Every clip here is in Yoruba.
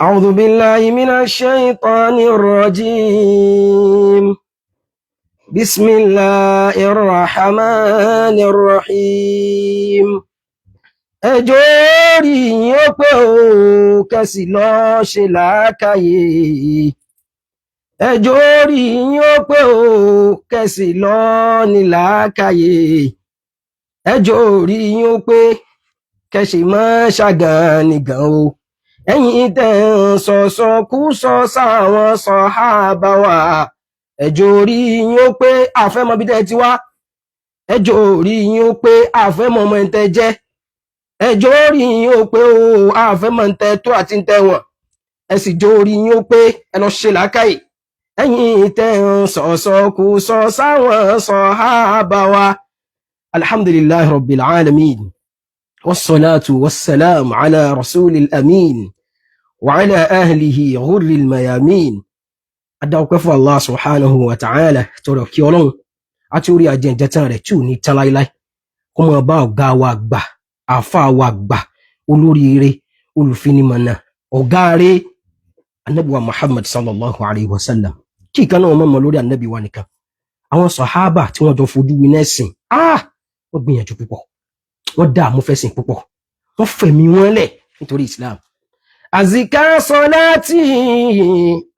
أعوذ بالله من الشيطان الرجيم. بسم الله الرحمن الرحيم. Ẹjọ́ orí yín ó pé o, kẹsì lọ ṣe làákàyè. Ẹjọ́ orí yín ó pé o, kẹsì lọ ní làákàyè. Ẹjọ́ orí yín ó pé, kẹsì mọ́ ṣàgàn nìgàn o. Ẹ̀yin tẹ́ ń sọ̀sọ̀ kú sọ sáwọn sàhábà wa, ẹjọ́ orí yín ó pé, àfẹ́mọ́ bí tẹ́ ti wá. Ẹjọ́ orí yín ó pé, àfẹ́mọ́ ọmọ ẹ̀ tẹ́ jẹ́. Ẹjọ́ orí yín ó pé o, àfẹ́mọ́ ń tẹ́ tó àti ń tẹ́ wọ̀n. Ẹ sì jó orí yín ó pé, ẹ lọ ṣe làákàyè. Ẹ̀yin tẹ́ ń sọ̀sọ̀ kú sọ sáwọn sàhábà wa. Alhamdulillahi rabbil alamin, wassalatu wassalamu ala rasulil amin wa ala ahlihi ghurril mayamin. Adáwọ̀pẹ́ fún Allah subhanahu wa ta'ala, tọrọ kí Ọlọ́run àti orí ajẹ́jẹ́tàn rẹ̀ tí ò ní tán láíláí, kó máa bá ọ̀gá wa gbà, àáfàá wa gbà, olóríire, olùfinimọ̀nà, ọ̀gá rẹ̀, anabi wa Muhammad sallallahu alayhi wa sallam. Kí ìkan náà mọ̀ lórí anabi wa nìkan, àwọn sàhábà tí wọ́n jọ fojú winá ẹ̀sìn, wọ́n gbìyànjú púpọ̀, wọ́n dààmú fẹ́sìn púpọ̀, wọ́n fẹ̀mí wọn lẹ̀ nítorí Islam. أزكى صلاتي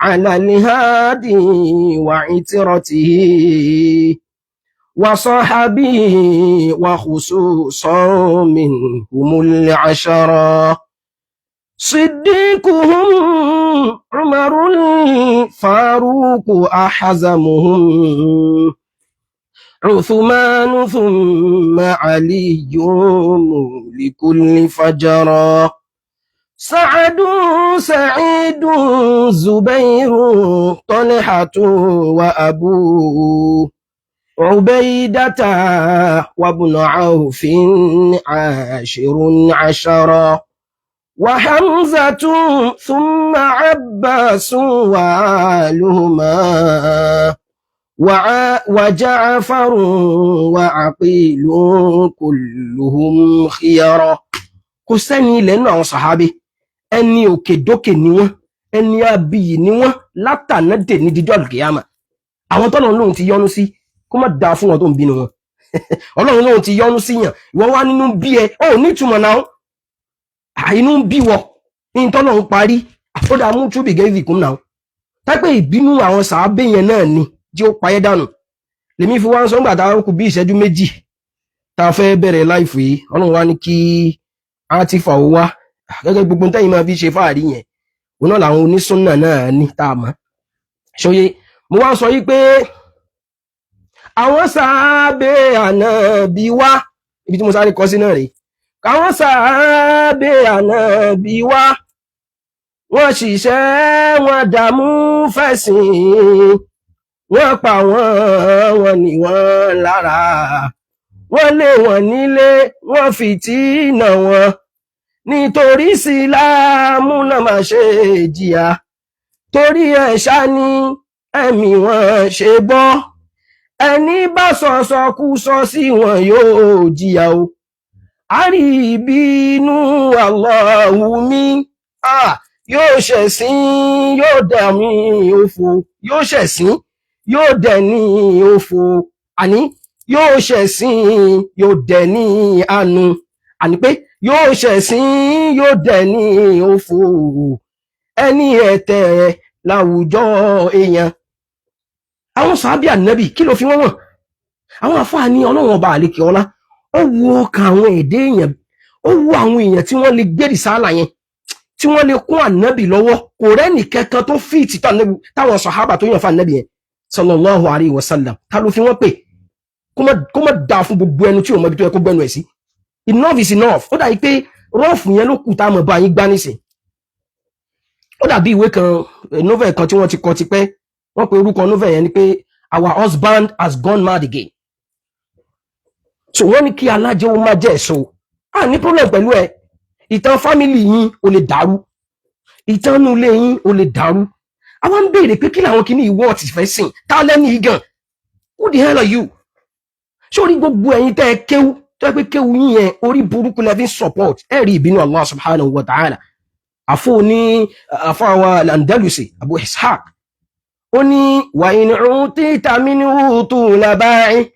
على الهادي وعترته وصحبه وخصوصا منهم العشرة، صديقهم عمر الفاروق أحزمهم، عثمان ثم علي لكل فجرا، سعد سعيد زبير طلحة وأبو عبيدة وابن عوف عاشر عشرا، وحمزة ثم عباس وآلهما وجعفر وعقيل كلهم خيرا. Kò sẹ́ni ilẹ̀ nínú àwọn sàhábé, ẹni òkè dókè ni wọ́n, ẹni abiyì ni wọ́n látàná dè ní dídọ́ àlùkìyàmà. Àwọn tọ́lọ́run lóhun ti yọ́nú sí, kó má dáa fún wọn tó ń bínú wọn. Ọlọ́run lóhun ti yọ́nú sí yàn, ìwọ wá nínú bí ẹ ó ní ìtumọ̀ náà. Inú ń bí wọ ní tọ́lọ́run parí, ó dàá mú túbì gẹ́gẹ́ kún náà tápẹ́. Ìbínú àwọn sàábé yẹn náà ni tí ó payẹ́ dànù. Lèmi fi wá ń sọ nígbà tá a kù bí ìṣẹ́jú 2 tá a fẹ́ bẹ̀rẹ̀ live yìí, Ọlọ́run wá ní kí a ti fà ó wá gẹ́gẹ́ gbogbo tẹ́yìn máa fi ṣe fáàrí yẹn, òun náà làwọn onísúnnà náà ní tá a mọ̀ ṣòye. Mo wá sọ yìí pé àwọn sàábé Ànábì wá, ibi tí mo sáré kọ sí náà rèé. Àwọn sàábé Ànábì wá, wọ́n ṣiṣẹ́, wọ́n dààmú fẹ̀sìn, wọ́n pa wọ́n, wọ́n ní wọ́n lára, wọ́n lé wọn nílé, wọ́n fìtínà wọn nítorí síláàmù náà máa ṣe jìyà, torí ẹ̀ ṣá ní ẹ̀mí wọn ṣe bọ́. Ẹni bá sọ̀sọ̀ kú sọ sí wọn yóò jìyà o. Àrí ìbínú Allahu mi, yóò ṣẹ̀sín, yóò dẹ̀mí òfò, yóò ṣẹ̀sín, yóò dẹ̀ ní òfò, àní yóò ṣẹ̀sín, yóò dẹ̀ ní àánú, àní pé yóò ṣẹ̀sín, yóò dẹ̀ ní òfò, ẹni ẹ̀tẹ̀ láwùjọ èèyàn. Àwọn sàábì Ànábì, kí ló fi wọ́n wọ̀n? Àwọn àfáà ní Ọlọ́run ọba àlekè ọlá, ó wo ọkàn àwọn èdè èèyàn, ó wo àwọn èèyàn tí wọ́n lè gbé rìsáàlà yẹn, tí wọ́n lè kún Ànábì lọ́wọ́. Kò rẹ́nì kankan tó fit táwọn sàhábà tó yàn fún Ànábì yẹn sallallahu alayhi wa sallam. Ta ló fi wọ́n pè? Kó má dáa fún gbogbo ẹnu tí ò mọ ibi tó yẹ kó gbẹnu ẹ̀ sí. Enough is enough. Ó dàbí pé rọ́ọ̀fù yẹn ló kù tá a mọ̀ bá yín gbá nísìn. Ó dàbí ìwé kan, novel kan tí wọ́n ti kọ tipẹ́. Wọ́n pe orúkọ novel yẹn ni pé "Our Husband Has Gone Mad Again". So wọ́n ní kí alájẹ́ ó má jẹ́ èso, a ní problem pẹ̀lú ẹ. Ìtàn family yín ò lè dàrú, ìtàn inú ilé yín ò lè dàrú. Àwọn ń béèrè pé kí làwọn kìíní ìwọ ti fẹ́ sìn tá lẹ́nu yìí gan. Who the hell are you? Sórí gbogbo ẹ̀yin tẹ́ ẹ kéwú, tó yẹ pé kéwú yín yẹn, orí burúkú lẹ fi ń support, ẹ rí ìbínú Allah subhanahu wa ta'ala. Àfọ ní àfọ àwọn Al-Andalusi, Abu Ishaq, ó ní wa in utita minhu tula ba'i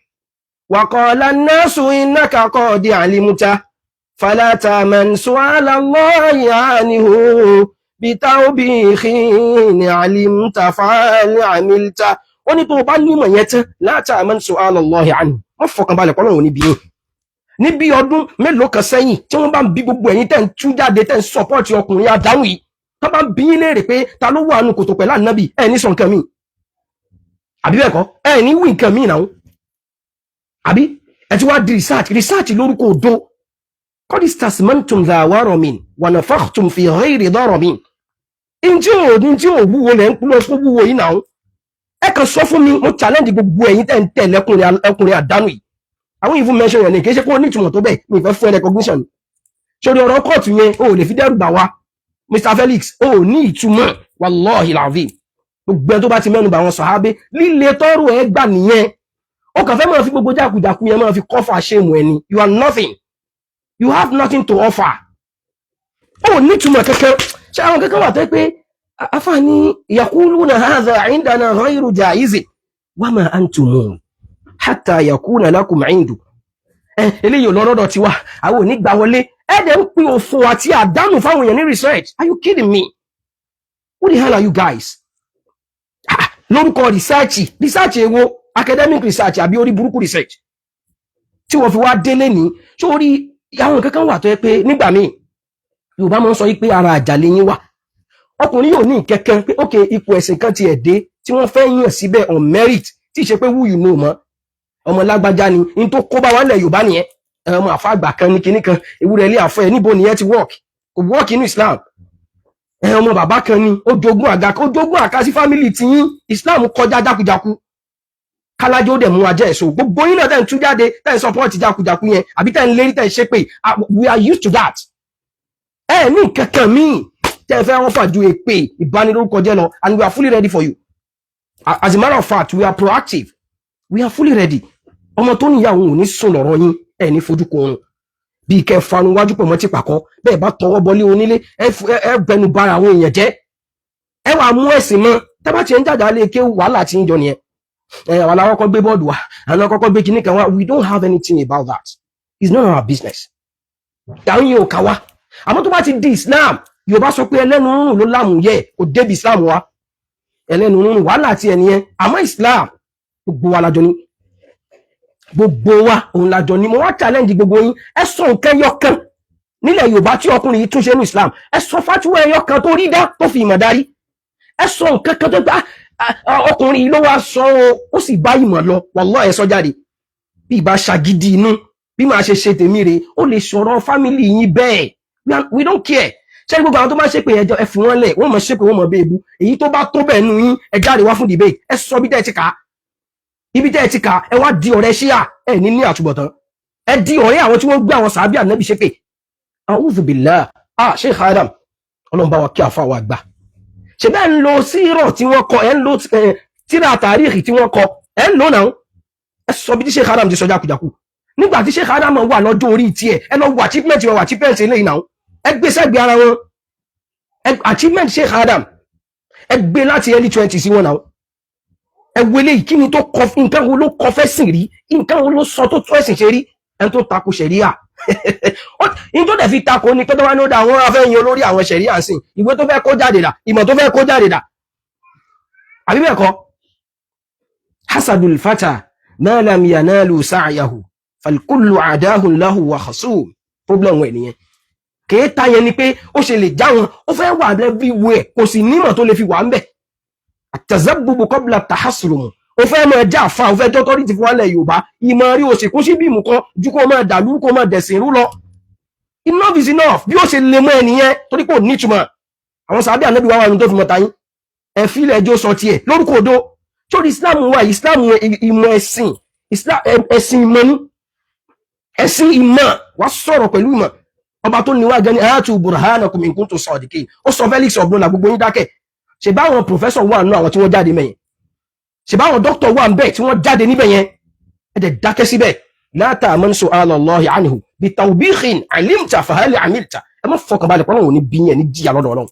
wa qala an-nasu innaka qad alimta fala ta'man su'ala Allahi anhu bitawbihin alimta fa'al amilta. Ó ní tó o bá nímọ̀ yẹn tán, la ta'man su'ala Allahi anhu, wọ́n fọkànbalẹ̀ pọ́lọ́run níbi yìí. Níbi ọdún mélòó kan sẹ́yìn, tí wọ́n bá ń bí gbogbo ẹ̀yin tẹ́ ń tú jáde, tẹ́ ń support ọkùnrin adáhùn yìí, tó bá ń bí yín léèrè pé ta ló wà nù kòtò pẹ̀lú ànábì, ẹ̀ ní sọ nǹkan míì, àbí bẹ́ẹ̀ kọ́? Ẹ̀ ní wí nǹkan míì náà, àbí? Ẹ ti wá di research, research lórúkọ òdo. Qad istasmantum dha waramin wa nafakhtum fi ghayri daramin. Ntí ò wúwo lẹ́ ń kúlọ̀ fún wúwo yìí náà. Ẹ kàn sọ fún mi, mo challenge gbogbo ẹ̀yin tẹ́ ń tẹ̀lé ọkùnrin àdánù yìí. Àwọn ìfún mention yẹn ni, kì í ṣe pé ó ní ìtumọ̀ tó bẹ́ẹ̀. Mi fẹ́ fún ẹ recognition sórí ọ̀rọ̀ kóòtù yẹn. O ò lè fi dẹ́rù bà wá, Mr Felix, o ò ní ìtumọ̀, wallahi alazim. Gbogbo ẹni tó bá ti mẹ́nu bà wọn sàhábé, líle tọ́rù ẹ gbà nìyẹn. Ó kàn fẹ́ máa fi gbogbo jákujàku yẹn máa fi cover shame ẹni. You are nothing, you have nothing to offer. Ó ní ìtumọ̀ kankan. Ṣé àwọn kankan wà tó pé afáàní yaquluna hadha indana ghayru jaizi wa ma antum hatta yakuna lakum indu. Ẹ eléyìí ò lọ́rọ́dọ̀ tiwa, àwọn ò ní gbà wọlé. Ẹ dẹ̀ ń pín òfò àti àdánù fáwọn èèyàn ní research. Are you kidding me? Who the hell are you guys? Ah, lórúkọ research, research èwo? Academic research àbí orí burúkú research tí wọ́n fi wá délé ní sórí àwọn kankan wà tó yẹ pé nígbà míì Yorùbá máa ń sọ yìí pé ara àjàlẹ̀ yín wà. Ọkùnrin yóò ní ìkẹ́kẹ́ pé ok, ipò ẹ̀sìn kan ti ẹ̀ dé tí wọ́n fẹ́ yàn síbẹ̀ on merit, tí ì ṣe pé who you know mọ́, ọmọ lágbájá ni. N tó kó bá wà lẹ̀ Yorùbá nìyẹn. Ọmọ àfàgbà kan ní kinní kan, ewúrẹ́ ilé àfọ ẹ̀, níbo nìyẹn ti work? Kò work inú Islam. Ọmọ bàbá kan ni, ó jogún àga, ó jogún àga sí family tiyín. Islam kọjá jákujáku. Kálájó dẹ̀ mú ajẹ́ ẹ̀sọ́. Gbogbo yín náà tẹ̀ ń tú jáde, tẹ̀ ń support jákujáku yẹn, àbí tẹ̀ ń lérí, tẹ̀ ń ṣépè, we are used to that. Ẹ ní kankan míì tẹ́ ẹ fẹ́ wọ́n fà ju èpè ìbanilórúkọjẹ́ lọ, and we are fully ready for you. As a matter of fact, we are proactive, we are fully ready. Ọmọ tó níyàwó ò ní sùn lọ́rọ̀ yín. Ẹ ní fojú korun bíi kẹ́ fanu wájú pọ̀ mọ́ tí pàkọ́ bẹ́ẹ̀ bá tọwọ́ bọlé onílé, ẹ bẹnu bara àwọn èèyàn jẹ́. Ẹ wàá mú ẹ̀sìn mọ́. Tẹ́bá tiẹ̀ ń jàjà lé ké, wàhálà tí ń jọ nìyẹn. Ẹ àwọn aláwọ̀ kọ́ gbé bọ́ọ̀dù wa, àwọn kọ́kọ́ gbé kinní kan wá. We don't have anything about that. It's none of our business. Àwọn yìí ò kà wá. Àmọ́ tó bá ti di Islam, Yorùbá sọ pé ẹlẹ́nu rúrùn ló lámùyẹ, kò débi Islam wa. Ẹlẹ́nu rúrùn, wàhálà ti ẹ̀ nìyẹn. Àmọ́ Islam, gbogbo wa lájọ ní, gbogbo wa òun lájọ ní. Mo wá challenge gbogbo yín, ẹ sọ nǹkan ẹyọ kan nílẹ̀ Yorùbá tí ọkùnrin yìí túnṣe ní Islam. Ẹ sọ fatuwa ẹyọ kan tó rí dá, tó fi ìmọ̀ darí. Ẹ sọ nǹkan kan tó gbá ọkùnrin yìí ló wá sọ ọ, ó sì bá ìmọ̀ lọ. Wallahi, ẹ sọ jáde. Bí ìbá ṣagídí inú bí màá ṣe ṣe tèmi rè, ó lè sọ̀rọ̀ family yín bẹ́ẹ̀. We don't care. Ṣé gbogbo àwọn tó máa ṣépè ẹjọ́, ẹ fi wọ́n lẹ̀, wọ́n mọ̀ ṣépè, wọ́n mọ̀ bẹ́ẹ̀ bu. Èyí tó bá tó bẹ́ẹ̀ nu yín, ẹ jáde wá fún debate. Ẹ sọ bí tẹ́ ẹ ti kà á, ibi tẹ́ ẹ ti kà á. Ẹ wá di ọ̀rẹ́ ṣíà, ẹ ní àtúbọ̀tán. Ẹ di ọ̀rẹ́ àwọn tí wọ́n gbé àwọn sàábì ànábì ṣépè. A'udhu billah. Ah, Sheikh Adam, Ọlọ́run bá wa kí àfa wa gbà. Ṣe bẹ́ẹ̀ ń lo sírọ̀ tí wọ́n kọ, ẹ ń lo tíra tàríìkì tí wọ́n kọ, ẹ ń lò náà. Ẹ sọ bí tí Sheikh Adam ti sọ jákujàku nígbà tí Sheikh Adam wà lọ́jọ́ orí tiẹ̀. Ẹ lọ wo achievement wọn, achievement eléyìí náà, ẹ gbé sẹ́gbẹ̀ẹ́ ara wọn. Achievement Sheikh Adam, ẹ gbé láti early 20 sí wọn náà. Ẹ wo eléyìí, kí ni tó kọ? Nǹkan wo ló kọ fẹ́ sìn rí? Nǹkan wo ló sọ tó tó ẹ̀sìn ṣe rí? Ẹni tó takò ṣẹ̀ríà, ní tó dẹ̀ fi takò ní pé tó bá ní ó dá àwọn afẹ́yìn olórí àwọn ṣẹ̀ríà ń sìn, ìwé tó fẹ́ kó jáde dà? Ìmọ̀ tó fẹ́ kó jáde dà? Àbí bẹ́ẹ̀ kọ́? Hasadul fata ma lam yanalu sa'yahu falkullu adahun lahu wa khasum. Problem wẹ̀ nìyẹn. Kèéta yẹn ni pé ó ṣe lè já wọn, ó fẹ́ wà everywhere, kò sì nímọ̀ tó lè fi wà ń bẹ̀. Àtẹ̀zẹ́bùbù qabla tahassurum. Ó fẹ́ máa já àfa, ó fẹ́ jọ́tọ́rí ti fún wa lẹ̀ Yorùbá. Ìmọ̀ rí o sì kún sí bíìmù kan ju kó máa dàlú, kó máa dẹ̀sìn rú lọ. Enough is enough. Bí ó ṣe lè mọ́ ẹnìyẹn, torí pé ò nítumọ̀. Àwọn sàbí ànábì wá wà ní tó fi mọ́ta yín. Ẹ fílẹ̀, ẹjọ́ sọ tiẹ̀ lórúkọ òdo sórí Islam wa. Islam, ìmọ̀ ẹ̀sìn Islam, ẹ̀sìn ìmọ̀ ní ẹ̀sìn ìmọ̀. Wá sọ̀rọ̀ pẹ̀lú ìmọ̀. Ọba tó níwá gan ni hatu burhanakum in kuntum sadiqin. Ó sọ Felix ọ̀gbọ́n gbogbo yín dákẹ́. Ṣe báwọn professor wà nínú àwọn tí wọ́n jáde mẹ́yìn? Ṣe báwọn doctor wà ń bẹ̀ tí wọ́n jáde níbẹ̀ yẹn? Ẹ dẹ̀ dákẹ́ síbẹ̀. La ta'man su'ala Allahi anhu bitawbikhin alimta fahal amilta. Ẹ má fọkàn balẹ̀ pọ́nlọ́run ò ní bí yẹn ní jìyà lọ́dọ̀ Ọlọ́run.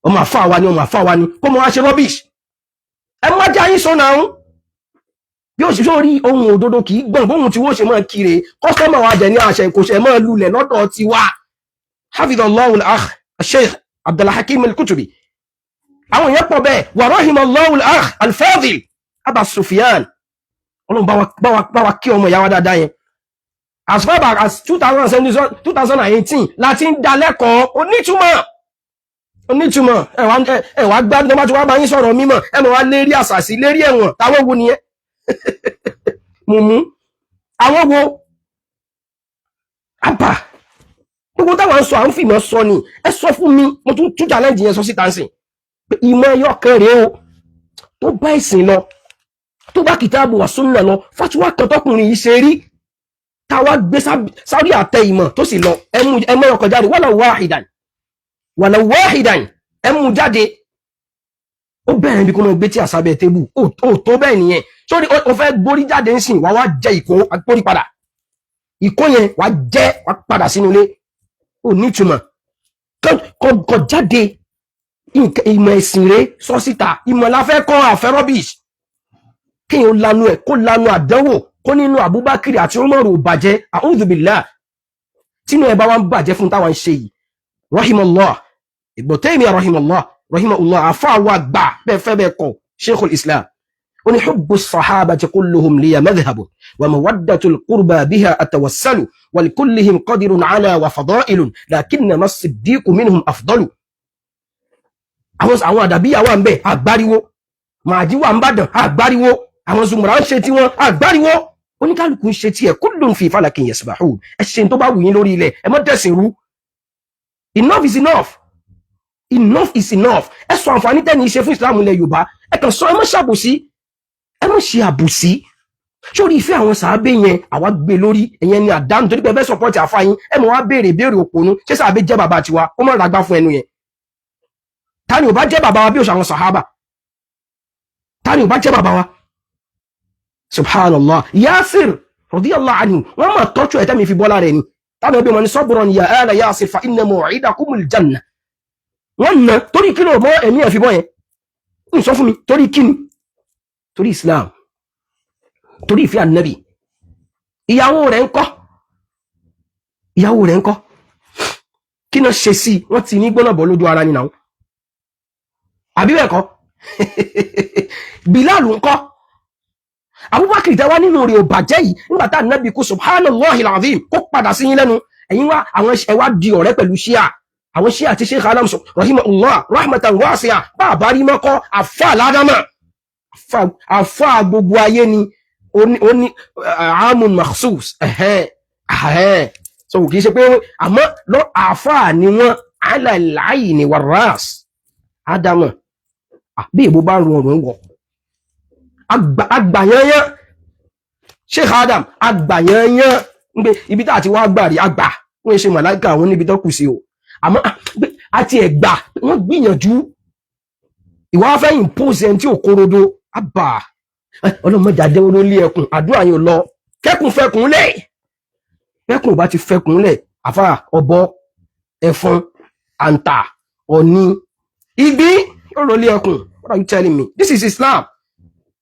Ọmọ àfa wa ni, ọmọ àfa wa ni, kó mọ wá ṣe rubbish. Ẹ má jẹ́ àyín sọ náà bí ó ṣe sórí ohun òdodo kì í gbọ̀n bóhun tí wọ́n ṣe máa kiri. Customer wa jẹ̀ ní àṣẹ kò ṣe máa lulẹ̀ lọ́dọ̀ tiwa. Hafidhallahu al-akh Sheikh Abdulhakim al-Kutubi, àwọn èèyàn pọ̀ bẹ́ẹ̀. Wa rahimallahu al-akh al-Fadil Abba Sufyan. Ọlọ́run bá wa kí ọmọ ìyá wa dáadáa yẹn. As far back as 2018 láti ń da lẹ́kọ̀ọ́ onítùmọ̀ onítùmọ̀. Ẹ wá gbádùn tó bá ti wá bá yín sọ̀rọ̀ mímọ̀, ẹ mọ̀ wá lérí àṣàsí, lérí ẹ̀wọ̀n. Táwọn wo nìyẹn mùmú? Àwọn wo àbà? Gbogbo táwọn sọ, à ń fìmọ̀ sọ ni. Ẹ sọ fún mi, mo tún tún challenge yẹn sọ síta ń sìn pé ìmọ̀ ẹyọ kan rèé o tó bá ìsìn lọ, tó bá kìtàbù wà súnnà lọ, fatuwa kan tọkùnrin yìí ṣe rí táwa gbé sáré àtẹ ìmọ̀ tó sì lọ. Ẹmú ọkọ̀ jáde, wala wahidan, wala wahidan, ẹmú jáde. Ó bẹ̀rẹ̀ bí kò mọ̀ gbé tí àsábẹ̀ table ó tó bẹ́ẹ̀ nìyẹn. Sórí ó fẹ́ gbórí jáde ń sìn wá, wá jẹ ìkó gbórí padà, ìkó yẹn wá jẹ́ wá padà sínú ilé. Ó nítumọ̀ kọ jáde. Ìmọ̀ ẹ̀sìn rẹ̀ sọ síta. Ìmọ̀ la fẹ́ kọ́, àfẹ́ rubbish. Kéèyàn lanu ẹ̀ kó lanu àdánwò kó nínú Abubakar àti Umaru ò bàjẹ́. A'udhu billah. Tínú ẹ̀ bá wá ń bàjẹ́ fún táwọn ń ṣe yìí. Rahimallah Ibn Taymiyyah, rahimallah, rahimahullah, àfa wa gbà bẹ́ẹ̀ fẹ́ bẹ́ẹ̀ kọ́, Sheikhul Islam, ó ní hubbu sahabati kulluhum liya madhhabu wa mawaddatul qurba biha atawassalu wa likullihim qadirun ala wa fadailun lakinnama as-siddiqu minhum afdalu. Àwọn àdàbíyà wà ń bẹ, àgbáriwo màdí wà ń bàdàn, àgbáriwo àwọn zùmùrà ń ṣe tiwọn, àgbáriwo oníkálukú ń ṣe tiẹ̀. Kullun fi falakin yasbahun. Ẹ ṣe tó bá wù yín lórí ilẹ̀, ẹ má dẹ̀sìn rú. Enough is enough, enough is enough. Ẹ sọ àǹfààní tẹ́ni ṣe fún Islam ilẹ̀ Yorùbá. Ẹ kàn sọ, ẹ má ṣàbòsí, ẹ má ṣe àbòsí sórí ìfẹ́ àwọn sàábé yẹn. Àwa gbé lórí ẹ̀yẹn ni àdánù torí pé ẹ fẹ́ support àfa yín. Ẹ mọ̀ wá béèrè béèrè òpònú. Ṣé sàábé jẹ́ bàbá tiwa? Kó má ràgbá fún ẹnu yẹn. Ta ni ò bá jẹ́ bàbá wa bí òṣà àwọn sàhábà? Ta ni ò bá jẹ́ bàbá wa? Subhanallah. Yasir radiyallahu anhu, wọ́n máa tọ́jú ẹ̀ tẹ́mi fi bọ́lá rẹ̀ ni. Táwọn ẹbí wọn ni sabran ya ala Yasir fa inna maw'idakumul janna. Wọ́n nà torí kí ló mọ́ ẹ̀mí ẹ̀ fi bọ́ yẹn ń sọ fún mi? Torí kí ni? Torí Islam, torí ìfẹ́ ànábì. Ìyàwó rẹ̀ ń kọ́, ìyàwó rẹ̀ ń kọ́, kí náà ṣe sí? Wọ́n ti ní gbọ́nà bọ́ lójú ara ni náà, àbí bẹ́ẹ̀ kọ́? Bilal ń kọ́? Abubakar tẹ́wá nínú rẹ̀ ò bàjẹ́ yìí nígbà tá ànábì kú, subhanallahi alazim, kó padà sí yín lẹ́nu. Ẹ̀yin wá àwọn ẹ wá di ọ̀rẹ́ pẹ̀lú ṣíà, àwọn ṣíà àti Sheikh Adam rahimahullah rahmatan wasi'a. Bá a bá rí mọ́kọ́ àfa aládàmà, àfa gbogbo ayé ni. Ó ní amun makhsus ẹ̀hẹ́n ẹ̀hẹ́n, so kì í ṣe pé àmọ́ lọ àfa ni wọ́n ala al-ayni war-ras. Ádámà bí ìbò bá rún ọ̀rùn wọ̀ àgbàyányán. Sheikh Adam àgbàyányán ń gbé ibi tá àti wá gbà rí àgbà wọ́n ṣe màláìka àwọn níbi tó kù sí o. Àmọ́ àti ẹ̀gbà wọ́n gbìyànjú. Ìwà fẹ́ impose ẹni tí ò kórodo àbà. Ọlọ́mọdé àdéhùn ló lé ẹkùn àdúrà yẹn lọ kẹ́kùn fẹkùn lẹ̀. Kẹ́kùn ò bá ti fẹkùn lẹ̀, àfà ọ̀bọ, ẹ̀fọn, àǹtà, ọ̀ní, ìgbín yóò lọ lé ẹkùn. What are you telling me? This is Islam.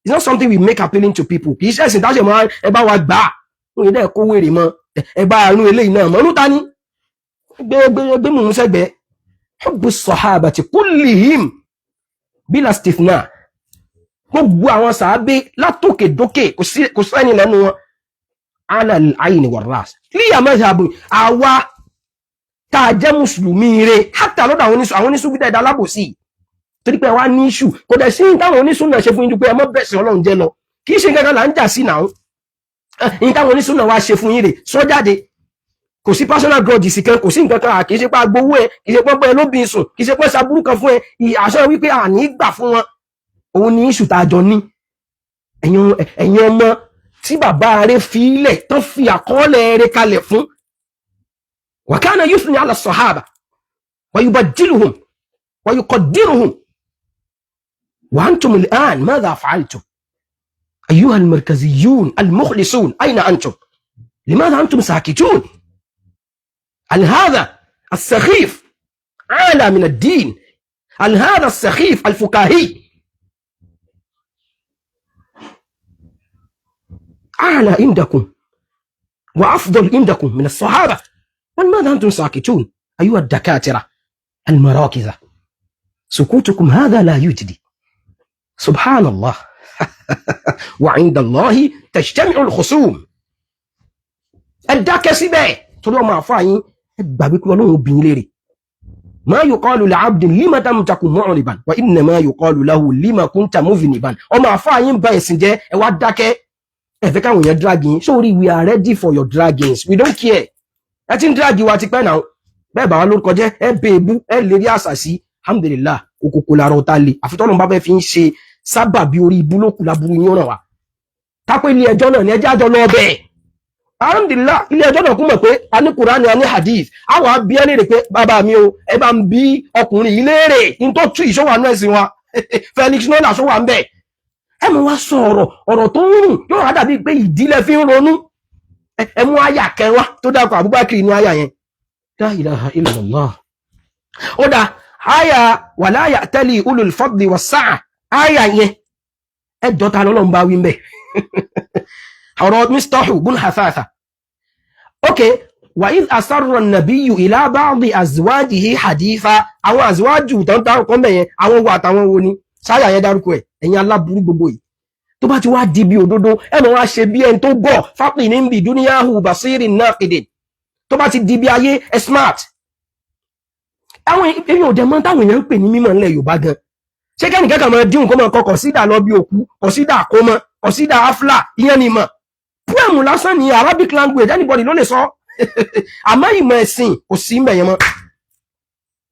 It's not something we make appealing to people. Kì í ṣe ẹ̀sìn táṣẹ̀ mọ́. Ẹ bá wa gbà á, wọ́n yìí dẹ́ kó wèrè mọ́. Ẹ bá àrùn eléyìí náà mọ́ ló ta ní gbé gbé gbé mú un sẹ́gbẹ̀ẹ́. Hubbu sahabati kullihim bila istithna, gbogbo àwọn sàábé látòkè dókè, kò sẹ́ni lẹ́nu wọn, ala al-ayni war-ras líyà madhhabu. Àwa tá a jẹ́ mùsùlùmí rẹ̀ hátà lọ́dọ̀ àwọn oníṣù bídà ẹ̀dá alábòsí, torí pé wá ní iṣu kò dẹ̀ sí táwọn oníṣù náà ṣe fún yín pé ẹ mọ́ bẹ̀sẹ̀ Ọlọ́run jẹ́ lọ. Kì í ṣe kankan là ń jà sí náà. Ní táwọn oníṣù náà wá ṣe fún yín rè sọ jáde. Kò sí personal grudge kan, kò sí nǹkan kan. Kì í ṣe pé agbowó ẹ, kì í ṣe pé ẹ lóbi sùn, kì í ṣe pé ṣaburú kan fún ẹ. Àṣọ wípé àní gbà fún wọn, òun ní iṣu tá a jọ ní. Ẹ̀yin ọmọ tí bàbá rẹ̀ fi ilẹ̀ tán fi àkọọ́lẹ̀ rẹ̀ kalẹ̀ fún, wa kana yuthni ala sahaba wa yubajjiluhum wa yuqaddiruhum, wa antum al-an madha fa'altum, ayyuha al-markaziyyun al-mukhlisun? Ayna antum? Limadha antum sakitun? Hal hadha As-sakhif ala min ad-din, hal hadha as-sakhif al-fukahi أعلى عندكم وأفضل عندكم من الصحابة؟ ولماذا أنتم ساكتون أيها الدكاترة المراكزة؟ سكوتكم هذا لا يجدي. سبحان الله. وعند الله تجتمع الخصوم. Ẹ dákẹ́ síbẹ̀ torí ọmọ àfa yín, ẹ gbàgbé pé Ọlọ́run obìnrin léèrè. ما يقال لعبد لم تكن معربا وإنما يقال له لم كنت مذنبا. Ọmọ àfa yín ba ẹ̀sìn jẹ́, ẹ wá dákẹ́, ẹ fẹ́ káwọn èèyàn drag yín. Sorry, we are ready for your draggings, we don't care. Ẹ ti ń drag wa tipẹ́ náà. Bẹ́ẹ̀ bá wa lórúkọ jẹ́, ẹ bẹ ebú, ẹ lè rí àṣà sí. Alhamdulillah, òkòkò làrọ̀ ta le àfitọ́nù bá fẹ́ fi ń ṣe sábàbí orí ibú ló kù láburú yín ràn wá. Kápẹ́ ilé ẹjọ́ náà ní ẹjẹ́ àjọ lọ bẹ́ẹ̀. Alhamdulillah, ilé ẹjọ́ náà kú mọ̀ pé a ní Kùránì, a ní hadith. Àwọn abí ẹ léèrè pé bàbá mi o, ẹ bá ń bí ọkùnrin yìí léèrè ní tó tú ìṣòwò àánú ẹ̀sìn wa. Felix Nola ṣòwò à ń bẹ̀. Ẹ mọ̀ wá sọ ọ̀rọ̀, ọ̀rọ̀ tó ń rùn yóò wá dàbí pé ìdílé fi ń ronú. Ẹ mú àyà kẹwàá tó dákọ̀ Abubakar inú àyà yẹn. La ilaha illallah. Ó dá àyà wala ya'tali ulul fadli was-sa'a, àyà yẹn, ẹ jọta lọ́lọ́run bá wí ń bẹ̀. Ọ̀rọ̀ Mistahu bun Hathatha. Ok, wa idh asarra an-nabiyyu ila ba'di azwajihi haditha. Àwọn azwájú tó ń dárúkọ mẹ́ yẹn, àwọn wo àtàwọn wo ni sáyà yẹn dárúkọ ẹ̀? Ẹ̀yin aláburú gbogbo yìí, tó bá ti wá di bí òdodo, ẹ mọ̀ wá ṣe bí ẹni tó gọ̀ faqinin bi dunyahu basirin naqidin. Tó bá ti di bí ayé, ẹ smart. Àwọn èèyàn òdẹ mọ́ táwọn èèyàn ń pè ní mímọ̀ ńlẹ̀ Yorùbá gan. Ṣé kẹ́nìkan kan máa dín kó máa kọ kọ̀sídà lọ bí òkú, kọ̀sídà kó mọ, kọ̀sídà afla? Ìyẹn ni mọ̀. Poem lásán ní Arabic language, anybody ló lè sọ. Àmọ́ ìmọ̀ ẹ̀sìn kò sí mbẹ̀ yẹn mọ́.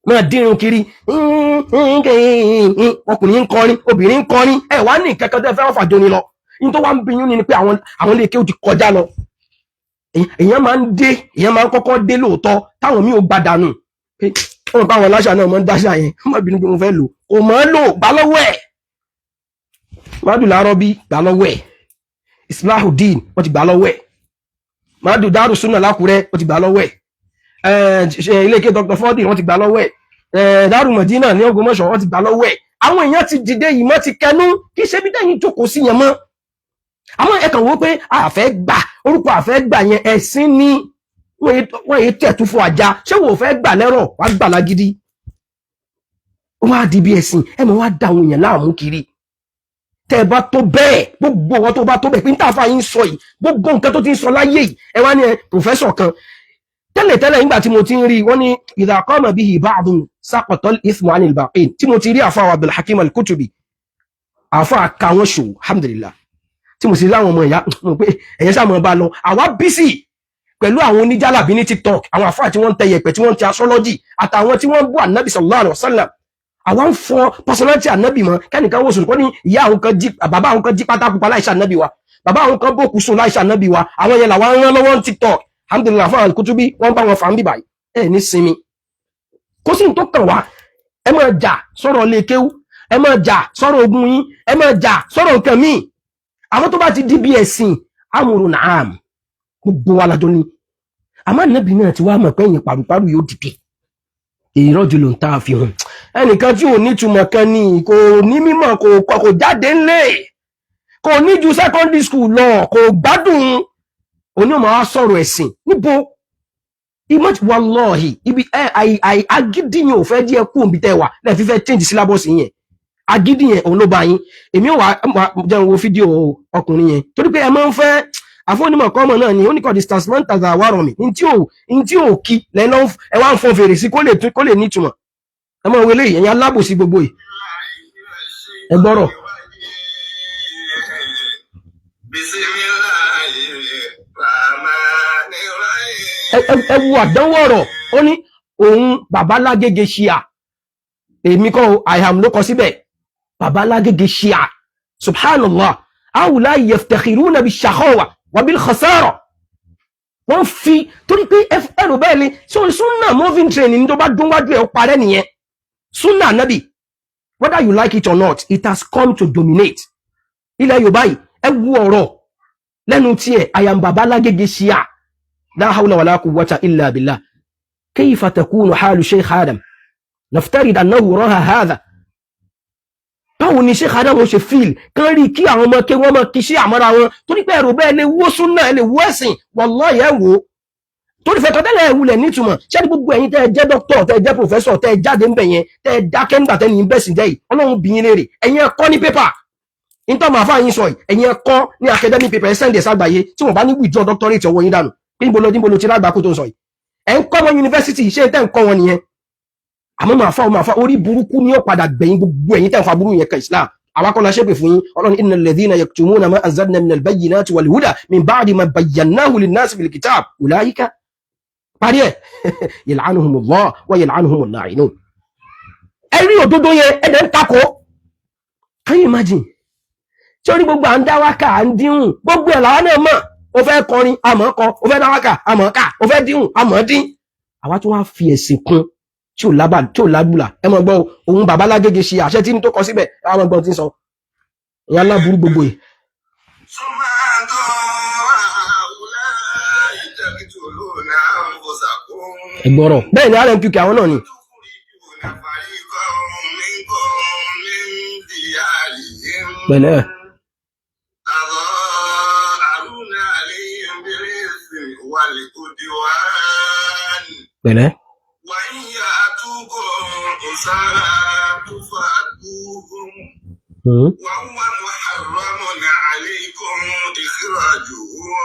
Máa dírun kiri, ọkùnrin ń kọrin, obìnrin ń kọrin, ẹ wá ní nǹkan kan tẹ́ fẹ́ fàjọ ni lọ. Ní tó wá ń biyún ni pé àwọn ilé kéwù ti kọjá lọ. Èèyàn máa ń dé, èèyàn máa ń kọ́kọ́ dé lóòótọ́, táwọn míì ò gbàdánù pé wọ́n bá àwọn aláṣà náà máa ń dáṣà yẹn. Má bínú pé mo fẹ́ lò, kò mọ̀ ọ́ lò, gbà lọ́wọ́ ẹ̀. Madu Lárọ́bí, gbà lọ́wọ́ ẹ̀. Islahudeen, wọ́n ti gbà lọ́wọ́ ẹ̀. Madu Daru Sunna lákùrẹ́, wọ́n ti gbà lọ́wọ́ ẹ̀. Ilé ike Dr. Fordin, wọ́n ti gbà lọ́wọ́ ẹ̀. Daru Madina ní Ògbómọ̀ṣọ́, wọ́n ti gbà lọ́wọ́ ẹ̀. Àwọn èèyàn ti dìde, ìmọ̀ ti kẹnu, kì í ṣe bí dẹ́yìn jókòó sí yẹn mọ́. Àwọn ẹ̀kan wo pé àfẹ́ gbà orúkọ, àfẹ́ gbà yẹn, ẹ̀sìn ni wọ́n yìí tẹ̀tú fún ajá. Ṣé wò fẹ́ gbà lẹ́rọ̀, wàá gbà lágídí, wọ́n á di bí ẹ̀sìn. Ẹ̀ mọ̀ wá da àwọn èèyàn láàmú kiri. Tẹ́ ẹ bá tó bẹ́ẹ̀, gbogbo wọn tó bá tó bẹ́ẹ̀ pé níta àfa yín sọ yìí, gbogbo nǹkan tó ti ń sọ láyé yìí, ẹ wá ní ẹ professor kan tẹ́lẹ̀tẹ́lẹ̀. Nígbà tí mo ti ń rí wọ́n ní idha qama bihi ba'dun saqata al-ithmu 'anil baqin, tí mo ti rí àfa Abdul Hakim al-Kutubi, àfa ka wọn ṣòwò, alhamdulillah, tí mo sì rí àwọn ọmọ ìyá mo pé ẹ̀yẹ sáà mọ̀ bá lọ. Àwa bísí pẹ̀lú àwọn oníjàlábí ní TikTok, àwọn àfa tí wọ́n ń tẹ yẹ̀pẹ̀, tí wọ́n ń tẹ astrology, àtàwọn tí wọ́n ń bú ànábì sallallahu alaihi wasallam. Àwa ń fọ personality ànábì mọ́. Kẹ́nìkan wò sùn kọ́ ní ìyá àwọn kan jí, bàbá àwọn kan jí pátá pupa láìsí ànábì wa, bàbá àwọn kan bókù sùn láìsí ànábì wa. Àwọn yẹn làwọn ń rán lọ́wọ́ ní TikTok. Alhamdulillah, fún Al-Kutubi, wọ́n bá wọn fà ń bíbáyìí. Ẹ ní sinmi, kó sì ń tó kàn wá. Ẹ máa jà sọ̀rọ̀ lè kéwú, ẹ máa jà sọ̀rọ̀ ogun yín, ẹ máa jà sọ̀rọ̀ nǹkan míì. Àwọn tó bá ti di bí ẹ̀sìn amúrun naam, gbogbo wa lájọ ní. Àmọ́ ànábì náà ti wá mọ̀ pé ẹ̀yìn paruparu yóò dìde. Ìrọ́jú ló ń tá a fi hàn ẹnìkan tí ò ní túmọ̀ kan ní, kò ní mímọ̀, kò jáde ńlẹ̀, kò ní ju secondary school lọ, kò gbádùn, òní ò máa sọ̀rọ̀ ẹ̀sìn níbo ìmọ̀. Wallahi, ibi ẹ àì agídí yẹn ò fẹ́ díẹ̀ kú òǹbí tẹ́ wà lẹ́ẹ̀ fífẹ́ change syllabus yẹn. Agídí yẹn òun ló bá yín. Èmi ò wá jẹun wo fídíò ọkùnrin yẹn torí pé ẹ máa ń fẹ́ àfọ́nímọ̀ kọ́mọ̀ náà ni ó ní kọ́ distance tàzà wárọ̀ mi ní tí ò kí lẹ́nu ẹ wá ń fọn fèrè sí kó lè nítumọ̀. Ẹ máa wọlé ẹ̀yin alábòsí gbogbo yìí, ẹ gbọ́rọ̀. Ẹ wo àdánwò ọ̀rọ̀. Ó ní òun babalágége ṣíà. Èmi kọ́, àìhàm ló kọ síbẹ̀, babalágége ṣíà. Subhanallah, awùlá yaftakhiruna bish-shakhawa wa bil-khasara. Wọ́n fi torí pé ẹrù bẹ́ẹ̀ ni so sunna moving train ní tó bá dún wájú ẹ̀, ó parẹ́ nìyẹn. Sunna nabi, whether you like it or not, it has come to dominate ilẹ̀ Yorùbá yìí. Ẹ wu ọ̀rọ̀ lẹ́nu tiẹ̀, àyàm babalágége ṣíà. La hawla wala quwwata illa billah. Kayfa takunu halu Sheikh Adam naftarid annahu raha hadha. Báwo ni Sheikh Adam ó ṣe feel kán rí kí àwọn ọmọ kí wọ́n mọ kí sí àmọ́ra wọn, torí pé ẹ̀rù bẹ́ẹ̀ lè wó súnà, ẹ lè wó ẹ̀sìn, wallahi ẹ̀ wò ó, torí fẹ́ tọ́tẹ́lẹ̀ ìwúlẹ̀ nítumọ̀. Ṣé ní gbogbo ẹ̀yin tẹ́ ẹ jẹ́ dókítọ̀, tẹ́ ẹ jẹ́ professor, tẹ́ ẹ jáde ńbẹ̀ yẹn, tẹ́ ẹ dákẹ́ ńgbà tẹ́ ní bẹ́sìn jẹ́ yìí, Ọlọ́run bí yín léèrè. Ẹ̀yin ẹ kọ́ ní paper nítorí màá fà yín sọ yìí, ẹ̀yin ẹ kọ́ ní academic paper, ẹ send ẹ̀ ságbàáyé. Tí wọ́n bá ní withdraw doctorate ọwọ́ yín dànù pé níbo ló ti lágbàá kó tó ń sọ yìí. Ẹ̀ ń kọ́ wọn yunifásitì, ṣé tẹ́ ń kọ́ wọn nìyẹn? Àmọ́ màá fà orí burúkú ní ó padà gbẹ̀yìn gbogbo ẹ̀yin tẹ́ ń fa burú yẹn kan Islam. Àwa kọ́ la ṣépè fún yín. Ọlọ́run, innal ladhina yaktumuna ma anzalna minal bayyinati wal huda min ba'di ma bayyanahu linnasi fil kitab ulaika, parí ẹ̀, yal'anuhumullah wa yal'anuhumul la'inun. Ẹ rí òdodo yẹn, ẹ dẹ̀ ń takò. Can you imagine? Tí ó ní gbogbo à ń dá wákà, à ń díhùn, gbogbo ẹ̀ làwọn náà mọ̀. Ó fẹ́ kọrin, àmọ́ kọ. Ó fẹ́ dá wákà, àmọ́ ká. Ó fẹ́ díhùn, àmọ́ dín. Àwa tún wá fi ẹ̀sìn kún tí ò lábà, tí ò lábùlà. Ẹ mọ̀ gbọ́ òun bàbá lágége ṣe àṣẹ tí ní tó kọ síbẹ̀. Ẹ wá mọ̀ gbọ́ tí ń sọ ìyá aláburú gbogbo yìí. ثم أنتم هؤلاء تقتلون أنفسكم Ẹ gbọ́rọ̀, bẹ́ẹ̀ ni RMQK àwọn náà ni. تخرجون فريقا منكم من ديارهم Pẹ̀lẹ́. تظاهرون عليهم بالإثم والعدوان Pẹ̀lẹ́. وإن يأتوكم أسارى تفادوهم وهو محرم عليكم إخراجهم.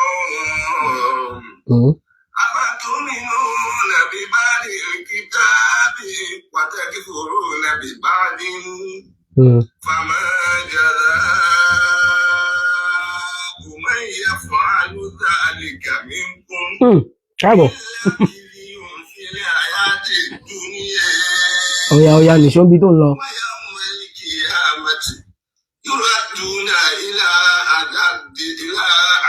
أفتؤمنون ببعض الكتاب وتكفرون ببعض؟ فما جزاء من يفعل ذلك منكم Káàbọ̀. إلا خزي في الحياة الدنيا Ọ̀yà ọ̀yà, nìṣó bí tó ń lọ. ويوم القيامة يردون إلى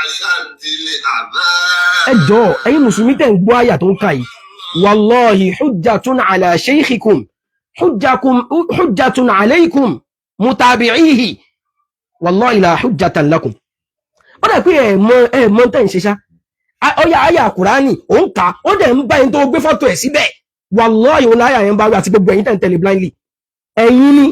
أشد العذاب. Ẹ jọ̀ọ́, ẹ̀yin mùsùlùmí tẹ̀ ń gbọ́ àyà tó ń kà yìí, wallahi hujjatun ala shaykhikum, hujjatun alaykum mutabi'ihi, wallahi la hujjatan lakum. Ó dà pé ẹ mọ tẹ̀ ń ṣe ṣá. Ọ̀yà àyà Kùránì ó ń kà, ó dẹ̀ ń bá ẹni tó gbé fọ́tò ẹ̀ síbẹ̀. Wallahi òun láyà yẹn ń bá wí àti gbogbo ẹ̀yin tẹ̀ ń tẹ̀lé blindly. Ẹ̀yin ni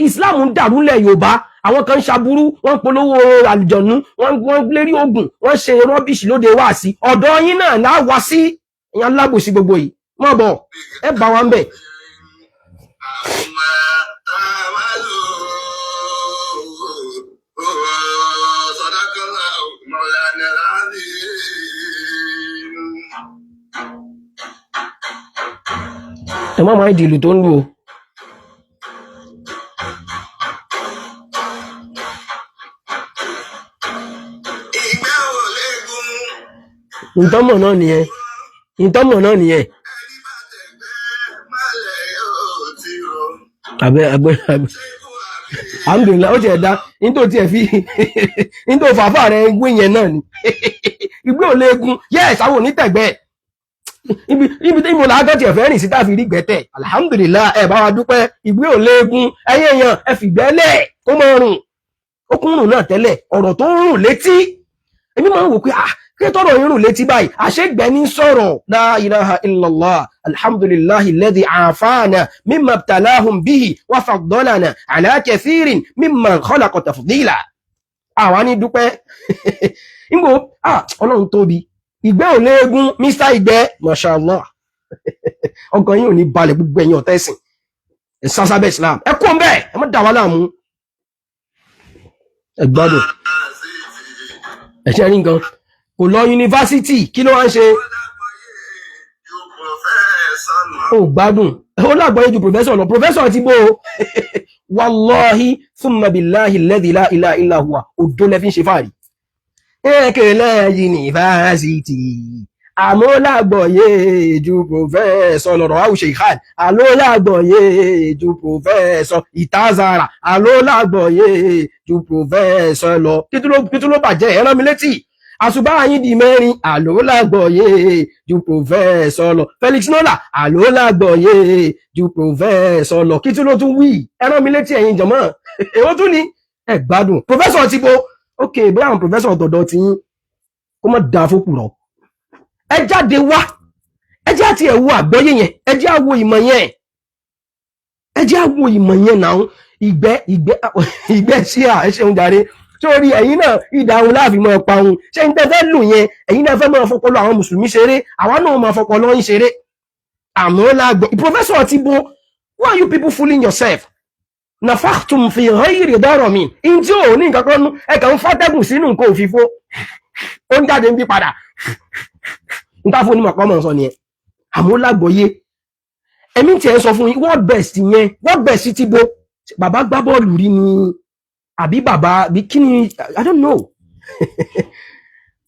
Islam ń dàrú lẹ̀ Yorùbá. Àwọn kan ń ṣaburú, wọ́n ń polówó àlùjọ̀nú, wọ́n lérí oògùn, wọ́n ṣe rubbish lóde wá sí ọ̀dọ̀ yín náà náà wá sí. Ìyẹn alábòsí gbogbo yìí, mọ̀ bọ̀, ẹ bá wa ń bẹ̀. عما تعملون. صدق الله مولانا العظيم. Ẹ má máa di ìlú tó ń lù o. Ìgbẹ́ ò léegun. Ìtọ́mọ̀ náà nìyẹn, ìtọ́mọ̀ náà nìyẹn. Ẹni bá tẹ̀gbẹ́ mọ́lẹ̀ yóò ti rò. Abẹ. Ṣé fún àbí Alhamdulillah, ó tiẹ̀ dá nítorí tiẹ̀ fi nítorí fàáfà rẹ̀ gbé yẹn náà ni ìgbé ò léegun. Yes, àwọn onítẹ̀gbẹ́ ibi tí mo làágọ́ tiẹ̀ fẹ́ rìn sí táfi rí gbẹ́tẹ̀. Alhamdulillah, ẹ bá wa dúpẹ́. Ìgbé ò léegun. Ẹ̀yin èèyàn, ẹ fìgbẹ́ lẹ̀ kó mọ rùn. Ó kún rùn náà tẹ́lẹ̀, ọ̀rọ̀ tó ń rùn létí. Èmi máa ń wò pé, ah, kí tọrọ yín rùn létí báyìí? Àṣegbẹ́ ní sọ̀rọ̀. La ilaha illallah, alhamdulillahi alladhi afana mimma ibtalahum bihi wa faddalana ala kathirin mimman khalaqa tafdila. Àwa ní dúpẹ́ ngbò. Ah, Ọlọ́run tóbi. Ìgbẹ́ ò léegun, Mr Ìgbẹ́, mashallah. Ọkàn yín ò ní balẹ̀. Gbogbo ẹ̀yin ọ̀tá ẹ̀sìn, ẹ̀ sásábẹ́ Islam, ẹ kú ọ̀nbẹ́, ẹ má dà wá láàmú. Ẹ gbádùn. Ẹ ṣe rí nǹkan, kò lọ yunifásitì, kí ló wá ń ṣe? Ó gbádùn, ó lágbọ́yé ju professor lọ. Professor ti bó o. Wallahi thumma billahi alladhi la ilaha illa huwa, òdo lẹ fi ń ṣe fàárí. Ekele yunifásitì, àmọ́ lágbọ́yé ju professor lọ́rọ̀ àwùṣe ìhàn, àló lágbọ́yé ju professor ìtazara, àló lágbọ́yé ju professor lọ. Kí tún ló bàjẹ́? Ẹ rán mi létí àṣùbá yín di mẹ́rin. Àló lágbọ́yé ju professor lọ. Felix Nola, àló lágbọ́yé ju professor lọ. Kí tún ló tún wí? Ẹ rán mi létí, ẹ̀yin jọ̀mọ́. Èwo tún ni? Ẹ gbádùn. Professor ti bo. Ok, bóyá àwọn professor ọ̀dọ̀dọ̀ ti yín kó má dáa fókù rọ. Ẹ jáde wá, Ẹ jẹ́ àti ẹ̀ wo àgbọ́yé yẹn, ẹ jẹ́ àwo ìmọ̀ yẹn, ẹ jẹ́ àwo ìmọ̀ yẹn náà. Ìgbẹ́, ìgbẹ́, ìgbẹ́ sí à. Ẹ ṣeun jàre. Sórí ẹ̀yin náà, ìdáhùn láàfin máa pa òun. Ṣé ń tẹ́fẹ́ lò yẹn? Ẹ̀yin náà fẹ́ máa fọpọlọ àwọn mùsùlùmí ṣeré, àwa náà máa fọpọlọ ń ṣeré. Àmọ́ lágbọ́ professor ti bo. Why are you people fooling yourself? Nafakhtum fi ghayri daramin in tí ò ní nǹkan kan nú. Ẹ kàn ń fàtẹ́gùn sínú nǹkan òfìfo, ó ń jáde ń bí padà. N tá fún onímọ̀ pọ́nmọ̀ sọ nìyẹn. Àmọ́ lágbọ́yé ẹ̀mí tí ẹ sọ fún yín, world best yẹn, world best ti bo. Bàbá gbá bọ́ọ̀lù rí ni àbí bàbá bí kí ni? I don't know.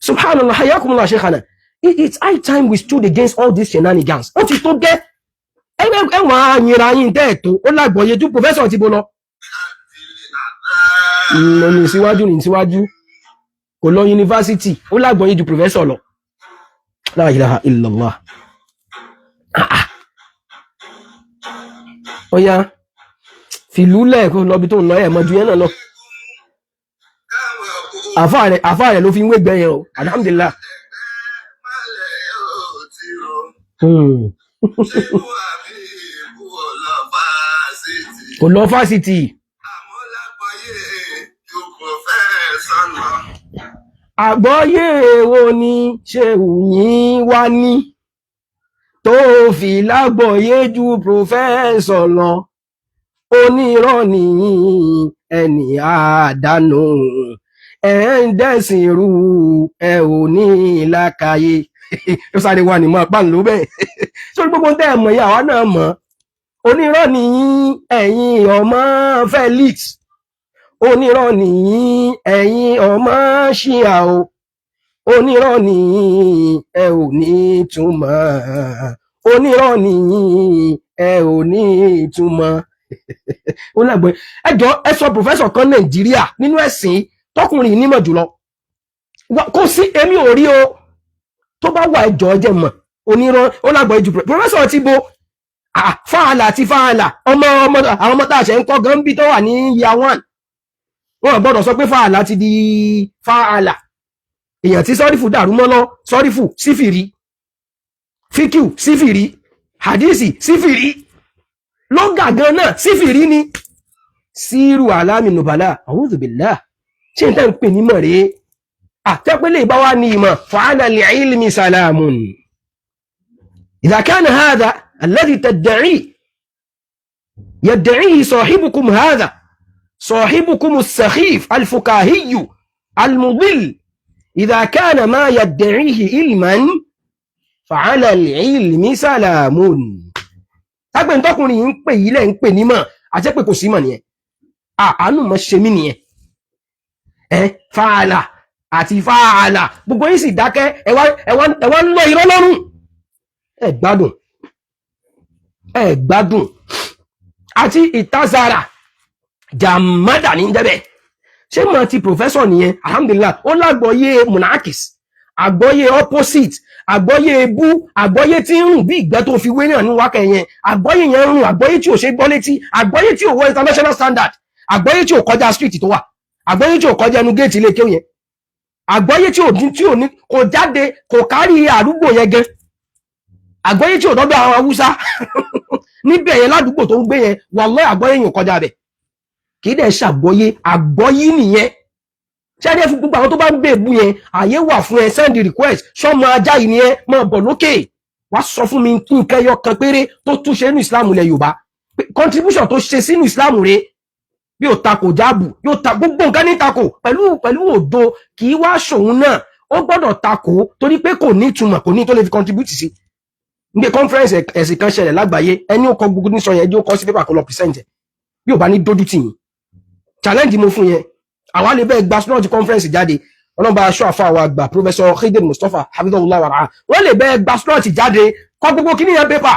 Subhanallah. Hayakumullah, sheikhana. It's high time we stood against all these shenanigans. Ó ti tó gẹ́. Ẹ̀wọ̀n àyìnra yín tẹ́ ẹ̀ tó. Ó lágbọ́yé ju professor ti bo lọ. Ní síwájú, ní síwájú, kò lọ yunifásitì, ó lágbọ́yé ju professor lọ. La ilaha illallah. Ah, ah. Ó yá, fìlúlẹ̀ kó lọ bí tó ń lọ. Ẹ̀ mọ́ ju yẹn náà lọ. Àfáà rẹ̀ ló fi ń wégbẹ́ yẹn o. Alhamdulillah. Kò lọ fásitì. Àgbọ́yé wo ni ṣéwù yín wá ní tó fi lágbọ́yé ju professor lọ? Onírọ́ nìyí, ẹni àdánù. Ẹ̀ ń dẹ̀sìn rú, ẹ ò ní làákàyè. Ó sáré wà ní mọ́ apá ńlọ bẹ́ẹ̀ sórí gbogbo tẹ́ ẹ mọ̀ yìí, àwa náà mọ̀. Onírọ́ nìyí, ẹ̀yin ọmọ Felix. Onírọ́ nìyí, ẹ̀yin ọmọ ṣíà o. Onírọ́ nìyí, ẹ ò ní túmọ̀. Onírọ́ nìyí, ẹ ò ní túmọ̀. Ó lágbẹ́. Ẹ jọ, ẹ sọ professor kan Nàìjíríà nínú ẹ̀sìn tọkùnrin nímọ̀ jùlọ. Kò sí, èmi ò rí o. Tó bá wà, ẹjọ́ ẹ jẹ́ mọ̀. Onírọ́, ó lágbọ́ ju professor ti bo. Ah, fáàlà àti fáàlà, ọmọ ọmọ, àwọn ọmọ tá a ṣe ń kọ́ gan bí tó wà ní year one, wọn gbọ́dọ̀ sọ pé fáàlà ti di fáàlà. Èèyàn tí sọ́rífù dàrú mọ́ lọ, sọ́rífù sífìrí, fíkìú sífìrí, hadisi sífìrí, lógà gan náà sífìrí ni. Síru alámi nùbàlà, a'udhu billah. Ṣé n tẹ́ ń pè ní mọ̀ rèé? Àtẹ́pẹ́lẹ̀ ìbá wa ní ìmọ̀ fa'ala li'ilmi salamun. Idha kana hadha alladhi tadda'i yadda'ihi sahibukum hadha sahibukum as-sakhif al-fukahiyu al-mudil, idha kana ma yadda'ihi ilman, fa'ala li'ilmi salamun. Tágbẹ̀ ń tọkùnrin yìí ń pè yìí lẹ́ ń pè nímọ̀, àti pé kò sí mọ̀ nìyẹn. Àánú mọ̀ ṣe mí nìyẹn. Ẹ fàálà àti fàálà, gbogbo yín sì dákẹ́. Ẹ wá ń lọ irọ́ lọ́rùn. Ẹ gbádùn, ẹ gbádùn. Àti ìtazara jàmádà ní jẹ́bẹ̀. Ṣé mọ̀ ti professor nìyẹn? Alhamdulillah, ó lágbọ́yé munakis, àgbọ́yé opposite, àgbọ́yé ebú, àgbọ́yé tí ń rùn bí ìgbẹ́ tó fi wé náà ní wákẹ́ yẹn. Àgbọ́yé yẹn ń rùn, àgbọ́yé tí ò ṣe gbọ́ létí, àgbọ́yé tí ò wọ international standard, àgbọ́yé tí ò kọjá street tó wà, àgbọ́yé tí ò kọjá ẹnu géètì ilé kéwù yẹn, àgbọ́yé tí ò dín, tí ò ní kò jáde, kò kárí àdúgbò yẹn gan, àgbọ́yé tí ò dọ́dọ̀ àwọn Haúsá níbẹ̀ yẹn ládùúgbò tó ń gbé yẹn. Wallahi, àgbọ́yé yẹn ò kọjá bẹ̀. Kì í dẹ̀ ṣàgbọ́yé, àgbọ́yé nìyẹn. Ṣáde fún gbogbo àwọn tó bá ń bèbú yẹn, àyè wà fún ẹ. Send request. Sọmọ ajá yìí ni ẹ máa bọ̀ lókè wá sọ fún mi nǹkan ẹyọ kan péré tó túnṣe nínú Islam ilẹ̀ Yorùbá, contribution tó ṣe sínú Islam rẹ̀. Bí ó takò jáàbù, yóò ta gbogbo nǹkan ní takò pẹ̀lú òdo. Kì í wá ṣòun náà, ó gbọ́dọ̀ takò torí pé kò ní ìtumọ̀, kò ní tó lè fi contribute sí. Ní conference ẹ̀sìn kan ṣẹlẹ̀ lágbàáyé, ẹni ó kọ gbogbo ní sọ yẹn, ẹjọ́ kọ sí pépà kó lọ present ẹ̀. Bí ò bá ní dójú tì yín, challenge mo fún yẹn. Àwa lè bẹ́ẹ̀ gba slot conference jáde. Ọlọ́run bá aṣọ àfa àwọn àgbà, Professor Khidir Mustapha, hafidhahullah wàrà, wọ́n lè bẹ́ẹ̀ gba slot jáde, kọ gbogbo kíní yẹn pépà,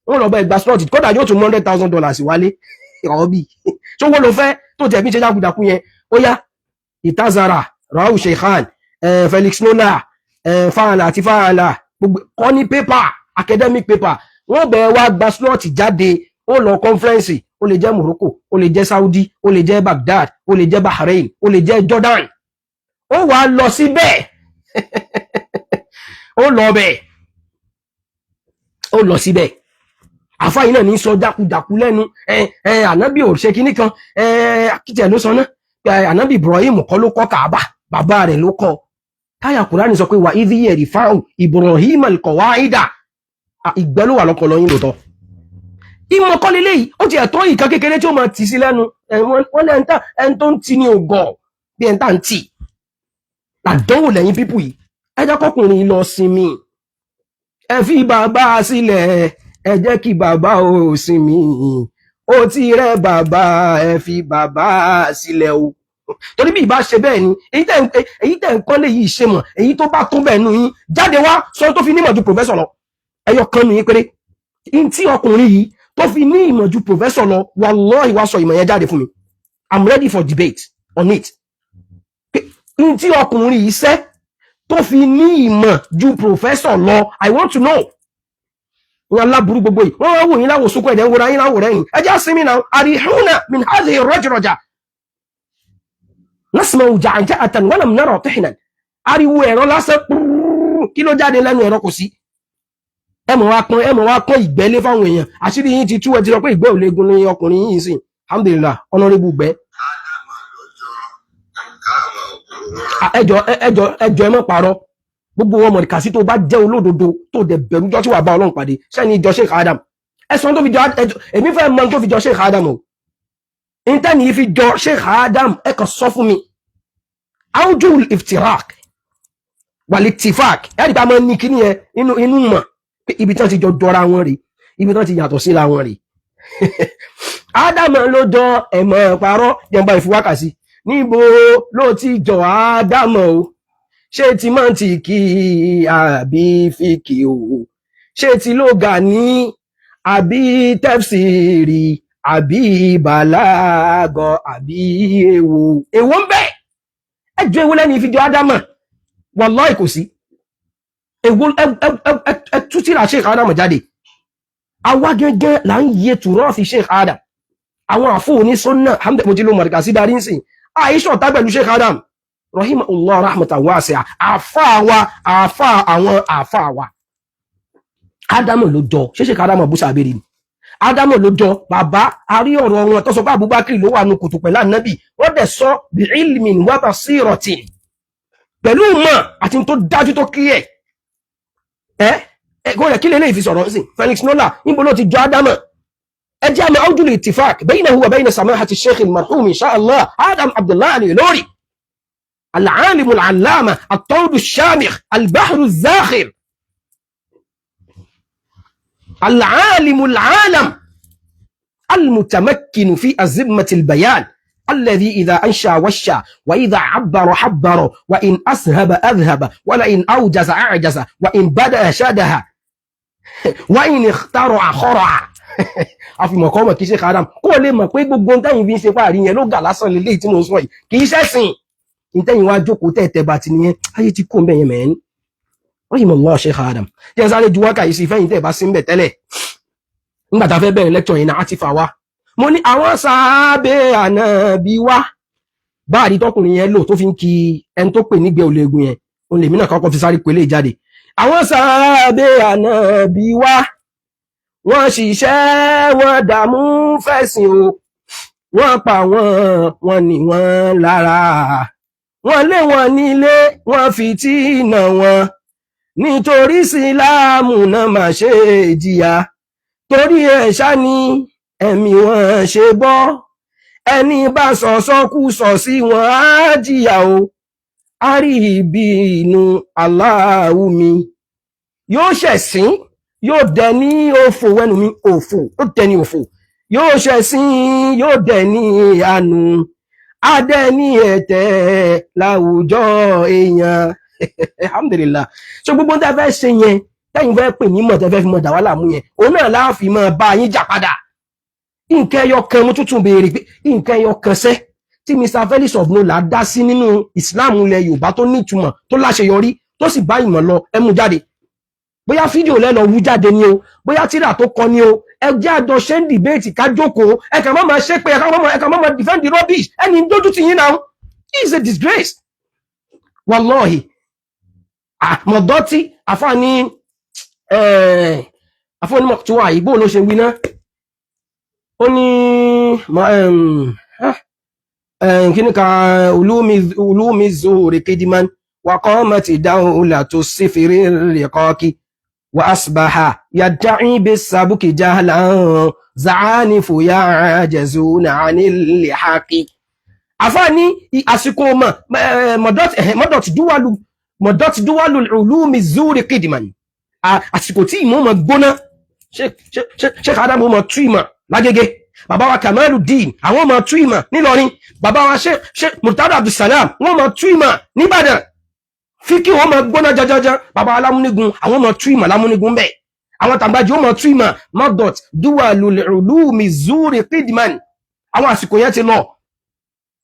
wọ́n lọ bẹ́ẹ̀ gba slot. Kódà yóò tún $100,000 wálé. Ìrọ̀ bí ṣówó ló fẹ́ tó tẹ̀ fi ṣe jákujàku yẹn? Ó yá, ìtazara Raul Sheikhan, Felix Nola, fàlà àti fàlà, gbogbo kọ́ ní paper, academic paper. Wọ́n bẹ̀ẹ́ wá gba slot jáde, ó lọ conference. Ó lè jẹ́ Morocco, ó lè jẹ́ Saudi, ó lè jẹ́ Baghdad, ó lè jẹ́ Bahrain, ó lè jẹ́ Jordan. Ó wàá lọ síbẹ̀, ó lọ bẹ̀. Ó lọ síbẹ̀, àfa yìí náà ní sọ jákujàku lẹ́nu. Ẹ ẹ, ànábì ò ṣe kinní kan. Ẹ akitẹ ló sọ náà pé ànábì Ibrahim kọ́ ló kọ́ Kàábà, bàbá rẹ̀ ló kọ́. Táyà Kùránì sọ pé وإذ يرفع إبراهيم القواعد. Ìgbẹ́ ló wà lọ́pọlọ yín lóòótọ́. Ìmọ̀ kọ́ leléyìí. Ó ti ẹ̀tọ́ ìkan kékeré tí ó máa tì sí lẹ́nu. Wọ́n lẹ́ni tá ẹni tó ń tì ní ògọ̀ bí ẹni tá ń tì àdánwò lẹ́yìn pípù yìí. Ẹ jẹ́ kọkùnrin yìí lọ sinmi. Ẹ fi bàbá sílẹ̀, ẹ jẹ́ kí bàbá ò sinmi. Ó ti rẹ́ bàbá, ẹ fi bàbá sílẹ̀ o. Torí bí ìbá ṣe bẹ́ẹ̀ ni èyí tẹ̀ ń kọ́ lè yìí ṣe mọ̀. Èyí tó bá tó bẹ́ẹ̀ nù yín, jáde wá sọ tó fi nímọ̀ ju professor lọ. Ẹyọ kan nù yín péré n tí ọkùnrin yìí tó fi ní ìmọ̀ ju professor lọ, wallahi, wá sọ ìmọ̀ yẹn jáde fún mi. I'm ready for debate on it. N tí ọkùnrin yìí sẹ́ tó fi ní ìmọ̀ ju professor lọ, I want to know. Wọn aláburú gbogbo yìí, wọn wá wò yín láwò sunkún, ẹ̀dẹ̀ ń wòra yín láwò rẹ́yìn. Ẹ jẹ́ sinmi náà. أريحونا من هذه الرجرجة نسمع جعجعة ولم نر طحنا. Ariwo ẹ̀rọ lásán púrúrú, kí ló jáde lẹ́nu ẹ̀rọ? Kò sí. Ẹ mọ̀ wá pọ́n, ẹ mọ̀ wá pọ́n ìgbẹ́lé fáwọn èèyàn. Àṣírí yín ti tú. Ẹ ti sọ pé ìgbẹ́ ò léegun ní ọkùnrin yìí sìn. Alhamdulillah, honourable gbẹ́. Ádámà lọ́jọ́ káàmọ̀ òwúrọ̀. Ẹjọ, ẹjọ, ẹjọ, ẹ mọ̀ parọ́. Gbogbo wọn mọ̀rìkàsí tó bá jẹ́ olódodo, tó dẹ̀ bẹ̀rù jọ́ tí wàá bá Ọlọ́run pàdé sẹ́ni ìjọ Sheikh Adam, ẹ̀sán tó fi jọ ẹjọ. Èmi fẹ́ mọ tó fi jọ Sheikh Adam o. Intanet yìí fi jọ Sheikh Adam, ẹ kàn sọ fún mi. أوجه الافتراق والاتفاق, ẹ̀rí bá máa ń ní kíní yẹn inú inú mọ̀ pé ibi tí wọ́n ti jọ jọra wọn rè, ibi tí wọ́n ti yàtọ̀ síra wọn rè. Ádámù ló jọ, ẹ̀mọ̀ parọ́ jẹ̀mbá ìfúwákàsí. Níbo ló ti jọ Ádámù o? Ṣé ti mọ́ǹtìkì àbí fíkì o? Ṣé ti lóga ní àbí tafsiri àbí bàlágọ̀ àbí èwo? Èwo ń bẹ? Ẹjọ́, èwo lẹ́ni ìfijọ́ Ádámù? Wallahi, kò sí. Èwo? Ẹ tú tírà Sheikh Ádámù jáde. Àwa gẹ́gẹ́ là ń yẹ tùrọ́ọ̀fì Sheikh Adam. Àwọn àfọ òní sunna hamd, mo ti lo mọ̀rìkà sí darí nsìn. Àìsàn ọ̀tá pẹ̀lú Sheikh Adam رحمه الله رحمة واسعة, àfà wa, àfà àwọn àfà wa. Ádámù ló jọ. Ṣé Sheikh Ádámù bú sàbẹ̀rẹ̀ ni? Ádámù ló jọ bàbá. Àrí ọ̀rọ̀ wọn tó sọ pé Abubakar ló wà nù kòtò pẹ̀lú ànábì. Wọ́n dẹ̀ sọ بعلم وبصيرة, pẹ̀lú mọ̀ àti tó dájú tó kíyẹ̀. Ẹ ẹ kó rẹ̀ kí lélẹ́yìí fi sọ̀rọ̀ sí Felix Nola. Níbo ló ti jọ Ádámù? Ẹ jẹ́ àmì أوجه الاتفاق بينه وبين سماحة الشيخ المرحوم إن شاء الله آدم عبد الله الإيلوري، العالم العلامة، الطود الشامخ، البحر الزاخر، العالم العالم المتمكن في أزمة البيان، الذي إذا أنشى وشى، وإذا عبر حبر، وإن أسهب أذهب، ولئن أوجز أعجز، وإن بدأ شدها، وإن اخترع خرع. Àfihàn kọ́ mọ̀ kí Sheikh Adam kó o lè mọ̀ pé gbogbo ohun tẹ́yìn fi ń ṣe fáàrí yẹn ló gà lásán lélẹ́yìí tí mo sọ yìí, kì í ṣẹ̀sìn. Ìtẹ́yìn wá jókòó tẹ̀tẹ̀ bá ti nìyẹn. Ayé ti kó ń bẹ̀ yẹn mẹ́rin. رحم الله Sheikh Adam. Jẹ́ sáré ju wákà yìí sí fẹ́yìn tẹ̀ bá sí ń bẹ̀ tẹ́lẹ̀. Nígbà tá a fẹ́ bẹ̀rẹ̀ lecture yẹn náà, á ti fà wá. Mo ní àwọn sàábẹ̀ ànábì wá báàrí tọkùnrin yẹn lò tó fi ń ki ẹni tó pè nígbẹ́ ológun yẹn. Òun lèmi náà kọ́kọ́ fi sáré pélé jáde. Àwọn sàábẹ̀ ànábì wá, wọ́n ṣiṣẹ́, wọ́n dààmú fẹ̀sìn o. Wọ́n pa wọ́n, wọ́n ní wọ́n lára, wọ́n lé wọn nílé, wọ́n fi tí nà wọ́n nítorí síláàmù náà má ṣe jìyà. Torí ẹ̀ ṣá ni ẹ̀mí wọn ṣe bọ́. Ẹni bá sọ sọkúsọ sí wọn á jìyà o, á rí ibi inú aláàwù mi, yóò ṣẹ̀sín, yóò dẹ ní òfò. Wẹ́nu mi òfò, ó dẹ ní òfò, yóò ṣẹ̀sín, yóò dẹ ní àánú, á dẹ ní ẹ̀tẹ́ láwùjọ èèyàn. Alhamdulillah. So gbogbo tẹ́ fẹ́ ṣe yẹn, tẹ́yìn fẹ́ pè ní mọ̀, tẹ́ fẹ́ fi mọ̀ dà wá láàmú yẹn, òun náà láàfin mọ̀ bá yín jà padà. Nǹkan ẹyọ kan mo tuntun béèrè pé nǹkan ẹyọ kan sẹ́ tí Mr Felix of Nola dá sí nínú Islam ilẹ̀ Yorùbá tó nítumọ̀, tó láṣeyọrí, tó sì bá ìmọ̀ lọ, ẹ mú jáde. Bóyá fídíò lẹ́lọ wú jáde ni o, bóyá tíra tó kọ ni o, ẹ jẹ́ àjọ ṣe ń debate, ká jókòó. Ẹ kàn má máa ṣe pé ẹ kàn má máa defend the rubbish. Ẹni dójú ti yín náà. He is a disgrace, wallahi. Àmọ̀dọ́tí àfààní. Àfọ́nímọ̀ tí wà yìí, bóun ló ṣe wí náà? Ó ní kíní kan, ulumi zuhuri kidiman wa qamati dawlatu sifiri riqaqi wa asbaha yadda'i bisabuki jahlan za'anifu ya'jazuna 'anil lihaqi. Àfáà ní àsìkò mọ̀dọ́tì dúwálù ulumi zuhuri kidiman, àsìkò tí ìmọ̀ mọ̀ gbóná, Sheikh Adamu mọ̀ tú ìmọ̀ lágége, bàbá wa Kamaludeen àwọn mọ̀ tú ìmọ̀ nílọrin, bàbá wa Sheikh Murtada Abdulsalam wọ́n mọ̀ tú ìmọ̀ nìbàdàn, fíkì wọ́n mọ̀ gbóná jajaja, bàbá wa lámúnigun àwọn mọ̀ tú ìmọ̀ lámúnigun bẹ́ẹ̀, àwọn tàǹgbàjì wọ́n mọ̀ tú ìmọ̀. Mọ̀dọ̀t dúwàlù ulumi zuri kidman, àwọn àsìkò yẹn ti lọ,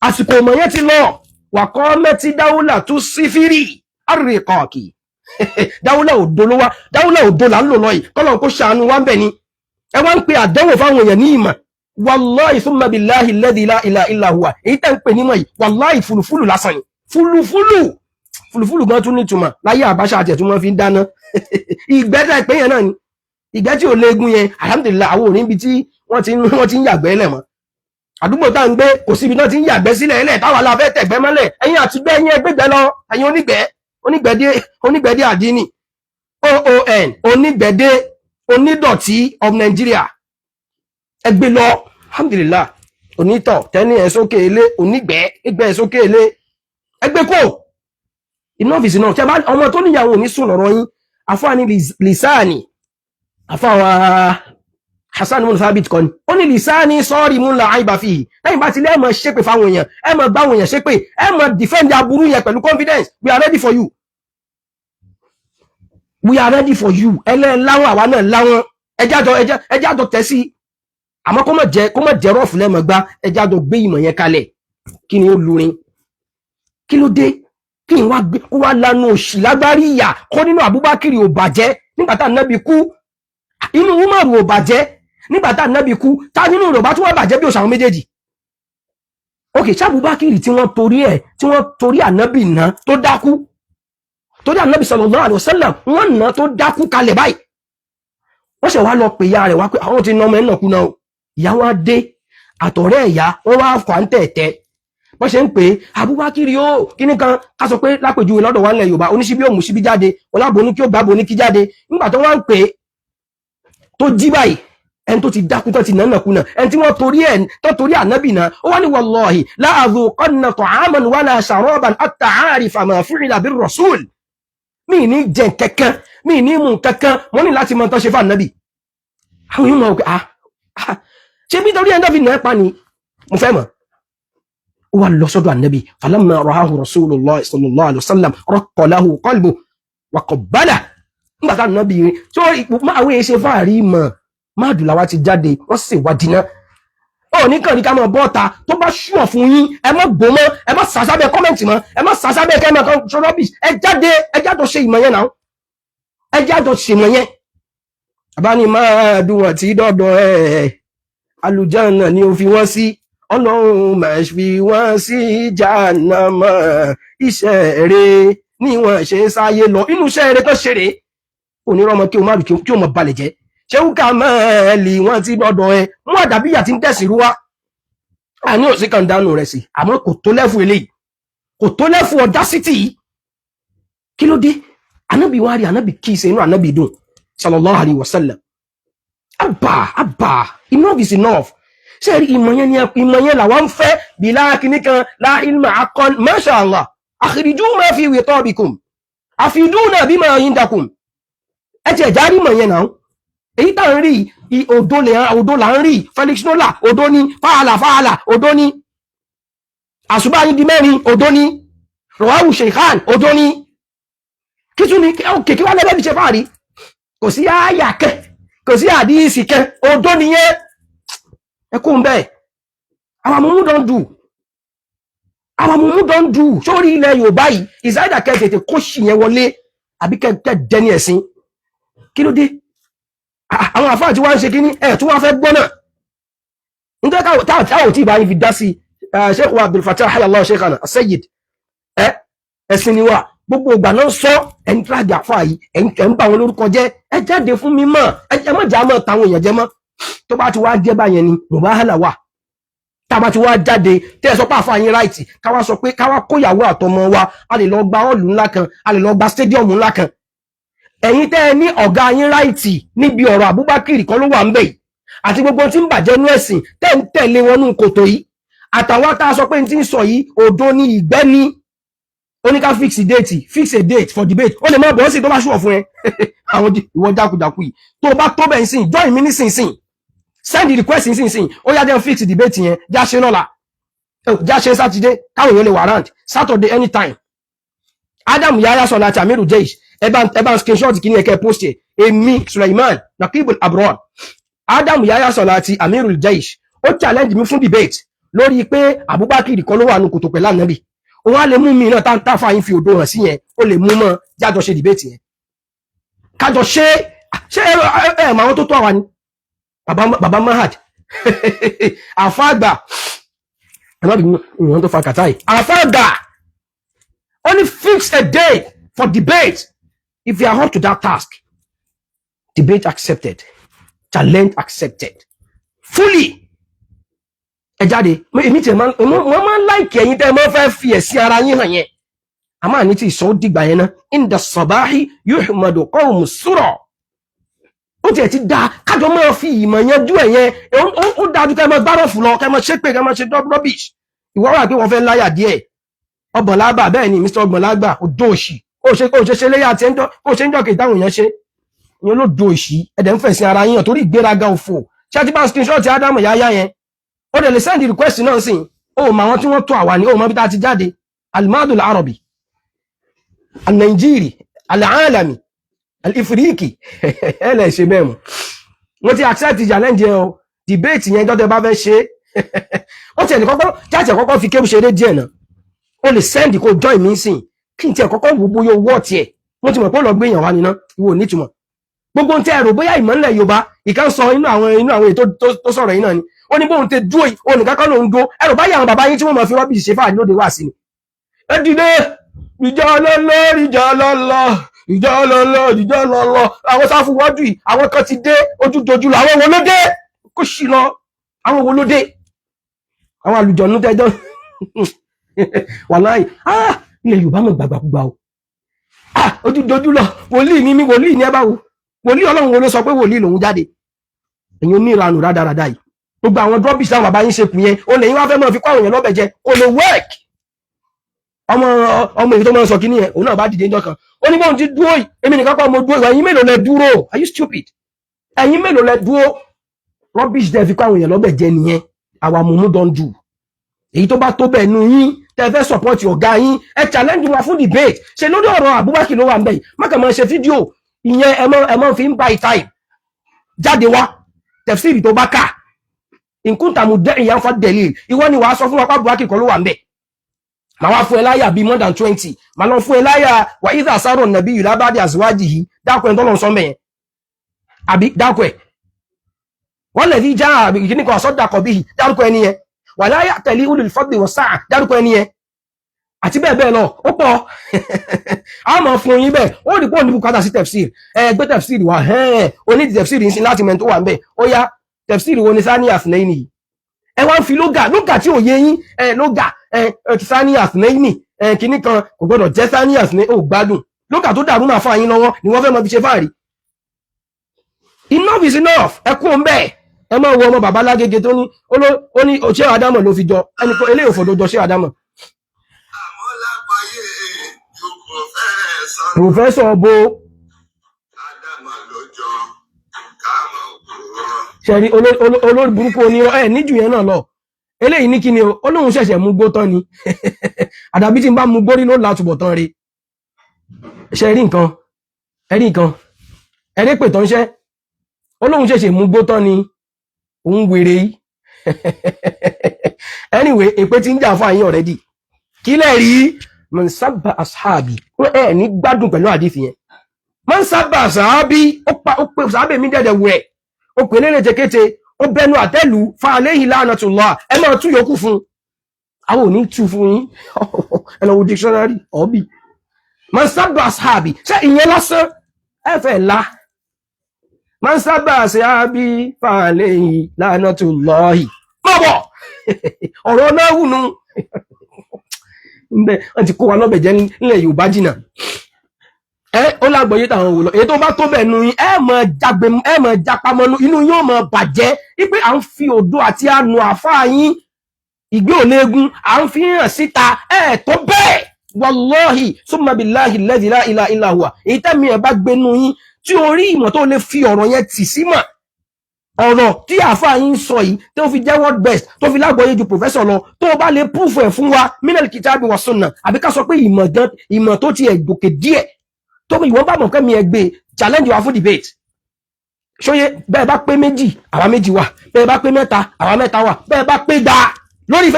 àsìkò ìmọ̀ yẹn ti lọ. Wàkọ́ mẹ́tí dáwùlà tó sífírì àríkọ̀ọ̀kì, dáwùlà òdo ló wá, dáwùlà òdo là ń lò lọ yìí, kọ́lọ̀ kó ṣàánú wá ń bẹ̀ ni. Ẹ wá ń pe àdánwò fáwọn èèyàn ní ìmọ̀. Wàláì, thumma billahi alladhi la ilaha illa huwa, èyí tẹ́ ń pè nímọ̀ yìí, wàláì, fùlùfùlù lásán ni. Fùlùfùlù, fùlùfùlù gan tún nítumọ̀ láyé àbáṣà àti ẹ̀tún wọn fi ń dáná. Ìgbẹ́ tẹ́ pé yẹn náà ni ìgbẹ́ tí ò léegun yẹn. Alhamdulillah, àwọn òní ibi tí wọ́n ti ń yàgbẹ́ lẹ̀ mọ́. Àdúgbò tá à ń gbé, kò síbi náà ti ń yàgbẹ́ sílẹ̀ ẹlẹ̀ táwa la fẹ́ tẹ̀gbẹ́ mọ́lẹ̀. Ẹ̀yin àti gbẹ́ ẹ̀yin ẹgbẹ́gbẹ́ lọ, ẹ̀yin onígbẹ́, onígbẹ́dé, onígbẹ́dé àdínì, oon, onígbẹ́dé, onídọ̀tí of Nigeria, ẹgbẹ́ lọ. Alhamdulillah, onítọ̀ tẹ́ni ẹ̀ sókè ilé, onígbẹ́ ẹgbẹ́ ẹ̀ sókè ilé, ẹgbẹ́ kò. Enough is enough. Tí a bá ọmọ tó níyàwó ní sùn lọ́rọ̀ yín. Àfáàní lisani, àfáwà Hasan ibn Thabit kọ́ni, ó ní lisani sọ́ọ̀rì mú la àìbá fi yìí. Lẹ́yìn bá ti lẹ́, ẹ máa ṣépè fáwọn èèyàn, ẹ máa bá àwọn èèyàn ṣépè, ẹ máa defend aburú yẹn pẹ̀lú confidence. We are ready for you, we are ready for you. Ẹlẹ́ láwọn, àwa náà láwọn. Ẹjẹ́ àjọ tẹ̀ sí, àmọ́ kó má jẹ́ rọ́ọ̀fù lẹ́mọ̀ gbá. Ẹjẹ́ àjọ gbé ìmọ̀ yẹn kalẹ̀. Kí ni ó lurin? Kí ló dé? Kí n wá gbé kó wá lanu òṣì lágbárí ìyà kó nínú Abubakar ò bàjẹ́ nígbà tá ànábì kú, inú Umaru ò bàjẹ́ nígbà tá ànábì kú, tá nínú rẹ̀ bá tún wá bàjẹ́ bí òṣà àwọn méjèèjì? Ok, ṣé Abubakar tí wọ́n torí ẹ̀, tí wọ́n torí ànábì ná tó dákú, torí ànábì sallallahu alaihi wasallam wọ́n ná tó dákú kalẹ̀ báyìí, wọ́n ṣe wá lọ pè ya rẹ̀ wá pé àwọn ti ná ọmọ ẹ̀ náà kú náà o. Ìyá wa dé àtọ̀rẹ́ ẹ̀yà, wọ́n wá fà ń tẹ̀tẹ̀. Wọ́n ṣe ń pè é, Abubakar ó kíní kan, ká sọ pé lápèjúwe lọ́dọ̀ wa nílẹ̀ Yorùbá, oníṣíbí ò mú síbí jáde, ọlábòní kí ó gbàbò ní kí jáde. Nígbà tó wá ń pè é tó jí báyìí, ẹni tó ti dákú, tó ti nànà kú náà, ẹni tí wọ́n torí ẹ̀ tó torí ànábì náà, ó wá ní wallahi la adhuqanna ta'aman wala sharaban hatta a'rifa ma fu'ila bir rasul. Mi ní jẹ kankan, mi ní mú kankan, mo ní láti mọ tán ṣe fún ànábì. Àwọn yóò mọ̀ pé, ah ah, ṣé bí torí ẹni tó fi nà ẹ́ pa ni mo fẹ́ mọ̀. Ó wá lọ sọ́dọ̀ ànábì. Falamma ra'ahu rasulullah sallallahu alaihi wasallam raqqa lahu qalbu wa qabbalahu. Nígbà tá ànábì rí tó àwọn èèyàn ṣe fáàrí mọ̀ máàdùn làwa ti jáde, wọ́n sì wá dínà ó ní kàn ní ká máa bọ́ ta. Tó bá ṣùọ̀ fún yín, ẹ má gbó mọ́, ẹ má sàsábẹ́ comment mọ́, ẹ má sàsábẹ́ kẹ́ ẹ má kàn ṣe rubbish. Ẹ jáde, ẹ jáde ṣe ìmọ̀ yẹn náà, ẹ jáde ṣe ìmọ̀ yẹn. Àbá ní máa dùn wọ́n tí dọ́dọ̀ ẹ̀, alùjánnà ni ó fi wọ́n sí, ọlọ́run máa fi wọ́n sí jahannama. Iṣẹ́ rẹ̀ ni wọ́n ṣe sáyé lọ, inú iṣẹ́ rẹ̀ tó ṣe rèé. Onírọ́mọ kí o má kí o mọ̀ balẹ̀ jẹ́ ṣéwúkà mẹ́ẹ̀lì wọ́n ti dọ́dọ̀ ẹ mú àdàbíyà tí ń tẹ̀sí rúwá àní òsì kan dánú rẹ̀ sí, àmọ́ kò tó lẹ́fù eléyìí, kò tó lẹ́fù audacity yìí. Kí ló dé? Anábì wá rí, anábì kí í ṣe, inú anábì dùn sallallahu alayhi wa sallam. Abba, abba, enough is enough. Ṣé rí ìmọ̀ yẹn ni ìmọ̀ yẹn làwọn ń fẹ́ bí láàkíní kan la ilma akon. Masha Allah, akhriju ma fi witabikum afiduna bima indakum. Ẹ ti ẹ̀já rí ìmọ̀ yẹn náà. Èyí tá ń rí òdo lè òdo là ń rí. Felix Nola òdo ni, fàhàlà fàhàlà òdo ni, àṣùbà yín di mẹ́rin òdo ni, rọ̀wáwù sheikhan òdo ni. Kí tún ni kí wá lẹ́bẹ̀ẹ́ fi ṣe fáàrí? Kò sí àyà kẹ, kò sí àdíìsì kẹ, òdo nìyẹn. Ẹ kó ń bẹ́ẹ̀. Àwọn mumu don do, àwọn mumu don do. Sórí ilẹ̀ Yorùbá yìí, ìsáyidà kẹ tètè kó sì yẹn wọlé àbí kẹ kẹ dẹni ẹ̀sìn. Kí ló dé? Àwọn àfáà tí wọ́n ń ṣe kíní ẹ̀ tí wọ́n fẹ́ gbọ́ náà nítorí táwọn tí ìbá yín fi dá sí. Sheikh wa Abdul Fattah hayallahu sheikhana asayid, ẹ ẹ̀sìn ni wà. Gbogbo ìgbà náà sọ ẹ̀ ń tíráàgì àfa yìí, ẹ̀ ń bà wọn lórúkọ jẹ́. Ẹ jáde fún mi mọ́, ẹ má jà mọ́ táwọn èèyàn jẹ mọ́. Tó bá ti wá jẹ́ báyẹn ni mubahala wà. Tá a bá ti wá jáde, tẹ́ ẹ sọ pé àfa yín right, káwá sọ pé káwá kóyàwó àtọmọ wa, a lè lọ gba hall ńlá kan, a lè lọ gba stadium ńlá kan. Ẹ̀yin tẹ́ ẹ ní ọ̀gá yín right níbi ọ̀rọ̀ Abubakar kan ló wà ń bẹ̀ yìí àti gbogbo tí ń bàjẹ́ nú ẹ̀sìn tẹ́ ń tẹ̀lé wọn nú kòtò yìí, àtàwọn tá a sọ pé n ti ń sọ yìí òdo ni, ìgbẹ́ ni. Ó ní ká fix date, fix a date for debate. Ó lè má bọ́ sí tó bá ṣùwọ̀ fún ẹ. Àwọn ìwọ jákujàku yìí, tó bá tó bẹ̀ ń sìn, join mi nísinsìnyí, send the request nísinsìnyí. Ó yá, jẹ́ fix debate yẹn, já ṣe lọ́la, já ṣe Saturday, káwọn èèyàn lè wà round Saturday anytime. Adam Yahya sọlá àti Amiru Jeish, ẹ bá screenshot kí ni ẹ kẹ́ post ẹ. Èmi Suleiman Nakibul Abroad, Adam Yahya sọlá àti Amiru Jeish, ó challenge mi fún debate lórí pé Abubakar kọ́ ló wà nù kòtò pẹ̀lú ànábì. Òun á lè mú mi náà tá tá fàyín fi òdo hàn sí yẹn, ó lè mú mọ́ jájọ ṣe debate yẹn, kájọ ṣe. Ṣé ẹ mọ àwọn tó tó àwa ni baba Mahad àfáàgbà? Ẹ má bínú, ìwọ̀n tó fa kàtá yìí. Àfáàgbà only fix a date for debate if you are up to that task. Debate accepted, challenge accepted fully. Ẹ jáde. Èmi tiẹ̀ máa wọ́n máa ń like ẹ̀yin tẹ́ ẹ máa fẹ́ fi ẹ̀sìn ara yín hàn yẹn. A máa ní tí ìsọ dìgbà yẹn náà. Inda sabahi yuhmadu qawmu sura. Ó tiẹ̀ ti da kájọ máa fi ìmọ̀ yanjú ẹ̀ yẹn. Ó dájú kẹ́ ẹ máa gbárò fún lọ, kẹ́ ẹ máa ṣépè, kẹ́ ẹ máa ṣe rubbish. Ìwọ wà pé wọ́n fẹ́ láyà díẹ̀ ọgbọ̀n lágbà. Bẹ́ẹ̀ ni, Mr ọgbọ̀n lágbà, odó òṣì. Ó ṣe ṣe léyà tí ó ṣe ń jọ́ kejì táwọn èèyàn ṣe ìyẹn ló do òṣì. Ẹ̀dẹ̀ ń fẹ̀sìn ara yín hàn torí ìgbéraga òfò. Ṣé ti bá screenshot Ádámù Yáyá yẹn? Ó dẹ̀ lè send request náà sìn. Ó mọ àwọn tí wọ́n tó àwa ni, ó mọ bí tá a ti jáde. Almadul arabi al-Nàìjírí al-alami al-ifriqi, ẹ lè ṣe bẹ́ẹ̀ mọ́. Wọ́n ti accept challenge yẹn o. Debate yẹn, jọ́tẹ̀ bá fẹ́ ṣe é, ó tiẹ̀ ní kọ́kọ́ jáde, kọ́kọ́ fi kébù ṣeré díẹ̀ náà. Ó lè send kó join mi sìn, kí n tiẹ̀ kọ́kọ́ wò bóyá owó ọ̀tí ẹ̀. Wọ́n ti mọ̀ pé ó lọ gbé èèyàn wá níná. Ìwò nítumọ̀ gbogbo ohun tẹ́ ẹ rò bóyá ìmọ̀ ńlẹ̀ Yorùbá ìkan sọ inú àwọn èyí tó sọ̀rọ̀ yìí náà ni. Ó ní bóun ti dúró yìí, òun nìkan kọ́ lòun dúró. Ẹ rò báyìí àwọn bàbá yín tí wọ́n mọ̀ fi rubbish ṣe fáàní lóde wá sí ni. Ẹ dìde, ìjà lọ́lọ́, ìjà lọ́lọ́, ìjà lọ́lọ́, ìjà lọ́lọ́. Àwọn sáfù wájú yìí, àwọn kan ti dé ojú dojú lọ. Àwọn wo ló dé? Kó sì lọ. Àwọn wo ló dé? Àwọn àlùjọ̀nú tẹjọ́. Wàláì, ah, ilẹ̀ Yorùbá mọ̀ gbàgbàkúgbà o. Ah, ojú dojú lọ. Wòlíì ní mí, wòlíì ní ẹ bá wo wòlíì Ọlọ́run wo ló sọ pé wòlíì lòun jáde? Ẹ̀yin oníranù rádaràda yìí, gbogbo àwọn rubbish táwọn bàbá yín ṣe kù yẹn, ó lè yín wá fẹ́ mọ̀ fi kọ́ àwọn èèyàn lọ́bẹ̀ jẹ. Kò lè work. Ọmọ ọmọ èyí tó máa ń sọ kíní yẹn, òun náà bá dìde níjọ́ kan, ó ní bóun ti dúró yìí, èmi nìkan kọ́ mo dúró. Ẹ̀yin mélòó lẹ dúró? Are you stupid? Ẹ̀yin mélòó lẹ dúró? Rubbish dẹ́ fi kọ́ àwọn èèyàn lọ́bẹ̀ jẹ nìyẹn. Àwa mumu don do. Èyí tó bá tó bẹ́ẹ̀ nu yín tẹ́ fẹ́ support ọ̀gá yín, ẹ challenge wa fún debate. Ṣe lórí ọ̀rọ̀ Abubakar ló wà ń bẹ̀ yìí? Má kàn máa ṣe fídíò ìyẹn, ẹ mọ́ fi ń buy time. Jáde wá, tafsiri tó bá kà nkúntàmù dẹ́ ìyá fa delil. Ìwọ ni wàá sọ fún wa pé Abubakar kọ́ ló wà ń bẹ̀. Màá wá fún ẹ láyà bíi more than 20. Màá lọ fún ẹ láyà wà ìdá sáró nàbí yìí lábàdí àzíwájì yìí. Dákun ẹ tọ́lọ̀ sọ mẹ́yẹn àbí dákun ẹ wọ́n lè fi já àbí kìíní kan àsọdà kọ̀ bíi. Dárúkọ ẹni yẹn. Wà láyà tẹ̀lé ulul fadli was sa'a, dárúkọ ẹni yẹn àti bẹ́ẹ̀ bẹ́ẹ̀ lọ. Ó pọ̀, a máa fún yín bẹ́ẹ̀. Ó rí pé òní bùkátà sí tafsir. Ẹ gbé tafsir wà hẹ́ẹ̀ oní tafsir ń sin láti mẹ́rin tó wà ń bẹ̀. Ó yá, tafsir wo ni thaniya ithnayni yìí? Ẹ wá ń fi lógà lógà tí ò yé yín. Ẹ lógà ẹ thaniya ithnayni, ẹ kìíní kan kò gbọdọ̀ jẹ́ thaniya ithnayni. Ó gbádùn lógà tó dàrú máa fún yín lọ́wọ́ ni wọ́n fẹ́ mọ fi ṣe fáàrí. Enough is enough. Ẹ kú òun bẹ́ẹ̀. Ẹ máa wo ọmọ bàbá lágége tó ní ó ní ṣé àdámọ̀ ló fi jọ ẹnì kan. Eléyìí òfòdó jọ ṣé àdámọ̀. Àmọ́ lágbàáyé ju professor. Professor bo. Ádámà ló jọ káàmọ̀ òwúrọ̀. Ṣẹ̀rí olórí burúkú onírọ́ ẹ̀ níjù yẹn náà lọ. Eléyìí ní kíni o? Ó lóun ṣẹ̀ṣẹ̀ mú gbó tán ni. Àdàbí tí n bá mú gbórí ló látúbọ̀ tán rí. Ṣe rí nǹkan? Ẹ rí nǹkan? Ẹ rí pè tán ṣẹ́. Ó lóun ṣẹ̀ṣẹ̀ mú gbó tán ni, òun wèrè yìí. Anyway, èpè tí ń jà fún àyín already. Kí lẹ̀ rí? Man sabba ashabi, ẹ ní gbádùn pẹ̀lú àdìsí yẹn. Man sabba ashabi, ó pa ó pe sàábẹ̀ mi dẹ̀dẹ̀ wẹ̀, ó pè ní létekéte, ó bẹnu àtẹ́lù, fa alayhi la'natullah. Ẹ máa tú yòókù fún. Àwọn ò ní tú fún yín. Ẹ lọ wo dictionary ọ̀bì. Man sabba ashabi, ṣé ìyẹn lásán ẹ fẹ́ la? Man sabba ashabi fa alayhi la'natullahi. Má bọ̀, ọ̀rọ̀ náà wù nù nbẹ. Wọ́n ti kó wa lọ́bẹ̀ jẹ́ nílẹ̀ Yorùbá jìnnà. Ẹ ó lágbọ̀ọ́yé táwọn wò lọ. Èyí tó bá tó bẹ̀ nu yín, ẹ mọ̀ jágbe, ẹ mọ̀ jápamọ́nú, inú yóò mọ̀ bàjẹ́ wípé à ń fi òdo àti àánú àfáà yín, ìgbé òléegun, à ń fi hàn síta. Ẹ tó bẹ́ẹ̀, wallahi summa billahi alladhi la ilaha illa huwa, èyí tẹ́mi ẹ̀ bá gbénu yín tí orí ìmọ̀ tó lè fi ọ̀rọ̀ yẹn tì sí mọ̀, ọ̀rọ̀ tí àáfàá yín sọ yìí tó fi jẹ́ world best, tó fi lágbọ̀ọ́yé ju professor lọ, tó bá lè proof ẹ̀ fún wa minal kitabi wa sunna, àbí ká sọ pé ìmọ̀ gan, ìmọ̀ tó ti ẹ̀ gòkè díẹ̀ tó ìwọ́n bá mọ̀ kẹ́mi ẹ̀ gbé challenge wa fún debate, ṣóyé? Bẹ́ẹ̀ bá pé méjì, àwa méjì wà. Bẹ́ẹ̀ bá pé mẹ́ta, àwa mẹ́ta wà. Bẹ́ẹ̀ bá pé dáa lórí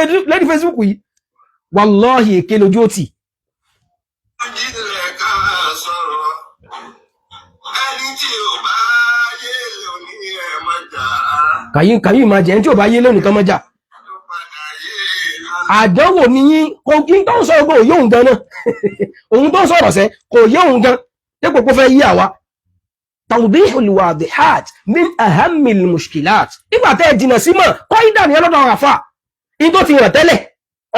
Facebook yìí, wallahi, èké lójú ó tì. Jílẹ̀ ká sọ̀rọ̀. Ẹni tí ò bá yé lónìí ẹ̀ mọ́ jà. Kàyí máa jẹ́ ẹni tí ò bá yé lónìí kan mọ́jà. Ló padà yé lọ́la. Àdánwò ni yín. Kò kí n tó ń sọ ọgbọ́n òye òun gan náà, òun tó ń sọ̀rọ̀ sẹ́ kò yé òun gan dépò kó fẹ́ yí àwa. Tawdihul wadihat min ahammil mushkilat. Nígbà tẹ́ ẹ jìnà sí mọ̀ kọ́ ìdà ní ẹlọ́dọ̀ àwọn àfà in tó ti rẹ̀ tẹ́lẹ̀.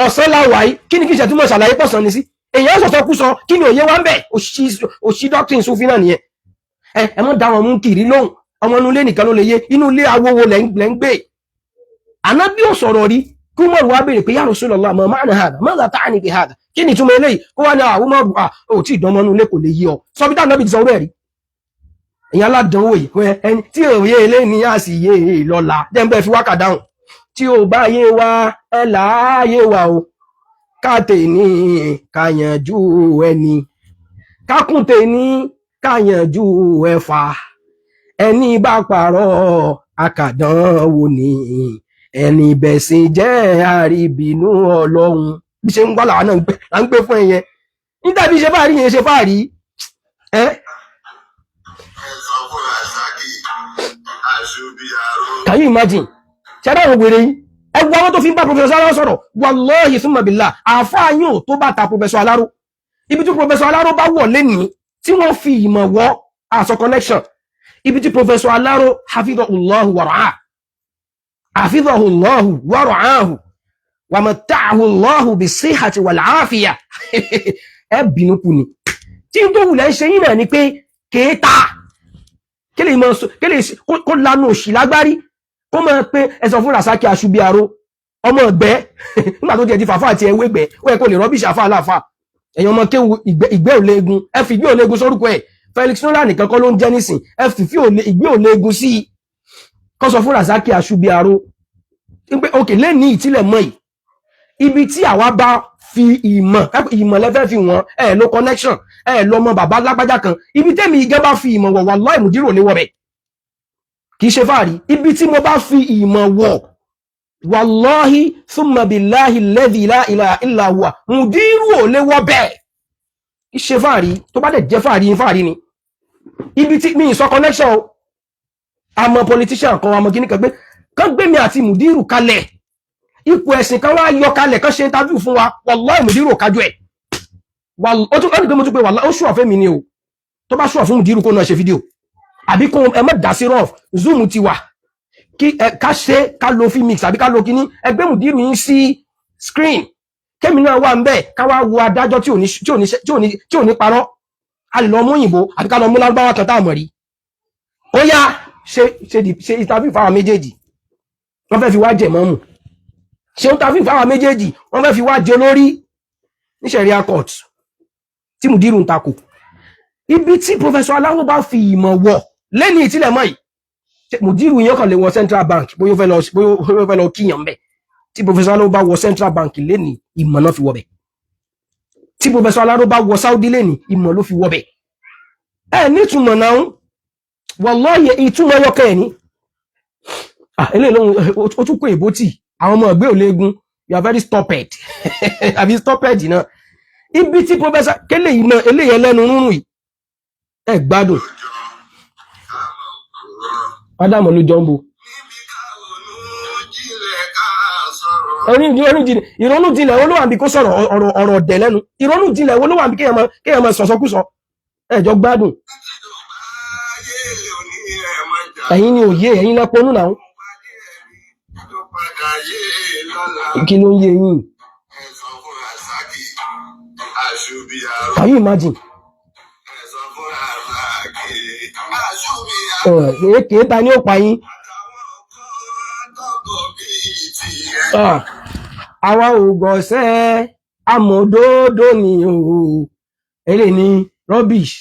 Ọ̀sán láwàá yìí, kí ni kí ìṣẹ̀túmọ̀ ṣàlàyé pọ̀sán ni sí èèyàn sọ̀tọ̀ kú sọ? Kí ni òye wa ń bẹ̀? Òṣì doctrine sufi náà nìyẹn. Ẹ mọ́ da wọn mú kiri lóhùn. Ọmọ inú ilé nìkan ló lè yé. Inú ilé awowo lẹ́ ń gbé. Ànábì ò sọ̀rọ̀ rí kí Umaru wá béèrè pé, ya Rasulullah, ma ma'na hada, madha ta'ni bi hada, kí ni ìtumọ̀ eléyìí? Kó wá ní àwọn Umaru à ò tí ì dánmọ́ inú ilé, kò lè yí ọ. Sọ bí táwọn ti sọ rẹ̀ rí. Èyàn aládánwò yìí, ẹni tí òye ilé ni a sì yé e lọ́la jẹ́ fi wákà dáhùn. Tí ò bá yé wa, ẹ láàyè wa o, ká tèní ká yanjú ẹni, kákùn tèní ká yanjú ẹ̀fà, ẹni bá parọ́ akàdánwò ni, ẹni bẹ̀sìn jẹ́ àríbínú Ọlọ́run. Bí ṣe ń wá làwọn náà là ń gbé fún ẹ yẹn nígbà bí ṣe fáàrí yẹn ṣe fáàrí ẹ. Ẹ sọ fún Rasaki Àṣùbíàrò. Can you imagine? Ṣẹ́dá àwọn wèrè yìí, ẹ wo àwọn tó fi ń bá Professor Alaro sọ̀rọ̀. Wallahi thumma billah, àáfàá yóò tó bá ta Professor Alaro. Ibi tí Professor Alaro bá wọ̀ lénìí tí wọ́n fi ìmọ̀ wọ́ àṣọ connection, ibi tí Professor Alaro, hafidhahullahu wa ra'ah, hafidhahullahu wa ra'ahu wa matta'ahu Allahu bis-sihhati wal 'afiyah, ẹ bínú kú ni. Tí n tó wùlẹ̀ ń ṣe yín náà ni pé kéèta kí lè mọ kí lè kó lanu òṣì lágbárí, kó máa pé ẹ sọ fún Rasaki Aṣubiaro, ọmọ ọgbẹ́, nígbà tó tiẹ̀ ti fàáfà àti ẹwé gbẹ, ó yẹ kó lè rubbish àfa àláfà. Ẹ̀yin ọmọ kéwu ìgbẹ́ òleegun, ẹ fi ìgbẹ́ òleegun sórúkọ ẹ̀. Felix Nola nìkan kọ́ ló ń jẹ́ nísìn. Ẹ fi ìgbẹ́ òleegun sí i. Kó sọ fún Rasaki Aṣubiaro pé òkè lẹ́ni ìtìlẹ̀ mọ́ yìí, ibi tí àwa bá fi ìmọ̀, ìmọ̀ lẹ́fẹ́ fi wọ́n ẹ lo connection, ẹ lọ mọ bàbá lágbájá kan. Ibi tẹ́mi igẹ́ bá fi ìmọ̀ wọ̀, wallahi, ìmùdírò lè wọ̀ bẹ̀. Kì í ṣe fáàrí. Ibi tí mo bá fi ìmọ̀ wọ̀, wallahi thumma billahi alladhi la ilaha illa huwa, mùdírù ò lè wọ̀ bẹ̀. Kì í ṣe fáàrí. Tó bá dẹ̀ jẹ́ fáàrí ní fáàrí ni. Ibi tí mi ì sọ connection o, àmọ́ politician kan, àmọ́ kíní kan gbé kán gbé mi àti mùdírù kalẹ̀, ipò ẹ̀sìn kan wá yọ kalẹ̀, kán ṣe interview fún wa, wallahi, mùdírù ò kájú ẹ̀. Ó tún ó ní pé mo tún pé wallahi, ó ṣùwà fẹ́ mi ni o. Tó bá ṣùwà fún mùdírù, kó náà ṣe fídíò, àbí kó ẹ má dá sí rough zoom ti wà, kí ẹ ká ṣe, ká lo filmix àbí ká lo kíní, ẹgbẹ́ mùdírù yín sí screen, kémi náà wà ń bẹ̀, ká wá wo adájọ́ tí ò ní parọ́. A lè lọ mú òyìnbó àbí ká lọ mú lárúbáwá kan tá a mọ̀ rí. Ó yá, ṣe interview fáwọn méjèèjì. Wọ́n fẹ́ fi wá jẹ mọ́mù. Ṣe interview fáwọn méjèèjì. Wọ́n fẹ́ fi wá jẹ olórí ní sharia court tí mùdírù ń takò. Ibi tí Professor Alaro bá fi ìmọ̀ wọ̀ lẹ́ni ìtìlẹ̀ mọ́ yìí, mùdírù yẹn kàn lè wọ Central Bank, bóyá ó fẹ́ lọ kíyàn bẹ̀. Tí Professor Alaro bá wọ Central Bank lẹ́ni, ìmọ̀ náà fi wọ bẹ̀. Tí Professor Alaro bá wọ Saudi lẹ́ni, ìmọ̀ ló fi wọ bẹ̀. Ẹ nítumọ̀ náà, wallahi, ìtumọ̀ yọkẹ́ ẹ̀ ní. Ah, eléyìí lóhun ó tún kó èbó tì. Àwọn ọmọ ẹgbẹ́ òléegun, you are very stupid, àbí stupid náà. Ibi tí Professor kélé yìí náà, eléyìí ẹlẹ́nu rúrùn yìí, ẹ gbádùn. Ádámù ló jọ ń bo. Níbi ká ronú jinlẹ̀ ká sọ̀rọ̀. Ìrònú jinlẹ̀, ìrònú jinlẹ̀ wo ló wà níbi kó sọ̀rọ̀ ọ̀rọ̀ ọ̀rọ̀ ọ̀dẹ̀ lẹ́nu? Ìrònú jinlẹ̀ wo ló wà níbi kéèyàn máa sọ̀sọ́kúsọ? Ẹ̀jọ̀ gbádùn. Ayé lóní ẹ̀ má jà. Ẹ̀yin ni òye, ẹ̀yin lẹ́pọ̀nù náà. Tó padà yé lọ́la. Kí ló ń yé yín? Ẹ sọ fún Rasaki, àṣùbíàrò. Can you imagine? Ẹ sọ fún Rasaki, àṣùbíàrò. Ẹ kéé, ta ni ó pa yín? Àtàwọn kan tọkọ bíi tiẹ̀. Ah, àwa ò gbọ̀sẹ́ amòdòdó ni o. Eré ní rubbish.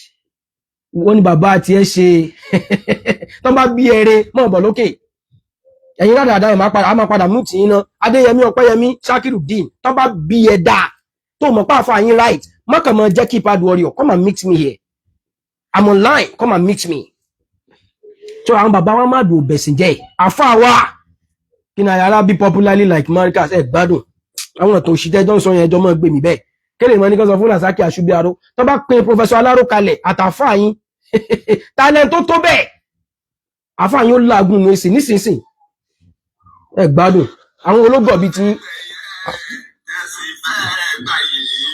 Wọ́n ní bàbá tiẹ̀ ṣe tó bá bí ẹrẹ mọ̀ bọ̀ lókè. Ẹ̀yin ládàáda ẹ̀ máa padà, á máa padà mú tì í ná. Adéyẹmí, Ọpẹ́yẹmí, Shakiru Dean, tó bá bí ẹ dáa tó mọ̀ pàfà yín right, mọ́kànmọ́ jẹ́ keypad warrior. Come and meet me here, I'm online, come and meet me. Tó àwọn bàbá wa má dùn bẹ̀sìn jẹ́ àfa wa. Kí ni àyàrá bí popularly like Marcus? Ẹ̀ gbádùn àwọn ètò òṣìṣẹ́ tó ń sọ yẹn, ẹjọ́ mọ́ gbé mi bẹ́ẹ̀. Kéde ìmọ̀ ní kan sọ fún Rasaki Àṣùbíàró, tó bá pe Professor Aláró kalẹ̀ àtàfà yín, talent tó tó bẹ́ẹ̀, àfà yín ó làágùn ní èsì nísinsìn. Ẹ gbádùn àwọn ológọ̀ bíi ti Ẹ̀sìn fẹ́ gbà yìí.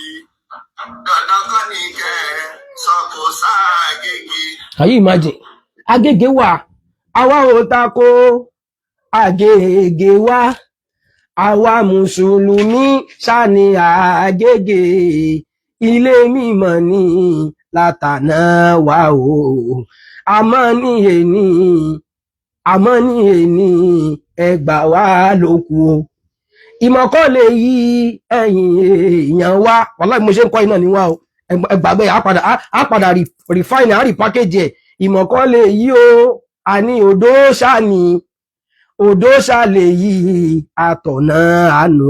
Dandan kọ́ ni kẹ́ ẹ sọ kò sáà gègé. Can you imagine? Agége wà, àwa ò tako Agége wá. Àwa mùsùlùmí ṣáni Agége, ilé mímọ́ ní látànà wá o. Àmọ́ ní èní, àmọ́ ní èní, ẹgbà wá ló kù o. Ìmọ̀kọ́ lè yí ẹ̀yìn èèyàn wá. Wàláhì, mo ṣe ń kọ́ iná ní wá o. Ẹgbàgbé, á padà refine, á repackage ẹ̀. Ìmọ̀kọ́ lè yí o, àní odò ṣáni, odò ṣàlè yí àtọ̀nà àánú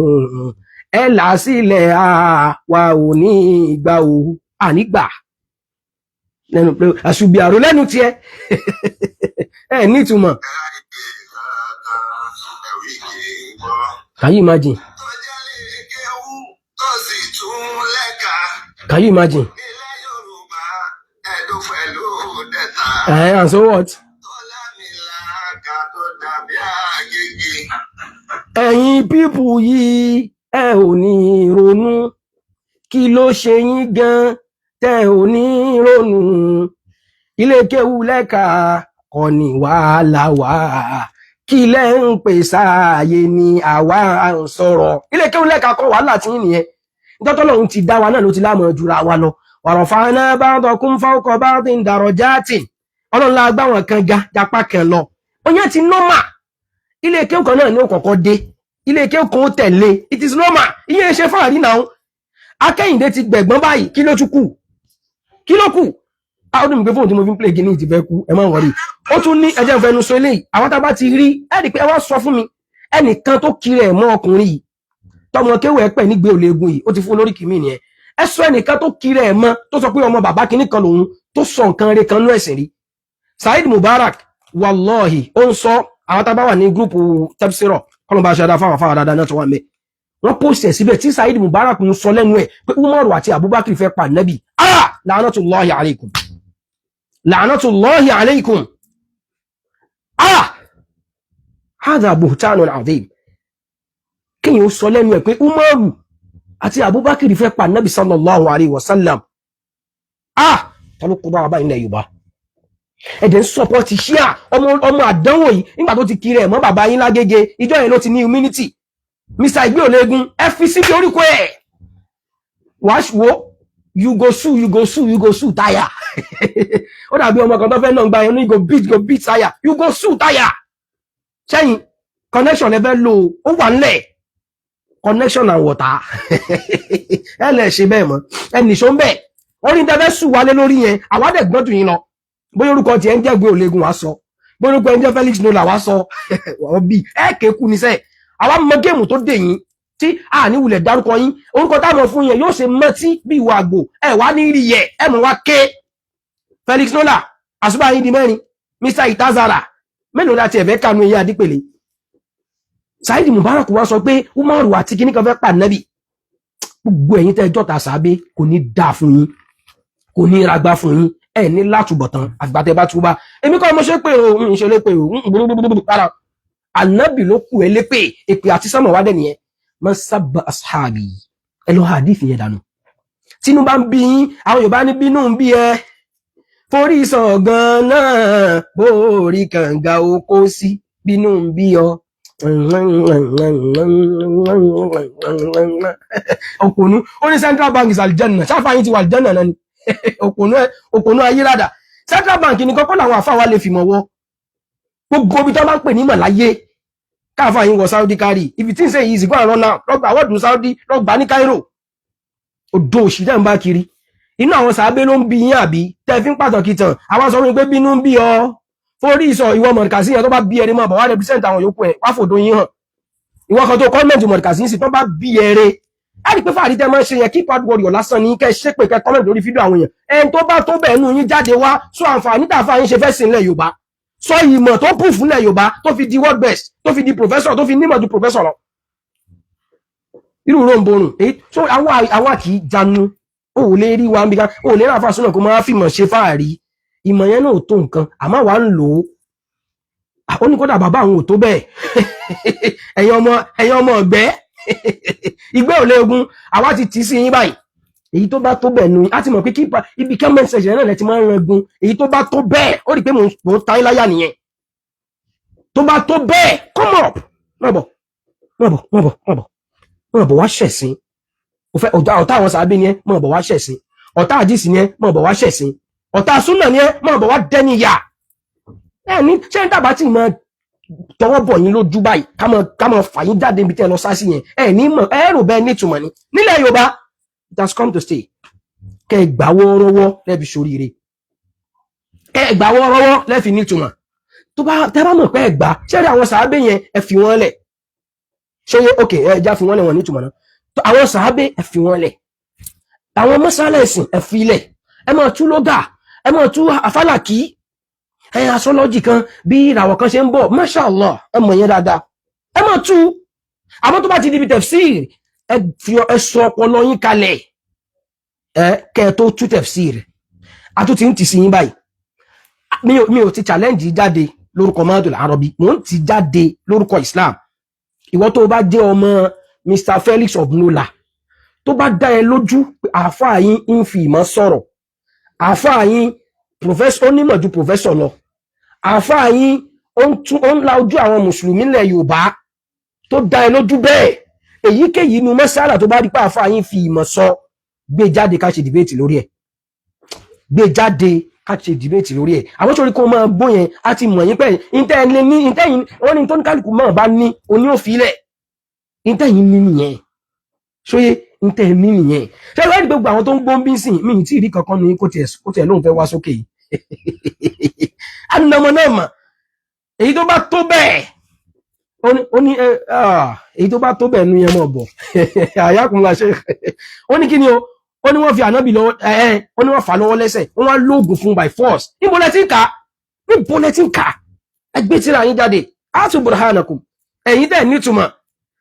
ẹ là sílẹ̀. Àwa ò ní ìgbà o, ànígbà lẹ́nu pé àṣùbí àrò lẹ́nu tiẹ̀ ẹ nítumọ̀. Ẹ̀wí kì í gbọ́. Can you imagine? Tó jẹ́ lè kéwú tó sì tún lẹ́ka. Can you imagine? Nílẹ̀ Yorùbá, Ẹdó pẹ̀lú Delta. And so what? Tó lámìlàaka tó dàbí Àgègè. Ẹ̀yin people yìí, ẹ ò ní ronú. Kí ló ṣe yín gan tẹ́ ò ní ronú? Ilé kéwú lẹ́ka kọ́ ni wàhálà wà. Kí lẹ́ ń pè sáàyè ni àwa ń sọ̀rọ̀? Ilé kéwú lẹ́ka kọ́ wàhálà tí yín nìyẹn. Nítorí Ọlọ́run ti dá wa náà ló ti lámọ̀ jura wa lọ. Warafa'na ba'dakum fawqa ba'din darajatin. Ọlọ́run la gbá wọn kan ga japá kan lọ. Oyin ti normal. Ilé kéwú kan náà ní ó kọ́kọ́ dé, ilé kéwú kan ó tẹ̀lé. It is normal. Iye ṣe fáàrí náà. Akẹ́yìndé ti gbẹ̀gbọ́n báyìí. Kí ló tún kù? Kí ló kù? A ó dùn mí pé fóònù tí mo fi ń play gíní ti fẹ́ kú. Ẹ má worry. Ó tún ní ẹjẹ́ ìfẹnu sọ eléyìí. Àwọn tá a bá ti rí ẹ rí i pé ẹ wá sọ fún mi ẹnìkan tó kiri ẹ̀ mọ́ ọkùnrin yìí, tọmọ kéwù ẹ pẹ̀ nígbè òlegun yìí, ó ti fún lórí kìmí nìyẹn. Ẹ sọ ẹnìkan tó kiri ẹ̀ mọ́, tó sọ pé ọmọ bàbá kìíní kan lòun, tó sọ nǹkan rẹ̀ kan nú ẹ̀sìn rí. Saheed Mubarak, wallahi, ó ń sọ. Àwọn tá a bá wà ní group tẹ́písírọ̀, kọ́nà bá ṣe dáadáa fáwọn afáwọn dáadáa náà tó wà mẹ́, wọ́n post ẹ̀ síbẹ̀ tí Saheed Mubarak ń sọ lẹ́nu ẹ̀ pé Umaru àti Abubakar fẹ́ pa Nabi. Ah, la'natullahi alaykum, la'natullahi alaykum. Ah, hadha buhtanun azim. Kíyàn ó sọ lẹ́nu ẹ̀ pé Umaru àti Abubakar fẹ́ pa Nabi sallallahu alayhi wa sallam. Ah, ta ló kó bá wa báyìí nílẹ̀ Yorùbá? Ẹ̀dẹ̀ ń support ṣíà. Ọmọ ọmọ àdánwò yìí, nígbà tó ti kiri ẹ̀ mọ́ bàbá yín lágége, ìjọ yẹn ló ti ní immunity. Mr Ìgbé Òlegun, ẹ fi síbi oríkọ ẹ̀ wàá wo. You go sue, you go sue, you go sue tire. Ó dàbí ọmọ kan tó fẹ́ náà gba yẹn ní go beat, go beat tire, you go sue tire. Sẹ́yìn connection ẹ fẹ́ lò ó wà ńlẹ̀, connection and water. Ẹ lẹ̀ ṣe bẹ́ẹ̀ mọ́, ẹ nìṣó ń bẹ̀. Wọ́n ní tẹ́fẹ́ sùn wálé lórí yẹn, àwa dẹ̀ gbọ́n jù yín lọ. Bóyá orúkọ tiẹ̀ ń jẹ́ Ìgbé Òlegun, wàá sọ. Bóyá orúkọ ẹ̀ ń jẹ́ Felix Nola, wàá sọ. Wọ́n bí ẹ kéku níṣẹ́. Àwa mọ game tó dè yín tí a ní wulẹ̀ dárúkọ yín. Orúkọ táwọn fún yẹn yóò ṣe mọ́tí bí ìwà àgbò. Ẹ wá ní rí yẹ, ẹ mọ̀ wá ké. Felix Nola, àṣùbà yín di mẹ́rin. Mr Itazara, mélòó láti ẹ̀fẹ́ kanu eyín Adípèlé? Saheed Mubarak wá sọ pé Umaru àti kíní kan fẹ́ pa Nẹ́bì. Gbogbo ẹ̀yin tẹ́ jọ́ta sàábé, kò ní dáa fún yín, kò ní ragbá fún yín. Ẹ ní látúbọ̀tán àgbàtẹ́ bá túbá. Èmi kọ́ mo ṣe pé o ń ṣe lépè o gbogbogbò rárá. Ànábì ló kù ẹ lépè. Èpè àti sánmọ̀ wá dẹ̀ nìyẹn. Man sabba ashabi, ẹ lọ hadith yẹn dànù. Tínú bá ń bí yín, àwọn Yorùbá ní bínú ń bí ẹ forí sàn gan náà, bóorí kànga oko sí, bínú ń bí ọ. Òpònú ó ní central bank is aljanna. Ṣáfà yín ti wà aljanna náà ni. Òpònú òpònú ayérádà. Central bank ní kọ́kọ́ làwọn àfáà wa lè fìmọ̀ wọ gbogbo ibi tó bá ń pè ní mọ̀ láyé. Káàfà yín wọ Saudi kárì. If you think say easy, go and run now. Lọ́gbà awọ́dún Saudi, lọ́gbà ní Cairo. Odò òṣì tẹ́ ń bá kiri inú àwọn sàábé ló ń bí yín, àbí tẹ́ fi ń pàtàkì tàn. Àwọn sọ fún mi pé bínú ń bí ọ forí ìsọ ìwọ mọ̀rìkàsí yẹn, tó bá bí ẹni mọ̀ bọ̀ wá represent àwọn yòókù ẹ̀, wá fòdó yín hàn. Ìwọ kan tó comment mọ̀rìkàsí sí, tó bá bí ẹrẹ á rí pé fàárí tẹ́ máa ń ṣe yẹn, keyboard warrior lásán ní kẹ́ ṣépè, kẹ́ comment lórí fídíò àwọn èèyàn. Ẹni tó bá tó bẹ́ẹ̀ nù yín, jáde wá sọ àǹfààní tàfà yín ṣe fẹ́ sìn ilẹ̀ Yorùbá, sọ ìmọ̀ tó kù fúnlẹ̀ Yorùbá tó fi di world best, tó fi di professor, tó fi nímọ̀ ju professor lọ. Irú ròǹborùn èyí so àwa kì í janu. Ó ò lè rí wa níbi kan, ó ò lè rà fásúnà kó máa fìmọ̀ ṣe fáàrí. Ìmọ̀ yẹn náà ò tó nǹkan, àmọ́ àwa ń lò ó. Ó ní kódà bàbá àwọn ò tó bẹ́ẹ̀. Ẹ̀yin ọmọ ọ̀gbẹ́ ìgbẹ́ ò léegun, àwa ti tì í sí yín báyìí. Èyí tó bá tó bẹ́ẹ̀ nu, á ti mọ̀ pé kí ibi comment section náà lẹ ti máa ń rangun. Èyí tó bá tó bẹ́ẹ̀, ó rí i pé mò ń ta yín láyà nìyẹn. Tó bá tó bẹ́ẹ̀, come up, má bọ̀, má bọ̀, má bọ̀, má bọ̀, má bọ̀ wá ṣẹ̀sìn. Ó fẹ́ ọ̀tá àwọn sàábé ni ẹ́, má bọ̀ wá ṣẹ̀sìn. Ọ̀tá àdìsí ni ẹ́, má bọ̀ wá ṣẹ̀sìn. Ọ̀tá súnà ni ẹ́, má bọ̀ wá dẹ́ni yà. Ẹ ní ṣé ń dàbá tí mo tọwọ́ bọ̀ yín lójú báyìí, ká mọ fà yín jáde níbi tí ẹ lọ sá sí yẹn. Ẹ ní mọ̀, ẹ rò bẹ́ẹ̀ nítumọ̀ ni nílẹ̀ Yorùbá. It has come to stay. Kẹ́ ẹ gbà wọ́ọ́rọ́wọ́ lẹ́bi ṣoríire, kẹ́ ẹ gbà wọ́ọ́rọ́wọ́ lẹ́fi nítumọ̀. Tó bá tẹ́ bá mọ̀ pé ẹ gbà ṣé rí àwọn sàábé yẹn, ẹ fi wọ́n lẹ̀. Ṣé ok, ẹ já fi wọ́n lẹ̀, wọ́n nítumọ̀ náà. Àwọn sàábé, ẹ fi wọ́n lẹ̀. Àwọn mọ́sálẹ̀sìn, ẹ fi lẹ̀. Ẹ máa tú lógà, ẹ máa tú àfálàkì, ẹ astrology kan, bí ìràwọ̀ kan ṣe ń bọ̀. Masha Allah, ẹ mọ̀ yẹn dáadáa, ẹ máa tú. Àmọ́ tó bá ti di ibi tafsir, ẹ fi ẹ sọ ọpọlọ yín kalẹ̀, ẹ kẹ́ ẹ tó tú tafsir. Àtúntì ń tì sí yín báyìí. Mi ò ti challenge jáde lórúkọ Mahadul Arabi, mò ń ti jáde lórúkọ Islam. Ìwọ tó bá jẹ́ ọmọ Mr Felix of Nola, tó bá dá ẹ lójú pé àáfàá yín ń fi ìmọ̀ sọ̀rọ̀, àáfàá yín professor, ó nímọ̀ ju professor lọ, àáfàá yín ó ń tún ó ń la ojú àwọn mùsùlùmí ilẹ̀ Yorùbá, tó dá ẹ lójú bẹ́ẹ̀, èyíkéyìí inú mọ́sálà tó bá rí pé àáfàá yín fi ìmọ̀ sọ, gbé jáde ká ṣe debate lórí ẹ̀. Gbé jáde ká ṣe debate lórí ẹ̀. Àwọn sórí kó máa gbó yẹn, á ti mọ̀ yín pé ìtẹ́ ẹ̀ lé ní ìtẹ́ yín. Wọ́n ní tó ní kálukú máa bá ní oní òfìlẹ̀. Ìtẹ́ yín ní nìyẹn. Ṣóyé ìtẹ́ ẹ̀ ní nìyẹn. Ṣé wọ́n ní gbogbo àwọn tó ń gbó ń bí sìn mí tí ì rí kankan ní kó tiẹ̀ lóun fẹ́ wá sókè yìí. Ànàmọ́ náà mà. Èyí tó bá tó bẹ́ẹ̀, ó ní ẹ èyí tó bá tó bẹ́ẹ̀ nu yẹn mọ̀ bọ̀ àyàkùnlá ṣe. Ó ní kí ni o? Ó ní wọ́n fi ànábì lọ́wọ́ ẹ ẹ ó ní wọ́n fà lọ́wọ́ lẹ́sẹ̀, wọ́n wá lóògùn fún by force. Níbo lẹ ti ń kà? Níbo lẹ ti ń kà? Ẹ gbé tírà yín jáde. Atu burhanakum. Ẹ̀yin tẹ̀ nítumọ̀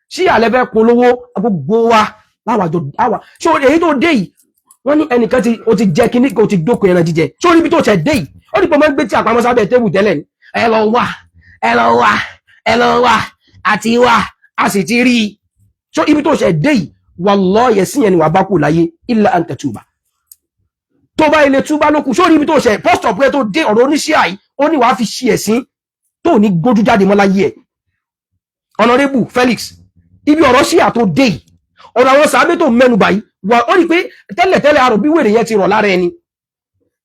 sí àlẹ́ fẹ́ polówó gbogbo wa láwàjọ àwà. Ṣé èyí tó dé yìí, wọ́n ní ẹnìkan tí ó ti jẹ́ kíní kó ti dókun ẹran jíjẹ. Ṣé orí ibi tó tẹ̀ dé yìí, ó ní pé máa ń gbé tí àpamọ́ sábẹ́ tébù tẹ́lẹ̀ ni. Ẹ lọ wá, ẹ lọ wá, ẹ lọ wá àti wá, a sì ti rí i. Ṣé ibi tó ṣẹ̀ dé yìí, wallahi, ẹ̀sìn yẹn ni wàá bá kú láyé, illa an tatuba. Tó bá ilé túbá lókù. Sórí ibi tó ṣẹ̀ post up rẹ tó dé ọ̀rọ̀ oníṣẹ́ àyí, ó ní wàá fi ṣe ẹ̀sìn tó ní gbójú jáde mọ́ láyé ẹ̀. Honorable Felix, ibi ọ̀rọ̀ ṣíà tó dé yìí, ọ̀rọ̀ àwọn sàábé tó mẹ́nu báyìí wà, ó rí pé tẹ́lẹ̀tẹ́lẹ̀ àrò bí wèrè yẹn ti rọ̀ lára ẹni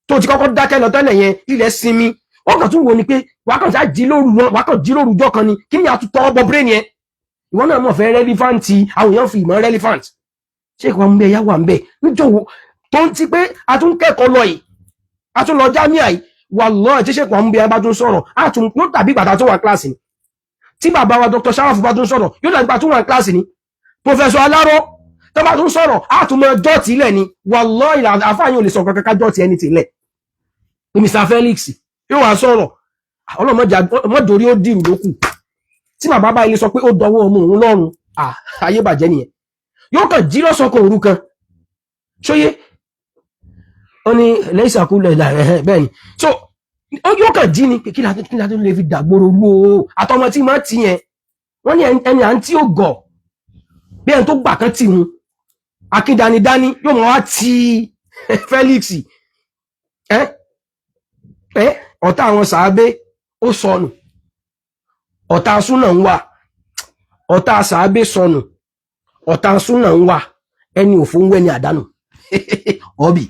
tó ti kọ́kọ́ dákẹ́ lọ tẹ́lẹ̀ yẹn, ilẹ̀ sinmi. Wọ́n kàn tún wo ni pé wàá kàn ṣáà jí lóru, wàá kàn jí lóru jọ́ kan ni kí ni àtúntọ́ bọ brain yẹn. Ìwọ náà mọ̀ fẹ́ relevant, àwọn èèyàn fi ìmọ̀ relevant. Ṣé ìwà ń bẹ yá wà ń bẹ níjọ́ wo tó ń ti pé a tún kẹ́kọ̀ọ́ lọ yìí, a tún lọ jámíà yìí. Wallahi, tí ṣe kàn ń bẹ bá tún sọ̀rọ̀, a tún yóò dàbí ìgbà tó wà kíláàsì ni. Tí bàbá wa Dr. Sharaf bá tún sọ̀rọ̀, yóò dàbí ìgbà tó wà kíláàsì ni. Professor Aláró tó bá tún sọ̀rọ̀, a tún mọ jọ́ọ̀tì ilẹ̀ ni. Wallahi, àfáàyàn ò lè sọ kankan ká jọ́ọ̀tì ẹni tì lẹ̀. Mr Felix yóò wá sọ̀rọ̀, ọlọ́mọdé ó dìrù lókù. Tí bàbá bá ilé sọ pé ó dọwọ́ ọmọ òun lọ́rùn, ayé bàjẹ́ nìyẹn. Yóò kàn jí lọ́sọ̀kan òru kan. Ṣóyé ó ní lẹ́yìn ìsàkúlẹ̀ ẹ̀hẹ́ bẹ́ẹ̀ ni. So yóò kàn jí ni pé kí la tó lè fi dàgbòrò rú o. Àtọmọ tí máa ti yẹn, wọ́n ní ẹni à ń tí ó gọ̀. Bí ẹni tó gbà kan tì hun akíndanidání yóò mọ wá ti Felix. Ẹ ẹ, ọ̀tá àwọn sàábé ó sọnù, ọ̀tá súnà ń wà, ọ̀tá sàábé sọnù, ọ̀tá súnà ń wà, ẹni òfò ń wẹ́ni àdánù ọ̀bì.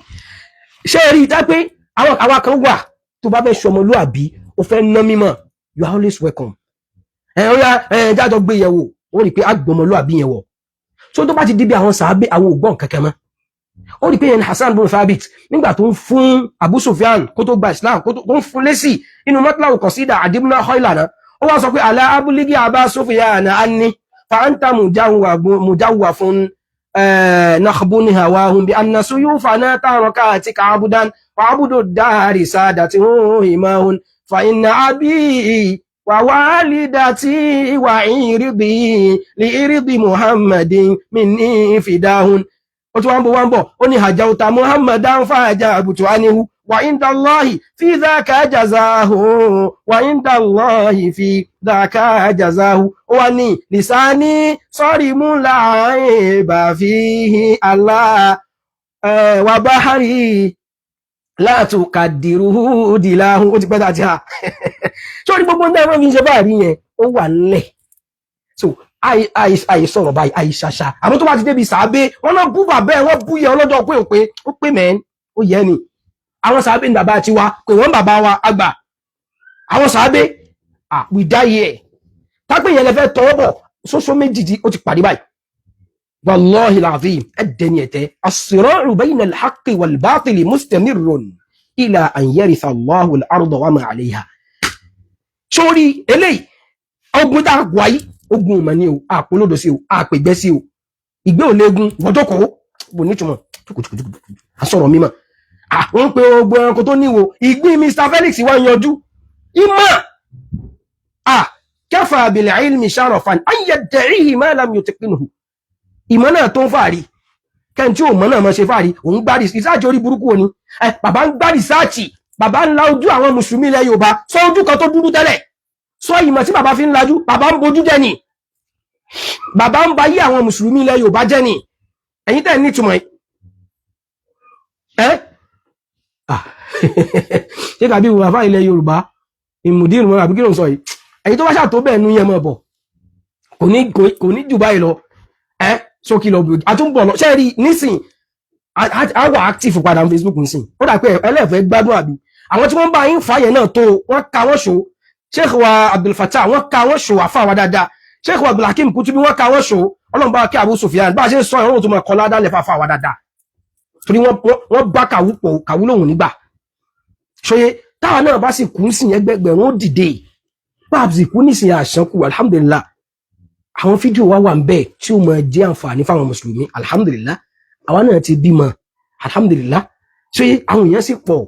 Ṣé ẹ rí i dá pé àwọn àwa kan wà tó bá fẹ́ ṣọmọlúàbí, ó fẹ́ ná mímọ̀, you are always welcome. Ẹ ó yá, ẹ jájọ gbé yẹ̀wò, ó rí i pé àgbọmọlúàbí yẹn wọ̀. So tó bá ti di bí àwọn sàábé, àwọn ògbọ́n kankan mọ́. Ó rí i pé yẹn ni Hassan bin Thabit, nígbà tó ń fún Abu Sufyan kó tó gba Islam, kó tó ń fún lésì inú mọ́tíláwò kọ̀sídà àdìmúná Khaylana, ó wá sọ pé ala abúlígì Aba Sufyan anni fa anta mujawwafun nakhbuni hawahum bi anna suyufana tarakatika abudan wa abudu dari sadati himahun fa inna abi wa walidati wa iridi li iridi Muhammadin minni fidahun. Ó tún wá ń bọ̀, wá ń bọ̀, ó ní hajauta Muhammadan fàájà àbùtù anihu wa inda Allahi fi dhaka jazahu, wa inda Allahi fi dhaka jazahu. Ó wá ní lisani sarimu la fihi Allah wa bahari la tukaddiruhu dilahu. Ó ti pẹ́ tàbí ha sórí gbogbo ní ẹ̀rọ fi ń ṣe báyìí yẹn, ó wà nílẹ̀. So àì sọ̀rọ̀ báyìí, àì ṣàṣà. Àmọ́ tó bá ti débi sàábé, wọ́n náà bú bàbá ẹ̀, wọ́n bú yẹ ọlọ́jọ́ pé ò pé ó pé mẹ́rin ó yẹ ni. Àwọn sàábé ní bàbá tiwa, pé wọ́n bàbá wa àgbà. Àwọn sàábé, we die here. Tápẹ́ yẹn lẹ fẹ́ tọwọ́ bọ̀ sósó méjì tí ó ti pàdé báyìí, wallahi alazim, ẹ̀dẹ̀ ni ẹ̀tẹ́. As-sira'u bayna al-haqqi wal-batili mustamirrun ila an yaritha Allahu al-arda wa ma 'alayha. Sórí eléyìí, ogun tá a wáyé, ogun ìmọ̀ ni o, àpolódò sí o, àpègbẹ́ sí o, ìgbé ò léegun wọ́jọ́kọ̀ bò nítumọ̀ àsọ̀rọ̀ mímọ̀. Wọ́n pe ogun ẹranko tó níwo ìgbín Mr Felix wá yanjú ìmọ̀. Kafa bil ilmi sharafan an yadda'ihi ma lam yutqinhu. Ìmọ̀ náà tó ń fàárí kẹ́ni tí ò mọ̀ náà mọ̀ ṣe fàárí, òun gbá research orí burúkú òní. Bàbá ń gbá research, bàbá ń la ojú àwọn mùsùlùmí ilẹ̀ Yorùbá sọ ojú kan tó dúdú tẹ́lẹ̀ sọ ìmọ̀ tí bàbá fi ń lajú. Bàbá ń bojú jẹ́ ni, bàbá ń ba yí àwọn mùsùlùmí ilẹ̀ Yorùbá jẹ́ ni. Ẹ̀yin tẹ́ nítumọ̀ ẹ́, ṣé kàbí bàbá ilẹ̀ Yorùbá ìmùdírùn mọ́ àbí kí ló ń sọ yìí? Ẹ̀yin tó bá ṣàtó bẹ́ẹ̀ nu yẹn mọ̀ bọ̀, kò ní jù báyìí lọ. Ẹ́ sókè lọ, àtúnbọ̀ lọ. Ṣé rí nísìn, a wà active padà ní Facebook nísìn. Ó dà pé ẹlẹ́fẹ̀ẹ́ gbádùn àbí àwọn tí wọ́n bá yín fà yẹn náà tó wọ́n ka wọ́n ṣò. Sheikh wa Abdul Fattah, wọ́n ka wọ́n ṣò, àfa wa dáadáa. Sheikh wa Abdulhakeem Kutubi, wọ́n ka wọ́n ṣò. Ọlọ́run bá kí Abu Sufyan bá a ṣe ń sọ ìrọ̀rùn tó máa kọ́ ládàá lẹ́fà àfa wa dáadáa, torí wọ́n bá kàwú pọ̀, kàwú lòun nígbà ṣòye. Táwa náà bá sì kú sí ẹgbẹgbẹ̀rún ó dìde, bá a sì kú nísìnyí àṣàkù, alhamdulillah. Àwọn fídíò wa wà ń bẹ tí ó máa jẹ́ àǹfààní fáwọn mùsùlùmí, alhamdulillah. Àwa náà ti bímọ, alhamdulillah. Ṣé àwọn èèyàn sì pọ̀?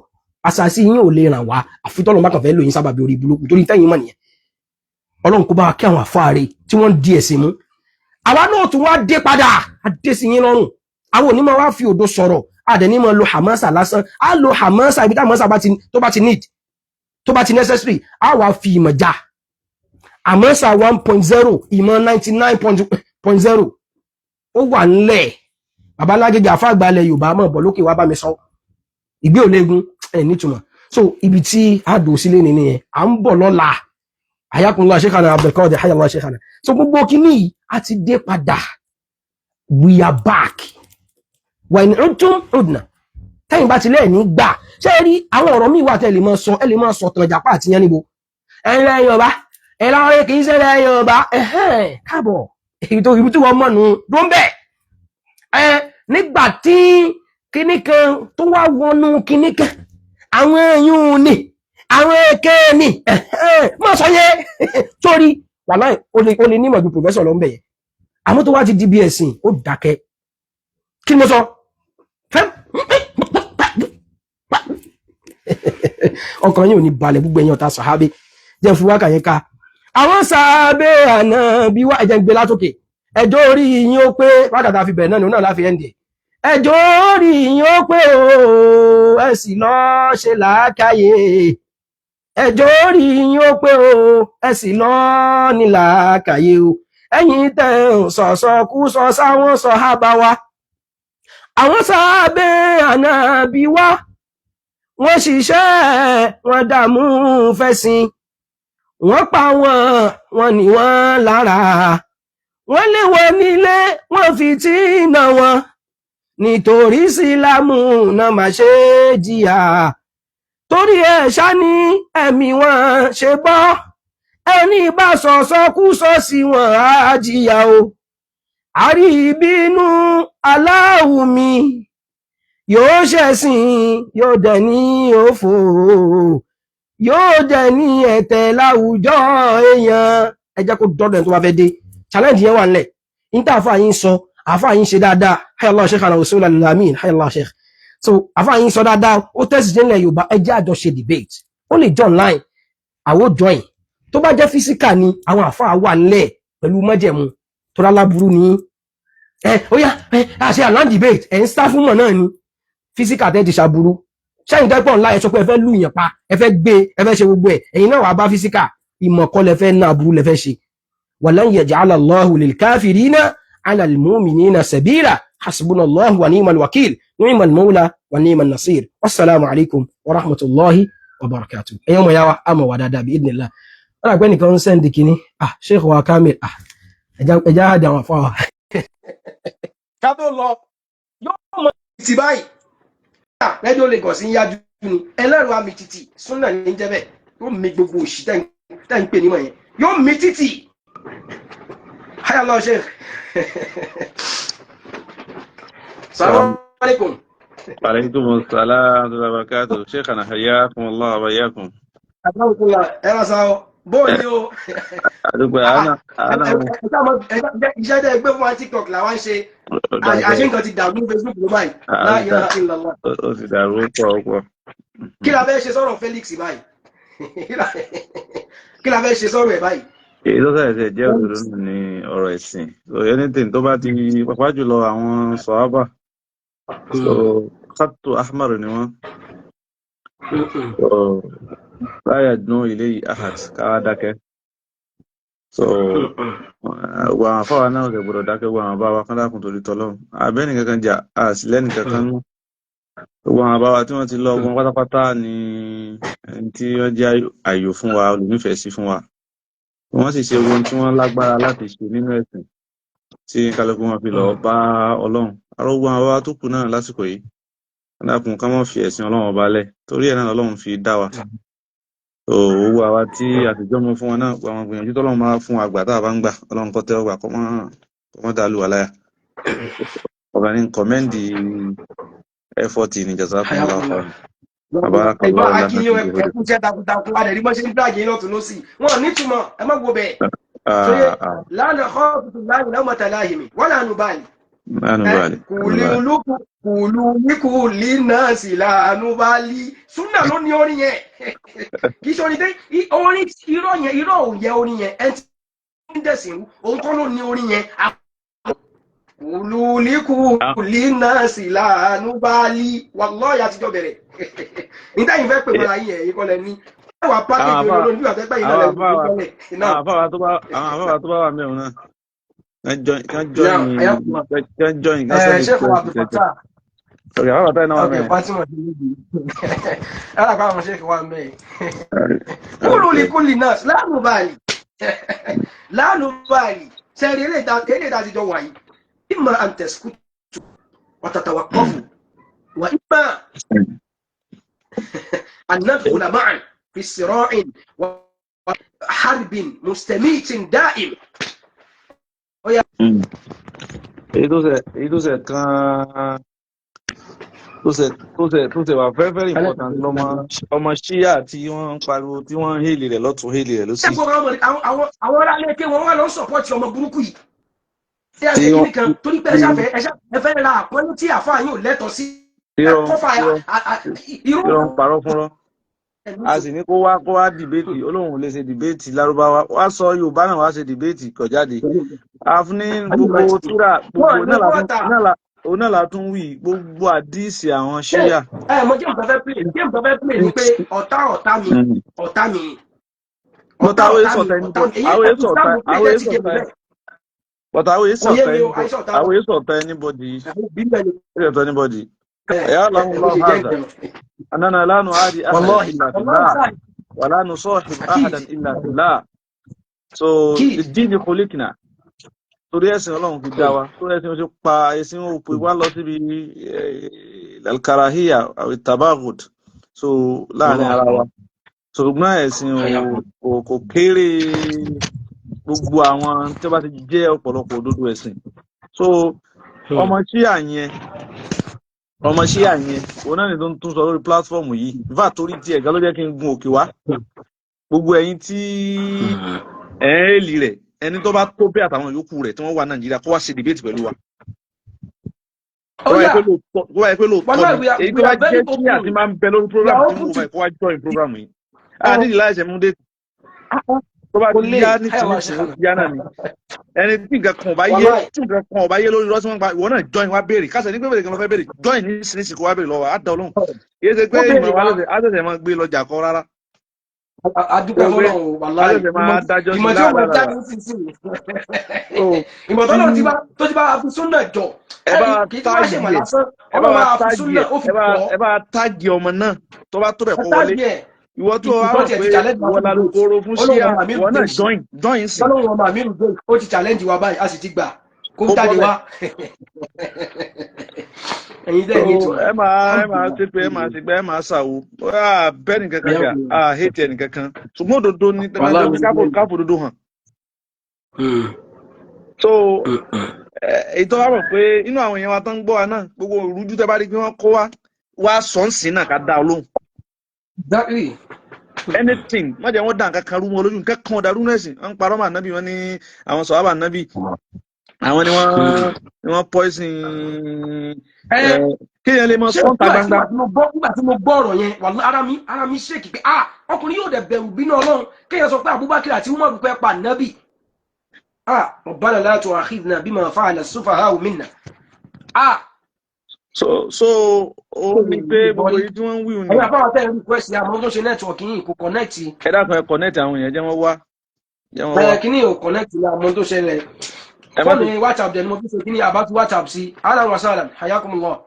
Àṣàṣì yín ò lè ràn wá, àfi tọ́lọ́run bá kàn fẹ́ lò yín sábàbí orí burúkú, torí tẹ́yìn mọ̀ nìyẹn. Ọlọ́run kó bá wa kí àwọn àfáàrí tí wọ́n ń di ẹ̀sìn mú. Àwa náà tún wá dé padà, á dé sí yín lọ́rùn. Àwọn onímọ̀ wá fi òdo sọ̀rọ̀, àdẹ̀ máa lo hamasa lásán. Á lo hamasa ibi tí hamasa bá ti tó bá ti need, tó bá ti necessary, á wá fi ìmọ̀ já hamasa 1.0, ìmọ̀ 99.0 ó wà ńlẹ̀. Babalágége àfàgbà ilẹ̀ Yorùbá mọ̀ bọ̀ lókè wá bá mi sọ ìgbé ò léegun ẹ̀ nítumọ̀. So ibi tí a dò sílé ni nìyẹn. À ń bọ̀ lọ́la. Ayakunlá Sheikhana Abdulkadir, hayallah Sheikhana. So gbogbo kíní yìí, a ti dé padà, we are back. Wa in udtum udna. Tẹ́yìn bá ti lẹ́ẹ̀ ní gbà, ṣé ẹ rí àwọn ọ̀rọ̀ míì wà tẹ́ lè máa sọ, ẹ lè máa sọ tàn jàpá àti yẹn níbo ẹ ńlẹ̀ Yorùbá, ẹ lọ́rẹ́ kì í ṣẹlẹ̀ Yorùbá. Ẹ̀hẹ́n, káàbọ̀ ibi tó wọ́n mọ̀ nù ló ń bẹ̀ ẹ. Nígbà tí kíní kan tó wá wọnú kíní kan, àwọn èèyàn ní àwọn èké ní má sọ yẹn sórí wàláì, ó lè nímọ̀ ju professor lọ ń bẹ̀ yẹn. Àmọ́ tó wá ti di bí ẹ̀sìn, ó dákẹ́. Kí ni mo sọ fẹ́? Ọkàn yìí ò ní balẹ̀. Gbogbo ẹ̀yin ọ̀tá sàhábé, jẹ́ fún wákà yẹn ká àwọn sàhábé àná bí wá ẹ̀jẹ̀ ń gbé látòkè. Ẹjọ́ orí yín ó pé wákàtà fi bẹ̀rẹ̀ náà ni òun náà láfi ẹ̀ ń dẹ̀. Ẹjọ́ orí yín ó pé o, ẹ sì lọ́ ṣe làákàyè. Ẹjọ́ orí yín ó pé o, ẹ sì lọ́ ní làákàyè o. Ẹ̀yin tẹ̀ ń sọ̀sọ̀ kú sọ sáwọn sọ̀hábà wa, àwọn sábẹ́ ànábì wa, wọ́n ṣiṣẹ́, wọ́n dààmú fẹ̀sìn, wọ́n pa wọ́n, wọ́n ní wọ́n lára, wọ́n lé wọn nílé, wọ́n fi tí iná wọn nítorí sílámù náà má ṣe jìyà, torí ẹ̀ ṣá ní ẹ̀mí wọn ṣe bọ́. Ẹni bá sọ̀sọ́ kú sọ sí wọn á jìyà o. Àrí ìbínú aláwù mi yóò ṣẹ̀sìn, yóò dẹ̀ ní òfò, yóò dẹ̀ ní ẹ̀tẹ̀ láwùjọ èèyàn. Ẹ jẹ́ kó dọ́dọ̀ ẹni tó bá fẹ́ dé. Challenge yẹn wà nílẹ̀. Níta àfáà yín sọ, àfáà yín ṣe dáadáa. Hayallah Sheikh ala usul alamin, hayallah Sheikh. So àfáà yín sọ dáadáa, ó tẹ̀sí jẹ́ nílẹ̀ Yorùbá. Ẹ jẹ́ àjọṣe debate. Ó lè jẹ́ online, àwọ̀ join. Tó bá jẹ́ physical ni, àwọn àfáà wà nílẹ̀ pẹ̀lú májẹ̀mú tó ráláburú ní ẹ. Ó yá, ẹ àṣẹ àlán debate. Ẹ ń sá fún mọ̀ náà ni physical tẹ́ ti ṣàbúrú ṣẹ́yìn tẹ́pọ̀ ńlá. Ẹ sọ pé ẹ fẹ́ lù yàn pa, ẹ fẹ́ gbé, ẹ fẹ́ ṣe gbogbo ẹ̀. Ẹ̀yin náà wàá bá physical ìmọ̀ kọ́ lẹ fẹ́ ná, aburú lẹ fẹ́ ṣe. Walan yaj'ala Allahu lil kafirina ala al mu'minina sabila. Hasbunallahu wa ni'mal wakil, ni'mal mawla wa ni'man nasir. Wassalamu alaikum wa rahmatullahi wa barakatuh. Ẹ̀yin ọmọ yàwá àmọ̀ wà dáadáa bí idhnillah. Wọ́n dàgbẹ́ nìkan ń send kínní. Ah, Sheikh wa Kamil, ah, ẹja àdì àwọn afọ wa. Ká tó lọ, yóò mọ ti báyìí. Rédíò Lagos ń yájú ni ẹlẹ́rọ àmì títì súnà ní jẹ́ bẹ́ẹ̀. Yóò mi gbogbo òṣì tẹ́ ń pè nímọ̀ yẹn, yóò mi títì. Hayallah Sheikh. Salaam alaikum. وعليكم السلام ورحمة الله وبركاته شيخنا، حياكم الله وبياكم. Ẹ wá sá ọ bóò ni o. Àdúgbò àná àná. Iṣẹ́ tẹ́ ẹ gbé fún wa TikTok làwa ń ṣe. Àṣé nǹkan ti dàrú ní Facebook ló báyìí? La ilaha illallah. Ó ti dàrú, ó pọ̀, ó pọ̀. Kí la fẹ́ ṣe sọ̀rọ̀ Felix báyìí? Kí la fẹ́ ṣe sọ̀rọ̀ ẹ̀ báyìí? Èyí tó ṣẹ̀ṣẹ̀ jẹ́ òdodo náà ni ọ̀rọ̀ ẹ̀sìn. So anything tó bá ti, pàápàá jùlọ àwọn sọ̀hábà, so khatu ahmar ni wọ́n. So la yadnu ilayhi ahad, káwá dákẹ́. So gbogbo àwọn afáwa náà kò gbọdọ̀ dákẹ́. Gbogbo àwọn bá wa kán dákun torí tọ́lọ́run, àbẹ́ni kankan jà àsìlẹ́nì kankan nú. Gbogbo àwọn bá wa tí wọ́n ti lọ, gbogbo wọn pátápátá ni ẹni tí wọ́n jẹ́ àyò fún wa, olùnífẹ̀ẹ́ sí fún wa. Wọ́n sì ṣe ohun tí wọ́n lágbára láti ṣe nínú ẹ̀sìn tí kálukú wọn fi lọ bá Ọlọ́run. Arógbó àwọn bàbá tó kù náà lásìkò yìí, wọ́n dákun ká má fi ẹ̀sìn Ọlọ́run ọba lẹ̀, torí ẹ̀ náà lọ́lọ́run fi dá wa. So owó àwa tí àtijọ́ mọ fún wọn náà, gbogbo àwọn gbìyànjú tọ́lọ́run máa fún wa gbà, tá a bá ń gbà, Ọlọ́run kọ́ tẹ́wọ́ gbà, kọ́ mọ́ dàlú wa láyà. Ọ̀gá ní commend effort ní. Jazakumullahu khairan. Ìbá akínyìn, ẹkú jẹ́ takuntakun. Adẹ̀ rí bọ́ ṣe ń dàgé lọ́tún lọ́sì, wọn nítumọ̀. Ẹ má wo bẹ́ẹ̀. Sóyè lánàá kọ́ láàyè lọ́mọ̀tà láàyè mi wọ́n lànà báyìí. Kùlù kùlù ní kùlì náà sì lànà bá lí. Súnà ló ní orin yẹn, kì í ṣe orin dé orin irọ́ yẹn. Irọ́ ò yẹ orin yẹn. Ẹ ti ń dẹ̀sìn rú, òun kọ́ ló ní orin yẹn. Kùlù ní kùlì náà sì lànà bá lí. Wallahi, àtijọ́ bẹ̀rẹ̀ níta yìí fẹ́ pè wọ́n ayé ẹ̀ ìkọlẹ̀ ní ẹ wà package olórí bí wà fẹ́ gbẹ̀yìn náà lẹ́nu ìkọlẹ̀. Àwọn àfáwà tó bá wà mẹ́rin náà, kán join, kán send. Sheikh Abdul Fattah. Ok, àwọn àbá náà wà mẹ́rin. Ok, Fatima ti níbi ẹ rà pa àwọn Sheikh wà mẹ́rin. Kúlù ní kúlì náà láàánú báyìí, láàánú báyìí. Sẹ́ẹ̀rì eléyìí tá a ti jọ wà yìí, imma an taskutu wa tatawaqqafu wa imma an nadkhula ma'an fi sira'in wa harbin mustamitin da'im. Èyí tó ṣe kan tó ṣe wà very very important, lọmọ ọmọ ṣíyà tí wọ́n ń pariwo, tí wọ́n ń hail rẹ̀ lọ́tún, hail rẹ̀ lọ́sì. Àwọn aráàlú ké wọn wà lọ support ọmọ burúkú yìí. Ṣé ẹ ṣe kíní kan torí pé ẹ ṣàfẹ́ ẹ fẹ́ ra àpọ́nlé tí àfáà yóò lẹ́tọ̀ọ́ sí? Irọ́ ń parọ́ fúnrọ́. A sì ní kó wá debate, olóhùn ò lè ṣe debate lárúbáwá, wá sọ Yorùbá náà, wá ṣe debate kọ̀ jáde. A fún ní gbogbo túrà gbogbo òun náà la tún wí gbogbo àdíìsì àwọn ṣíyà. Ẹ mọ game tó fẹ́ play ni pé ọ̀tá ọ̀tá mi, ọ̀tá mi. Ọ̀tá àwọn èso ọ̀tá ẹni, àwọn èso ọ̀tá, àwọn èso ọ̀tá. But àwọn èyí Kò yé sọ̀tọ̀ mi o, anybody, àìsàn tá àwọn èyí sọ̀tọ̀ anybody, àwọn òbí bẹ́ẹ̀ ni. Èyí sọ̀tọ̀ anybody. Ẹ يعلم ẹ bó الله ṣe jẹ́ هذا nǹkan. أننا لا نعادي أحدا Wallahi إلا wallahi بالله sáà ولا نصاحب أحدا أكيد إلا بالله. So أكيد. للدين خلقنا. Torí ẹ̀sìn Ọlọ́run fi dá wa, torí ẹ̀sìn ó ti pa ẹ̀sìn ó pè wá lọ síbi alkarahiyya àti tabaghud, so láàrin ara wa. Ṣùgbọ́n ẹ̀sìn ò kò kéré gbogbo àwọn tí ó bá ti jẹ́ ọ̀pọ̀lọpọ̀ òdodo ẹ̀sìn. So ọmọ ṣíà yẹn òun náà ni tó ń tún sọ lórí platform yìí. In fact, torí tiẹ̀ gan ló jẹ́ kí n gun òkè wá. Gbogbo ẹ̀yin tí ẹ̀ ń èlì rẹ̀, ẹni tó bá tó bẹ́ẹ̀ àtàwọn yòókù rẹ̀ tí wọ́n wà Nàìjíríà, kó wá ṣe debate pẹ̀lú wa. Ó Tó bá yẹ yà pé lóòótọ́, tó bá yẹ pé lóòótọ́ wallahi ni we are èyí tó we bá are very jẹ́ ṣíà tí open. máa ń bẹ lórí We program are tí mo open wò to báyìí, kó wá join program yìí. A nídìí láì ṣe mú dé tó bá kò ti lè yá ní hayallah tìǹtìǹ, ó ṣe ti yá náà ni. Ẹni tí nǹkan kan ò bá yé, wallahi tí nǹkan kan ò bá yé lórí irọ́ tí wọ́n pa, ìwọ náà join wá béèrè. Kásẹ̀ ní pé béèrè kan ló fẹ́ béèrè, join ní sínísì kó wá béèrè lọ́wọ́ á dá ọ lóhùn. Kì í ṣe pé Ó béèrè ìmọ̀ wa wá. á ṣẹ̀ṣẹ̀ máa gbé lọ́jà kọ́ rárá. Adúpẹ́ Pé fọlọ́run o, á wallahi ṣẹ̀ṣẹ̀ ìmọ̀ máa dájọ́ sí ìmọ̀ tí ó máa lára. jáde nísinsìnyí, So ìmọ̀ tí tó náà ti bá tó ti bá fi súnà jọ ẹ bá ẹ̀rí wa kì í tí wá tag ṣèmọ̀ ẹ lásán, ẹ bá Ọlọ́run wa máa fi tag súnà ẹ ó fi ẹ bá jọ. Ẹ bá tag ọmọ náà tó bá tó bẹ̀ Ẹ kó wọlé. tag ẹ̀. Ìwọ tó wá Ìkọ́ rò tiẹ̀ pé ti challenge wa ìwọ fún debate. lálùkòrò fún Ó lóun ṣíà, ọmọ Amiru ìwọ náà James join sí. Ọlọ́run ọmọ Amiru James ó ti challenge wa báyìí, a sì ti gbà kó Kó jáde bọ́lẹ̀. wá. Ẹ̀yin dẹ́ ní So ìtumọ̀. ẹ máa ṣe pé ẹ máa ṣe pé ẹ máa ṣàwò á bẹ́ẹ̀ nìkan kan jà, á hate ẹnìkankan, ṣùgbọ́n òdodo ní Wallahi dandan ní káfò òdodo hàn. So èyí tó wá mọ̀ pé inú àwọn èèyàn wa tó ń gbọ́ wa náà, gbogbo ìrújú tẹ́ bá rí pé wọ́n kó wá wá sọ̀nsìn náà, ká dá ọ lóhùn. Anything, má jẹ́ wọ́n dá nǹkan kan rú wọn lójú. Nǹkan kan ọ̀dàrú náà sìn wọ́n ń parọ́ mọ́ ànábì. Wọn ní àwọn sọ̀rọ̀ ànábì, àwọn ni wọ́n poison Ẹ ẹ kéèyàn lè mọ ṣé sọ́ǹtà nígbà tí gbangba. nígbà tí mo gbọ́ ọ̀rọ̀ yẹn, wàláhì ara mi ṣèkì pé ah, ọkùnrin yóò dẹ̀ bẹ̀rù bínú Ọlọ́run, kéèyàn sọ pé Abubakar àti Umar pẹ́ pa nábì. Ah, Rabbana la tu'akhidhna bima fa'ala as-sufaha'u minna. Ah. So ó ní pé gbogbo èyí tí wọ́n ń wí ni. Ẹ̀yin àbáwọ̀ tẹ́ ẹ̀ ń request àmọ́ tó ṣe network yìí kò connect. Ẹ dákun, ẹ connect àwọn èèyàn, jẹ́ wọ́n wá, jẹ́ wọ́n wá. Ẹ kíní ò connect ní àmọ́ tó ṣẹlẹ̀. Ẹ má Fóònù WhatsApp dẹ̀ ni mo fi ṣe kíní, àbá fi WhatsApp sí. Ahlan wa sahlan, hayakumullah.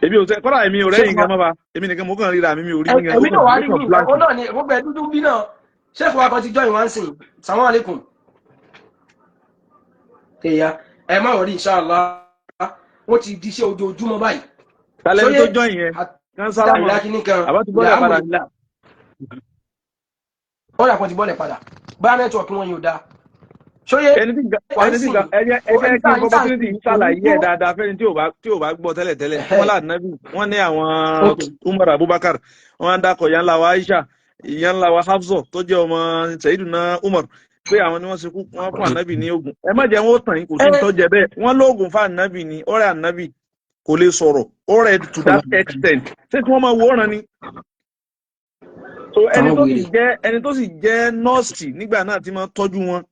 Èmi ò tẹ kọ́dà, èmi ò rẹ́yìn gan mọ́ ba, èmi nìkan mo kàn ríra mi, mi ò rí yín gan. Èmi náà wá rí Ó kàn yín blank. Ó náà ni gbogbo ẹ̀ dúdú bí náà. Ṣéèkì wa kan ti join wá ń sìn. Salamu alaikum. Èyà ẹ má wọrí, inshallah wọ́n ti di iṣẹ́ ojoojúmọ́ báyìí. Talẹ́ni tó Sóyè join yẹn kan sálámà. Ìlà kìíní kan. Àbá ti bọ́lẹ̀ padà. Alhamdulillah. Wọ́n dà kan ti bọ́lẹ̀ padà, báyà network wọn yóò dáa. Ṣóyè Ẹni tí nǹkan wà ń ẹni tí sìn nǹkan ẹ jẹ́ ẹ jẹ́ ẹni kí tá n opportunity yìí ṣàlàyé ẹ̀ dáadáa fẹ́ni tí ò bá gbọ́ tẹ́lẹ̀ tẹ́lẹ̀. Wọ́n là nábì, wọ́n ní àwọn Umar, Abubakar, wọ́n á dákọ̀ ìyá ńlá wa Aisha, ìyá ńlá wa Hafsa tó jẹ́ ọmọ Sayyiduna Umar, pé àwọn ni wọ́n ṣekú wọ́n fún ànábì ní oògùn. Ẹ má jẹ́ wọn ó tàn yín, kò sí ní tó jẹ bẹ́ẹ̀. Wọ́n lóògùn fún ànábì ní ọ̀rẹ́ ànábì kò lè sọ̀rọ̀ ọ̀rẹ́ to that extent. Ṣé kí wọ́n máa wòran ni? So ẹni Àwọn tó sì wèrè. jẹ́ ẹni tó sì jẹ́ nọ́ọ̀sì nígbà náà tí máa tọ́jú wọn,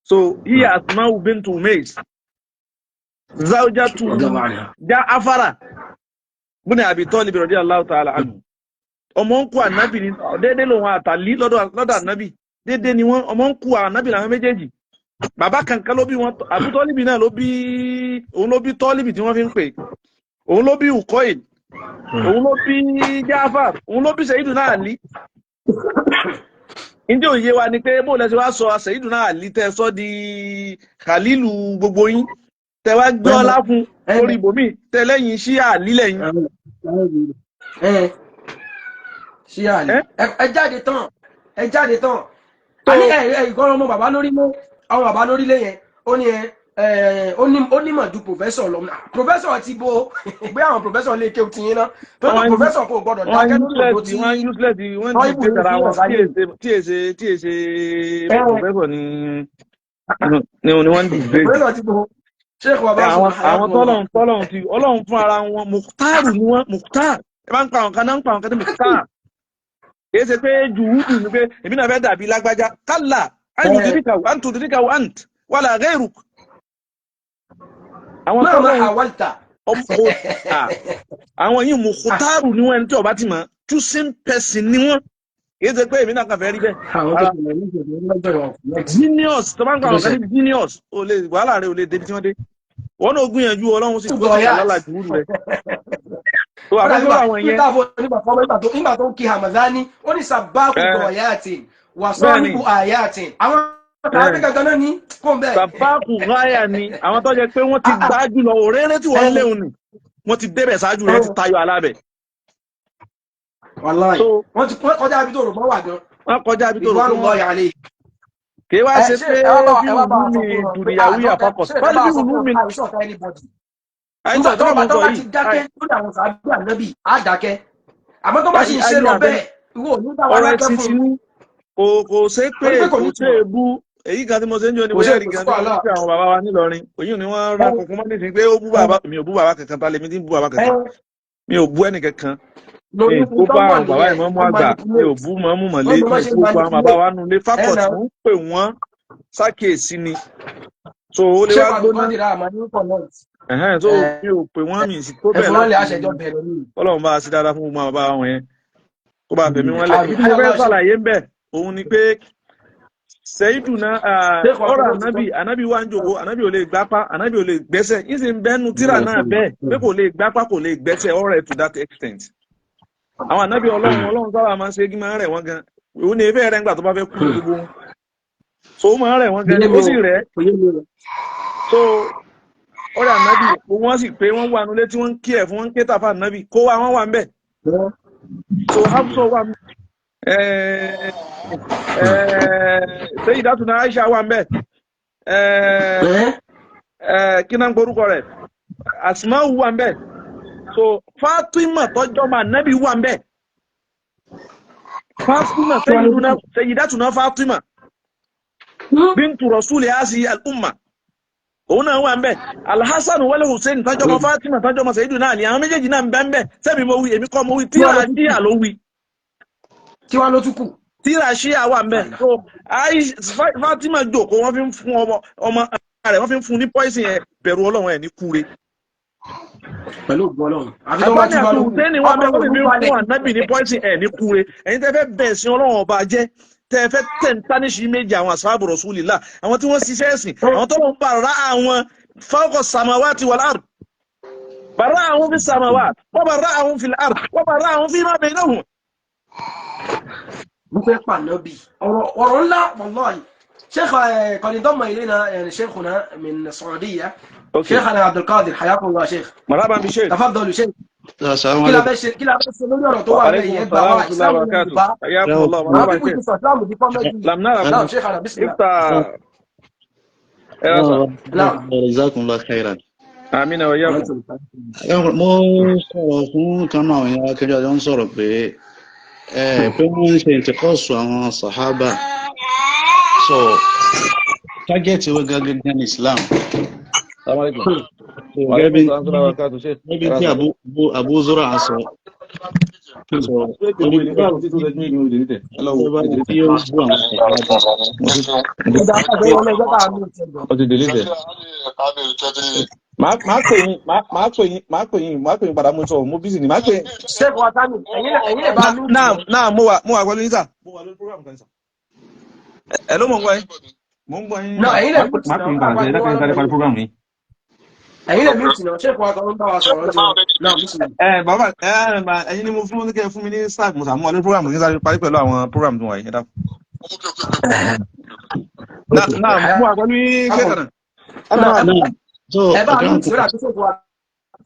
so hiya Asma'u bintu Umais zawjatu Ja'afara bùnì Abi Talib radiyallahu ta'ala anhu, ọmọ ń kú ànábì ni. Déédéé lòun àtàlí lọ́dọ̀ ànábì, déédéé ni wọ́n. Ọmọ ń kú ànábì làwọn méjèèjì, bàbá kankan ló bí wọn. Abu Talib náà ló bí òun, ló bí Tọ́líbì tí wọ́n fi ń pè, òun ló bí Ukoil, òun ló bí Ja'far, òun ló bí Sayyiduna Ali. Ǹjẹ́ òye wa ni pé bó lẹ́sẹ̀ wá sọ Sayyiduna Ali tẹ́ sọ di Khalilu gbogbo yín, tẹ́ wá gbé ọlá fún orí ibòmí, tẹ́ lẹ́yìn sí àlí lẹ́yìn. Sí àlè, ẹ jáde tán, ẹ jáde tán. Àní ẹ ìkọ́ ọmọ bàbá lórí mọ́ àwọn bàbá lórílẹ̀ yẹn, ó ní ẹ ó nímọ̀ ju professor lọ. Professor ti bo gbé àwọn professor lè kéwù tiyín náà tó ní professor kò gbọdọ̀ dákẹ́ lórí òdo tí wọ́n useless, wọ́n ti gbé tara wọn tí èsè professor ni wọ́n disgrace. Professor ti bo sheikh wa bá àwọn àwọn tọ́lọ̀hún ti ọlọ́run fún ara wọn, mukhtaru ni wọ́n. Mukhtar, ẹ bá ń pa àwọn kan náà, ń pa àwọn kan ní mukhtar. Kì í ṣe pé jùhúdù ni pé èmi náà fẹ́ dàbí lágbájá. Kálà an tudrikahu ant wala ghayruk. Àwọn tọ́lọ̀ àwàlítà. Àwọn yìí mukhtaru ni wọ́n. Ẹni tí ó bá ti mọ̀, choosing person ni wọ́n. Kì í ṣe pé èmi náà kàn fẹ́ rí bẹ́ẹ̀. Àwọn tó Rárá. ṣẹlẹ̀ ní ìṣẹ̀lẹ̀ lọ́jọ́ ìwọ̀n correct. Genius tó bá ń Kí pa ló àwọn kan ṣẹlẹ̀? ní genius, ò lè wàhálà rẹ ò lè débi tí wọ́n dé. Wọ́n náà gbìyànjú, Ọlọ́run sì tó sì Gọ̀yà. lálà jùlọ rẹ̀. Tó Ó àmọ́ dàbí irú wà àwọn yẹn nígbà fún nígbà fún nígbà tó ń kí Hamadani, ó ní sàbáàkù ẹ gọ̀yàtì wà bẹ́ẹ̀ ni sọ́ọ́nìbù àyàtì. Àwọn tàbí ẹ gangan náà ní kó ń bẹ́ẹ̀. Sàbáàkù gáyà ni àwọn tó jẹ pé wọ́n ti Ah, ah. gbájú lọ òréré tí wọ́n ń Ẹ léwu ni wọ́n ti débẹ̀ ṣáájú rẹ̀, wọ́n ti tayọ alábẹ̀. Wàláì. So Wọ́n ti wọ́n kọjá ibi tó rò mọ́ wà gan. wọ́n kọjá ibi tó rò pé Ridwanullahi wọ́n alayhi. Kì í wá Ẹ ṣe ṣé pé ẹ wá bá wa bí ẹ wá bá wa sọ wùlú mi fún wọn pé dùnìyàwó àjọ ẹ àfọkọs ṣé ẹ báyìí bá bí wa sọ wùlú fún mi wọn àìsàn ọ̀tá anybody. Àìsàn Nígbà tó tó mò bá ń tó sọ bá ti yìí dákẹ́ lórí àwọn sàábì ànábì á dákẹ́. Àmọ́ tó bá sì ń ṣe ayé lọ abẹ bẹ́ẹ̀, ìwọ ò ní bá wa ọ̀rọ̀ dákẹ́ ẹ̀sìn fún ti un. ní kò ṣe é pé Torí pé kò kò ní ṣe ìtumọ̀. é bú. Èyí kan tí mo ṣe ń jọ ni Kò ṣe bóyá rí kò sí gan tí wọ́n wàhálà. ń pè àwọn bàbá wa nílọrin, òyìn ni wọ́n ra kùnkùn mọ́ nísìnyí pé ó bú bàbá mi. Ò bú bàbá kankan, ta lèmi tí ń bú bàbá kankan? Mi ò bú ẹnì kankan. Mi Lórí ò kó tó bá mọ̀ àwọn bàbá nìyẹn, ìmọ̀mú wọ́n àgbà, mi ò manipulate. bú mọ́mú mọ̀lé, Wọ́n mọ mi bá ò ṣe bú gbogbo àwọn bàbá manipulate. wa nulẹ̀ Ẹ fakọ̀tì nà mò ń pè wọ́n sákèésí ni. So ó lè ṣé wá gbóná. Abdulkadir àmọ́ ní connect. Ẹ̀hẹ́n, so Ẹ mi ò pè wọ́n, mi sì tó ẹ bẹ́ẹ̀ fún wọn lè láti àṣẹjọ bẹ̀rẹ̀ ní. Ọlọ́run bá a sí dáadáa fún gbogbo àwọn bàbá wọn yẹn, kó bá fẹ̀mí wọn lẹ̀. Àmì Ibi tí mo fẹ́ ayọ́lá ṣe. ṣàlàyé ń bẹ̀ òun ni pé sẹ́yìdùnà Ṣé kò ọ̀rọ̀ àbúrò ti ànábì tọ́? Ànábì wa ń jòkó, ànábì ò lè gbápá, ànábì ò lè gbẹ́sẹ̀, yín sì ń bẹ́nu tíra náà bẹ́ẹ̀ pé kò lè gbápá, kò lè gbẹ́sẹ̀. Ọ̀rẹ́ to that extent, àwọn ànábì Ọlọ́run, Ọlọ́run sábà máa ń ṣe kí máa ń rẹ̀ wọ́n gan. Òun ni efẹ́ rẹ̀ ńgbà tó bá fẹ́ kú ní gbogbo wọn, so ó máa ń rẹ̀ wọ́n gan Kò yé ni mi ó sì o, rẹ̀. kò yé mi o. So ọ̀rẹ́ ànábì, gbogbo wọn sì pé wọ́n wà nulẹ̀ tí wọ́n ń kí ẹ̀ fún wọn ń ké tàfà ànábì kó wa wọ́n wà ń bẹ̀. So Hafsọ wà ń bẹ̀, Sayyidatuna Aisha wà ń bẹ̀, Ẹ kí náà ń gborúkọ rẹ̀, Asma'u wà ń bẹ̀, so Fatima tọjọ́ ma ànábì wà ń bẹ̀, Fatima Kí wọ́n ló Sayyiduna kù. Sayyidatuna Fatima bintu rasuli asi al-umma, òun náà wà ń bẹ̀. Alhassan wal Hussein tọjọ́ ma Fatima tọjọ́ ma Sayyiduna Ali, àwọn méjèèjì náà ń bẹ ń bẹ̀. Sẹ́mi mo wí? Èmi kọ́ mo wí. Kí wọ́n Tíra ló tún kù. ṣíà ló wí. Kí wọ́n ló tún kù. Tíra ṣíà wà ń bẹ̀. So Fatima jòkó, wọ́n fi ń fún ọmọ ọmọ rẹ̀, wọ́n fi ń fún ní poison yẹn. Bẹ̀rù Ọlọ́run ẹ̀ ní kúre. Pẹ̀lú ògbọ́n Ọlọ́run. Àfi tó bá Àgbáni tún bá àti ló kù. Hussein wà Ọmọ bẹ́ẹ̀, wọ́n òun fi ń balẹ̀. fún ànábì ní poison ẹ̀ ní kúre. Ẹ̀yin tẹ́ fẹ́ bẹ̀ sí Ọlọ́run ọba jẹ́, tẹ́ fẹ́ tẹ̀ ń tánìṣì méjì àwọn ashabu Rasulillah, àwọn tí wọ́n ṣiṣẹ́ ẹ̀sìn, àwọn tó ń bàrà àwọn fawqa samawati wal ard, bàrà àwọn fi samawat wa bàrà àwọn fil ard wa bàrà àwọn fi ma bainahum. Mo fẹ́ pànábì. Ọ̀rọ̀ ọ̀rọ̀ ńlá wallahi. شيخ قد انضم الينا يعني شيخنا من السعوديه. Okay. شيخنا عبد القادر، حياكم الله شيخ. Marhaban bi sheikh. تفضلوا شيخ. Assalamu Kí la alaikum. fẹ́ ṣe, kí la fẹ́ ṣe lórí ọ̀rọ̀ tó wà Wa lẹ́yìn? alaikum Ẹ gbà assalam wá wa rahmatullahi wa ìsìlámù barakatuh. Yorùbá. Hayyakumullah. Àwọn Marhaban pípọ̀ sheikh. ti sọ ìsìlámù di comedy. Lam narakum. نعم شيخنا، بسم الله. Ifta ẹ sà. نعم. Jazakumullah khairan. Amina wa iyyakum. Mo sọ̀rọ̀ fún kan náà àwọn èèyàn akẹjọ́ àjọ ń sọ̀rọ̀ pé ẹ pé wọ́n ń ṣe ìtìkọ́sù àwọn sàhábà. So target wọn gangan ní Islam. Assalamu alaikum. So Wa gẹ́gẹ́ bí alaikum assalam wa rahmatullahi wa barakatuh sheikh. gẹ́gẹ́ bí tí Abu Zur'a sọ. So orí pé tó bá tí ó ń bú àwọn sàhábà. Mo ti Ẹja àgbẹ̀ wọn lọ́jọ́ tá a mú ìtẹ̀ gbọ́. Ó ti delete ẹ̀. Màá pè yín, màá pè yín, màá pè yín, màá pè yín padà. Mo sọ mo busy ni, màá pè yín. Sheikh wa Tani, ẹ̀yin lè bá mú Náà náà, mo wà pẹ̀lú yín sà. Mo wà lórí program kan sà. Ẹ ló mọ̀ ń gbọ́ yín. Mo ń gbọ́ yín. Náà ẹ̀yin lè mú Màá ìtì pè yín náà padà sẹ́, ẹ dákẹ́ sáré parí program yìí. Ẹ̀yin lè mú ìtì náà. Sheikh wa kan ń bá wa sọ̀rọ̀ jù náà, bísí. Ẹ bàbá ẹ ẹyin ni mo fún kẹ́ fún mi ní sack mo sà, mo wà lórí program kí n sáré parí pẹ̀lú àwọn program tó wà yìí, ẹ dákun. Náà náà, mo wà pẹ̀lú yín ṣé kànáà. Náà Náà so ẹ bá mú àkàrà ìtì náà tó Sheikh wa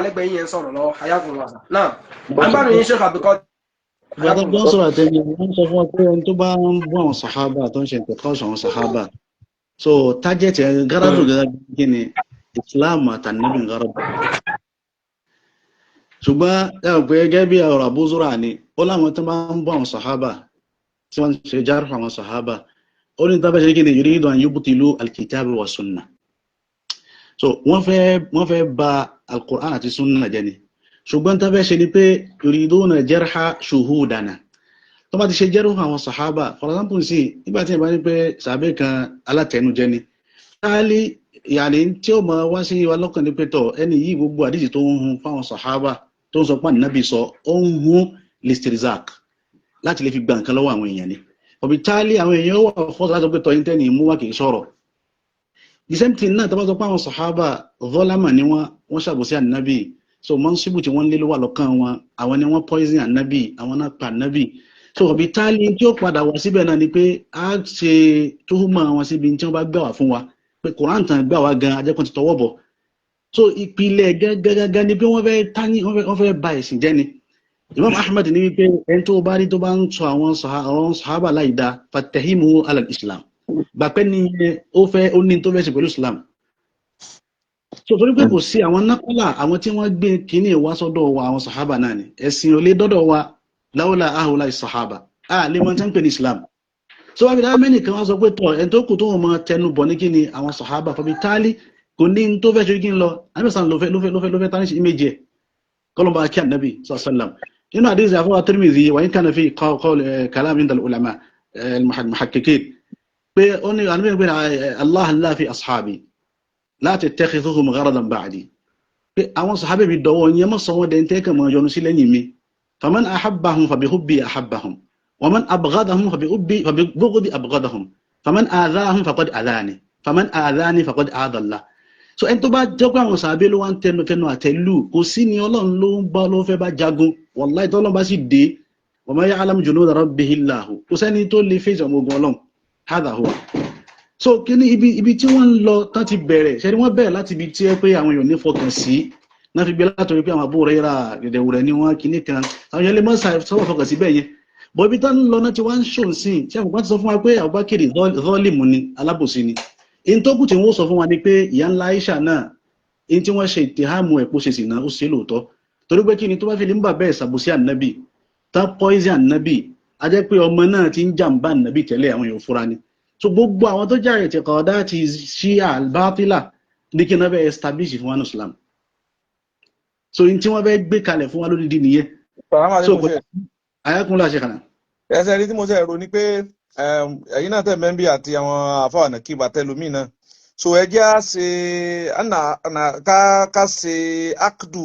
lẹ́gbẹ̀ẹ́ yín yẹn sọ̀rọ̀ lọ. Hayakum wa náà, à ń gbádùn yín Sheikh Abdulkadir. Ìgbà tó gbọ́n sọ̀rọ̀ àtẹ̀yìn, wọ́n sọ fún wa pé ẹni tó bá ń bú àwọn sàhábà, tó ń ṣe ìtẹ̀kọ́sọ̀ àwọn sàhábà, so target ẹ̀ gáràdù gẹ́gẹ́ kí ni Islam àtànẹ́bì gáràdù. Ṣùgbọ́n ẹ rò pé gẹ́gẹ́ bí ọ̀rọ̀ Abu Zur'a ni ó láwọn tó máa ń bú àwọn sàhábà, tí wọ́n ń ṣe jarh àwọn sàhábà, ó ní tábà ṣe kí ni yuridu an yubtilu al-kitaba wa sunnah. So wọ́n fẹ́ bà al-Qur'an àti sunnah jẹ́ ni. Ṣùgbọ́n tá fẹ́ ṣe ni pé yuriduna jarha shuhudana. Tó bá ti ṣe jarhu àwọn sàhábà, for example sí nígbà tí ìbá ní pé sàbẹ̀ kan alátẹnujẹ ni táálí yàní, tí ó máa wá sí wa lọ́kàn ní pé tọ̀ ẹni yìí, gbogbo àdìsí tó ń hun fáwọn sàhábà, tó ń sọ pé ànábì sọ, ó ń hun listirzak. Láti lè fi gba nǹkan lọ́wọ́ àwọn èèyàn ni. Ọ̀bìtálí àwọn èèyàn wà fọ́sọ̀ láti sọ pé tọ́yìn tẹ́ni mú wá kì í sọ̀rọ̀. The same thing náà, tó bá sọ pé àwọn sàhábà zọ́lámà ni wọ́n, wọ́n ṣàbòsí ànábì, so mọ́nsíbù tí wọ́n lé ló wà lọ́kàn wọn, àwọn ni wọ́n poison ànábì, àwọn náà pa ànábì. So ọ̀bìtálí tí ó padà wá síbẹ̀ náà ni pé a ṣe túhùmọ̀ wọn síbi tí wọ́n bá gbà wá fún wa pé Quran tàn gbà wá gan ajẹ́kùn ti tọwọ́ bọ̀. So ìpìlẹ̀ gẹ́gẹ́gẹ́ ni pé wọ́n fẹ́ tání, wọ́n fẹ́ ba ẹ̀sìn jẹ́ ni. Imam Ahmad ní wípé ẹni tó bá rí tó bá ń sọ àwọn sàhábà láìda, fatahimu alal Islam, gbàpẹ́ ni ó fẹ́, ó ní tó fẹ́ ṣe pẹ̀lú Islam. So torí pé kò sí àwọn nákọ́là, àwọn tí wọ́n gbé kínní wá sọ́dọ̀ wa, àwọn sàhábà náà ni. Ẹ̀sìn ò lè dọ́dọ̀ wa láwùlà ahùlà sàhábà, a lè mọ tí wọ́n ń pè ní Islam. So wọ́n fi dá mẹ́nì kan wá sọ pé tọ̀ ẹni tó kù tó wọn mọ tẹnu bọ̀ ní kíni àwọn sàhábà fọbi táálí kò ní tó fẹ́ ṣe kí n lọ àbẹ̀sán ló fẹ́ tání ìmẹ̀jì ẹ̀ kọlọmba kí ànábì sallam nínú àdéhùn àfọwọ́ Tirmidhi wa in kana fi qawl kalam inda al-ulama al-muhaqqiqin pé ó ní ànábì pé Allah Allah fi ashabi la tattakhidhuhum gharadan ba'di, pé àwọn sàhábà mi dọ̀wọ́ yẹn, mọ́ sọ wọ́n dẹ̀ ń tẹ́kẹ̀ mọ́ yọnu sí lẹ́yìn mi. Faman ahabbahum fabihubbi ahabbahum, waman abghadahum fabibughdi abghadahum, faman adhahum faqad adhani, faman adhani faqad adha Allah. So ẹni tó bá jẹ́ pé àwọn sàábé ló wá ń tẹnu tẹnu àtẹ́lù kò sí ni Ọlọ́run ló ń bá ló fẹ́ bá jagun. Wallahi, tọ́lọ́run bá sì dé, wa ma ya'lamu junuda rabbihi illahu, kò sẹ́ni tó lè fèsì ọmọ ogun Ọlọ́run. Hadha huwa. So kí ni ibi tí wọ́n ń lọ tán ti bẹ̀rẹ̀ ṣe ni wọ́n bẹ̀rẹ̀ láti ibi tí ẹ pé àwọn èèyàn ní fọkàn sí náà fi gbé látọ̀rí pé àwọn Abu Huraira gẹ̀dẹ̀wùrẹ̀ ni wọ́n kíní kan, àwọn èèyàn lè mọ́ sọ́wọ́ fọkàn sí bẹ́ẹ̀ yẹn bọ́. Ibi tán ń lọ náà ti wá ń ṣòun sí tí àwọn kan ti sọ fún wa pé Abubakar zọ́ọ̀lìmù ni, alábòsí ni. In tó kù tí wọ́n sọ fún wa ni pé ìyá ńlá Aisha náà, in tí wọ́n ṣe ìtìhámù ẹ̀ pó ṣe sì náà, ó ṣe lóòótọ́, torí pé kí ni tó bá fi lè ń bà bẹ́ẹ̀ ṣàbòsí ànábì tán, poison ànábì, a jẹ́ pé ọmọ náà ti ń jàǹbá ànábì tẹ́lẹ̀, àwọn èèyàn fúra ni. So gbogbo àwọn tó jẹ́ i'tiqadat ti Shia al-batila ní kí náà fẹ́ establish fún wa ní Islam. So in tí wọ́n fẹ́ gbé kalẹ̀ fún wa lódìdí nìyẹn. So ayakunla ṣe kànáà. Ẹsẹ̀ rí tí mo ṣe rò ní pé ẹ̀yin náà tẹ̀ mẹ́bí àti àwọn àfọwọ́nà kí bàtẹ́lómi náà, so ẹ jẹ́ á ṣe ká ṣe akdu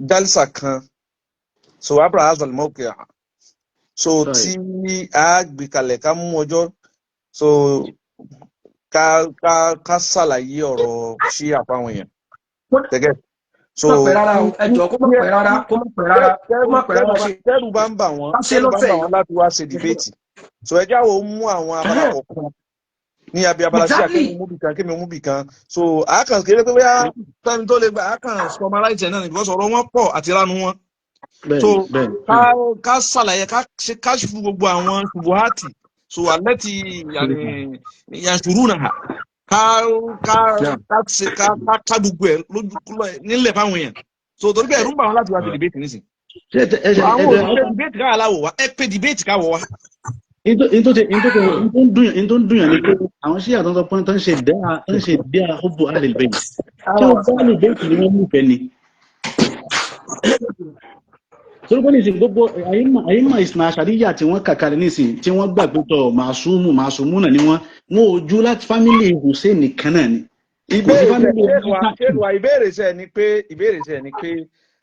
jalsa kan, so abraham alimọ́kẹ́, so tí a gbé kalẹ̀, ká mú ọjọ́, so ká ṣàlàyé ọ̀rọ̀ sí àfáwọn èèyàn tẹ́gẹ́. So kó má pẹ́ rárá o, ẹ jọ̀ọ́, kó má pẹ́ rárá, kó má pẹ́ rárá, kó má pẹ́ rárá. Ṣe tẹ́rù bá ń bà wọ́n, tẹ́rù bá ń bà wọ́n láti wá ṣe debate, so ẹ jáwọ́ mú àwọn abala kọ̀ọ̀kan ní abẹ́ abala sí àkémi mú bìkan, kémi mú bìkan. So àákàn kéré pé bóyá tẹ́ni tó lè gba àákàn summarize náà because ọ̀rọ̀ wọn pọ̀ àti ránu wọn. So ká ṣàlàyé, ká ṣe káṣífù gbogbo àwọn ṣubuhati, so alẹ́ ti yànṣùrù náà, ká ṣe ká gbogbo ẹ̀ lójú nílẹ̀ fáwọn èèyàn. So torí bẹ́ẹ̀, ẹ̀rù ń bà wọ́n láti wá ṣe debate nísìn. Àwọn òṣìṣẹ́ debate káwà láwọ̀ wá, ẹ pé debate káwọ̀ wá. In tó ń dùn yàn ni pé àwọn ṣíyà tó ń sọ pé tó ń ṣe dá hubbu ahlil bayt, tí wọ́n bá ahlil bayt ni wọ́n nífẹ̀ẹ́ ni, torí pé nísìn gbogbo àyímọ̀ ìsìnà àṣàríyà tí wọ́n kàkàlẹ̀ nísìn tí wọ́n gbà pé tọ̀ màsúmù màsúmù náà ni wọ́n, wọn ò ju láti family Hussein nìkan náà ni. Ìbéèrè sẹ ni pé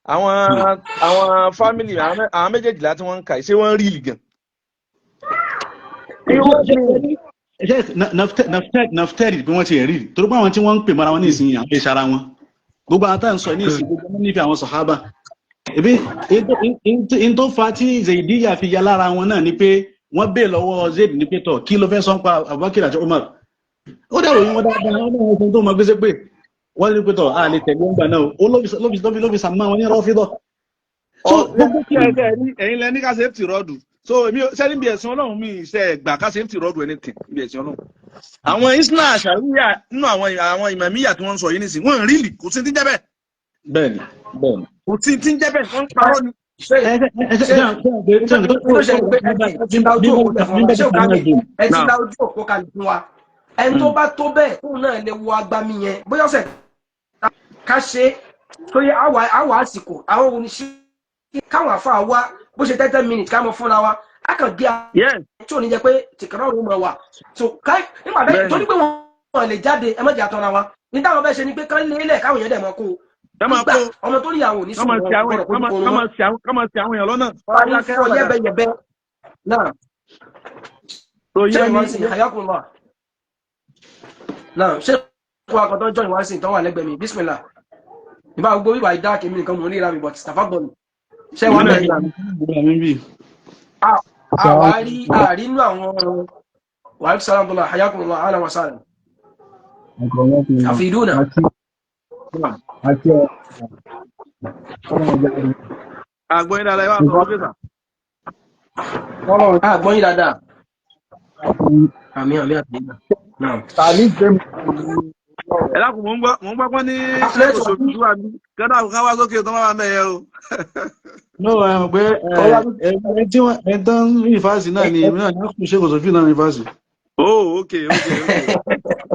àwọn family àwọn méjèèjìlá tí wọ́n ń kà, ṣé wọ́n rí ìlì gan? Naftali bí wọ́n ti rí, torí pé àwọn tí wọ́n ń pè mọ́ra wọn ní ìsìn, àwọn ìṣara wọn, gbogbo àwọn táà ń sọ ní ìsìn, gbogbo wọn nífẹ̀ẹ́ àwọn sàhábà. Ebi in tó fa tí Zaidiya fi ya lára wọn náà ni pé wọ́n bèè lọ́wọ́ Zaid ní pé tọ̀, kí ló fẹ́ sọ pa Abubakar àti Umar? Ó dẹ̀rọ yín wọn dáadáa, wọn náà wọn tó mọ gbèsè pé wọ́n ní pé tọ̀, a lè tẹ̀lé ọgbà náà, ó ló fi sàmọ́ wọn ní Rọ́fídọ̀. Ẹ̀yin lẹ ní ká ṣe ti rọ́ọ̀dù, so èmi sẹ́ni bí ẹ̀sìn Ọlọ́run mi ṣe gbà ká ṣe ti rọ́ọ̀dù anything bí ẹ̀sìn Ọlọ́run. Àwọn isna àṣàríyà nínú àwọn ìmọ̀míyà tí wọ́n ń sọ yìí nísìnyí, wọ́n ń rílì, kò sí ti ń jẹ́ bẹ́ẹ̀. Bẹ́ẹ̀ni, bẹ́ẹ̀ni. Kò sí ti ń jẹ́ bẹ́ẹ̀, wọ́n ń parọ́ ni. Ṣe ẹ ti la ojú òpó kalẹ̀ fún wa, ẹni tó bá tó bẹ́ẹ̀ tóun náà lè wo agbami yẹn, bóyá ọ̀sẹ̀ ká ṣe tó yẹ àwọ̀ àsìkò àwọn oníṣẹ́ káwọn àfa wa, bó ṣe 30 minutes ká mọ fúnra wa, a kàn gé tí ò ní jẹ pé tìkàrọ̀ òun mọ̀ wà. So ká nígbà bẹ́ẹ̀, torí pé wọ́n lè jáde, ẹ má jẹ́ àtọ́ra wa ní táwọn bẹ́ẹ̀ ṣe ni pé kán lélẹ̀ káwọn èèyàn dẹ̀ mọ́ kó o. Ká máa Nígbà kó ọmọ tó níyàwó ní ká sùn máa wọn ṣe àwọn gbọ́dọ̀ ká kojú máa korun ká mọ́. máa ṣe àwọn ká máa ṣe àwọn èèyàn lọ́nà. Wọ́n á ní fọ́ yẹ́bẹyẹ̀bẹ náà. So Ṣé yẹn ìwọ́n ni sìn hayakumullah náà ṣé kó akọ̀tọ̀ jọ ìwọ́n sìn tó wà lẹ́gbẹ̀ẹ́ mi bismillah. Ìbá gbogbo bíbá ìdá kèmí nìkan mò ń ríra mi but tàfàgbọ̀n mi. Ṣé èmi wàá náà bẹ̀rẹ̀ rí Gbogbo àmì bì. Àwa rí àrínú àwọn wàhálà sàlámù tó lọ hayakumullah ahlan wa sahlan. Àfidúnà. Àti ọ̀rọ̀ ọjà rẹ̀. Àgbọ̀yìn dáadáa, ẹ wá sọ̀rọ̀ sókè sà. Ọ̀rọ̀ Àgbọ̀n yín dáadáa. Àmín àmín àmín. Náà. tàbí gbẹ̀mí Ẹ dákun, mò ń gbọ́ pọ́n ní ṣé kò sóbi tó wà ní kẹ́dà ká wá sókè tó máa wà mẹ́yẹ o. No, ẹ mọ̀ pé ẹ ẹ tí wọ́n ẹ tán ní ìfásì náà ni èmi náà ní kò ṣe kò sófin náà ní ìfásì. Oh, ok.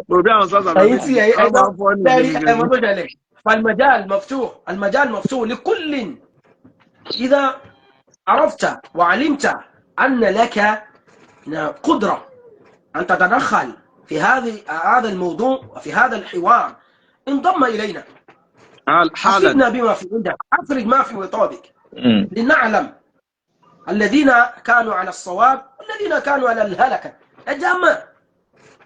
Mo rò bí àwọn sọ́ọ̀sì àbá Ẹ̀yin méjì tí ẹ̀yin wọ́n ẹ̀gbọ́n máa ń fọ́ ní tẹ́rí ìlú ẹ̀mọ́ tó ṣẹlẹ̀. فالمجال مفتوح، المجال مفتوح لكل. إذا عرفت وعلمت أن لك قدرة أن تتدخل في هذا الموضوع وفي هذا الحوار، انضم إلينا. حالا. أفيدنا بما في عندك، أخرج ما في وطابك لنعلم الذين كانوا على الصواب والذين كانوا على الهلكة. Ẹ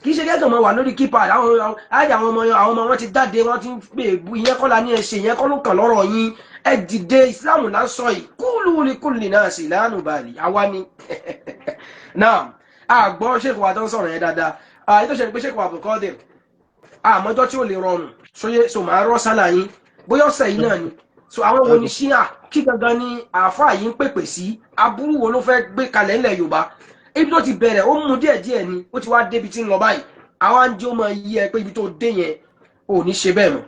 kì í ṣe kẹ́kọ̀ọ́ máa wà lórí keypad àwọn àjà àwọn ọmọ wọn ti jáde, wọn ti ń pè é, ìyẹn kọ́ la ní ẹ ṣe, ìyẹn kọ́ ló kàn lọ́rọ̀ yín. Ẹ dìde, ìsìláàmù là ń sọ yìí. Kúlù ní kúlù náà sì lánàá báyìí àwa ni náà àgbọ̀ ṣèkò wa tó ń sọ̀rọ̀ yẹn dáadáa. Àyè tó ṣe ni pé ṣèkò Abdulkadir àmọ́jọ́ tí ó lè rọrùn sóyè so máa rọ́ sálà yín bóyá ọ̀sẹ̀ yìí náà ni. So àwọn wo ni ṣíà kí gangan ni àáfàá yìí ń pèpè sí? Aburú wo ló fẹ́ gbé kalẹ̀ ńlẹ̀ Yorùbá? Ibi tó ti bẹ̀rẹ̀, ó mú díẹ̀ díẹ̀ ni, ó ti wá débi tí ń lọ báyìí. Àwa ń jẹ́ ó máa yí ẹ pé ibi tó dé yẹn ò ní ṣe bẹ́ẹ̀ mọ́.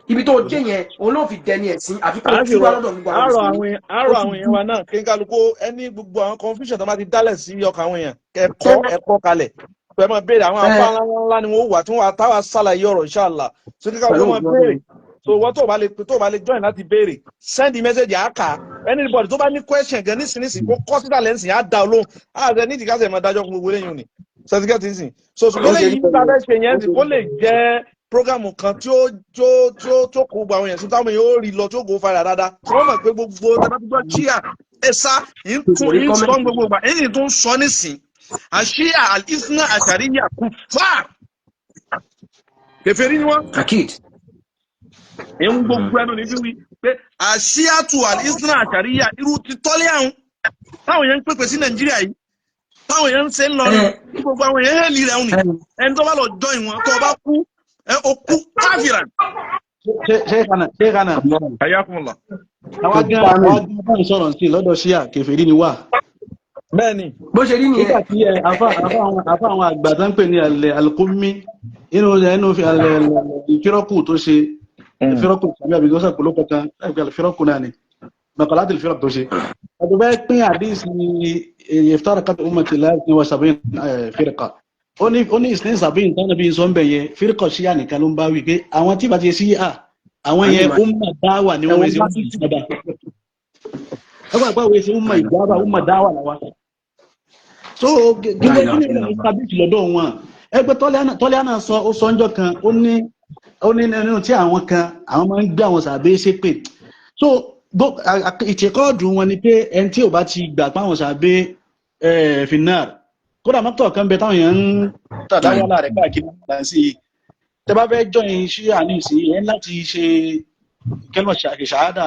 Ibi tó dé yẹn òun ló fi dẹni ẹ̀sìn àfi kó A sì túbọ̀ rọ lọ́dọ̀ gbogbo àwọn àárọ̀ mùsùlùmí. àwọn àárọ̀ Ó ti àwọn èèyàn wa náà kí n kálukú ẹni gbogbo àwọn confusion tó bá ti dálẹ̀ sí ọkàn àwọn èèyàn ẹ̀kọ́ ẹ̀kọ́ kalẹ̀ pẹ̀lú máa béèrè àwọn afá ńlá ńlá ni wọ́n wà tí wọ́n táwa ṣàlàyé ọ̀rọ̀ inshallah, so kí kálukú Pẹ̀lú máa ògùn béèrè. Ọlọ́run. So wọ́n tó bá lè join láti béèrè, send the message àáká. Anybody tó bá ní question gan nísinsìnyí, kó kọ́ síta lẹ́sìn, á dá ọ lóhùn. Á rẹ nídìí ká sì máa dájọ́ fún gbogbo eléyìí òní certificate nsìn. So ṣùgbọ́n Ó ṣe eléyìí tá a fẹ́ ṣe yẹn sì kó lè jẹ́ programu kan tí ó kó gbogbo àwọn èèyàn sí, táwọn èèyàn ó rí lọ, tí ó kó fara dáadáa, tí wọ́n mọ̀ pé gbogbo tẹ́lá tó gbọ́ chia ẹ̀sà ń tún Orí ń sọ comment. Gbogbo ìgbà ẹ̀yìn tó ń sọ nísìn, àṣìyà al-ithna àṣàríyà kufar, kèfèrí ni wọ́n. Akid. Ń gbogbo ẹnu ní fíwí pé àṣìyàtù al-ithna àṣàríyà irú ti tọ́lé àwọn táwọn èèyàn ń pèpè sí Nàìjíríà yìí, táwọn èèyàn ń ṣe ń lọrin, tí gbogbo àwọn èèyàn hẹ́ẹ̀lì rẹ̀ ń nì. Ẹni tó bá lọ join wọn, tó bá kú ẹ ó kú káfíran. Ṣé kànáà Ayakumullah. àwa gan bá ń sọ̀rọ̀ sí lọ́dọ̀ ṣíà, kèfèrí ni wà. Bẹ́ẹ̀ni. Bó ṣe rí Nígbà nìyẹn. tí ẹ àfa àwọn àgbà tó ń pè ní alẹ́ alukómi inú inú fi alẹ́ ìfírọ́kù tó ṣe ìfírọ́kù tàbí àbí gọ́sà pẹ̀lú kankan láìpẹ́ alifírọ́kù náà ni maqalat al-firaq tó ṣe. Àti bẹ́ẹ̀ pín àdísì iftaraqat ummati láti wa sab'in firqa. Ó ní ìsìn sab'in tánà bí sọ ń bẹ̀ yẹn, firqa ṣíà nìkan ló ń bá wí pé àwọn tí bá ti ṣe ṣíà, àwọn yẹn umma dáwà ni wọ́n wé sí umma ìjábà. Ẹgbẹ́ àgbà wé sí umma ìjábà, umma dáwà làwa. So gẹ́gẹ́ kí ni ìlànà establish lọ́dọ̀ wọn? Ẹgbẹ́ tọ́lẹ́ánà sọ, ó sọ ńjọ́ kan, ó ní nínú tí àwọn kan àwọn máa ń gbé àwọn sàbẹ́ ṣépè. So ìtìkọ́ọ̀dù wọn ni pé ẹni tí ò bá ti gbà pé àwọn sàbẹ́ finnar, kódà mọ́tò kan bẹ táwọn èèyàn ń tàdáwọ́lá rẹ̀ káàkiri náà sí i. Tẹ bá fẹ́ join ṣíà ní ìsìn ẹ̀ láti ṣe kẹlmọ̀ ṣàhádà,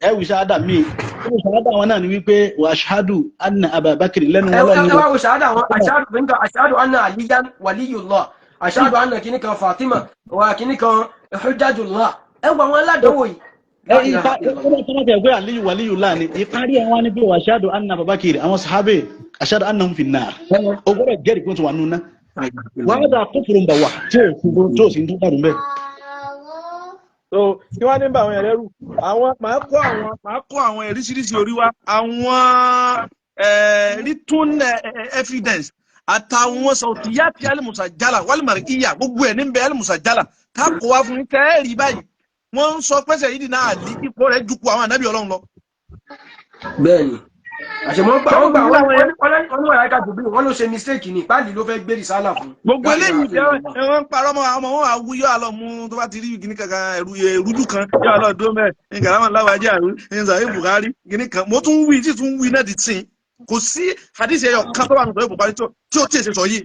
ẹ wí ṣàhádà míì. Nínú ṣàhádà wọn náà ni wípé wa ashhadu anna Abubakar lẹ́nu Ẹ wọn lọ́nu. wá wo ṣàhádà wọn: ashhadu nǹkan, ashhadu anna aliyan waliyullah, ashhadu anna kìíní kan Fatima wa kìíní kan hujjajullah. Ẹ wọ àwọn aládánwò yìí. Ẹ ipa ó bá tẹ̀ pé aliyu waliyu láàni ìparí ẹ̀ wá ní pé wa ashhadu anna Abubakar, àwọn sàhábẹ̀, ashhadu annahum fin nar, o gbọ́dọ̀ jẹ́rìí pé wọ́n ti wà nínú náà. Wàhálà kufrun bawah tí ò sí tó dàrú bẹ́ẹ̀. So kí wọ́n ní bá àwọn èèyàn lẹ́rù, àwọn máa kó àwọn oríṣiríṣi orí wa, àwọn written evidence àtàwọn sọ̀tìyàtì alimusajala wàlúmọ̀rì ìyà gbogbo ẹ̀ ní bẹ alimusajala tá a kó wa fún yín tẹ́ẹ̀rì báyìí. Wọ́n ń sọ pẹ́sẹ̀ yìí náà àlí ipò rẹ̀ ju ku àwọn ànábì Ọlọ́run lọ. Bẹ́ẹ̀ni. Àṣemọ́ gbà Ṣé wọ́n gbà gbogbo wọ́n àwọn yẹn wọ́n ní màláíkà Jibril wọ́n ló ṣe mistake ní páàlì ló fẹ́ gbé rìsálà fún. Gbogbo La ilaha eléyìí illallah. ẹ wọ́n ń parọ́ mọ́ àwọn ọmọ wọn àwú yóò àlọ́ mú tó bá ti rí kíní kankan ẹ̀rú ìrújú kan yóò àlọ́ dúró mẹ́ ní gàrámà láwájú àrú ní sàyè Bukhari kíní kan. Mo tún wí tí tún wí náà di tìǹ, kò sí hadith ẹyọ kan tó wà nínú sàyè Bukhari tí ó tí ì ṣe sọ yìí.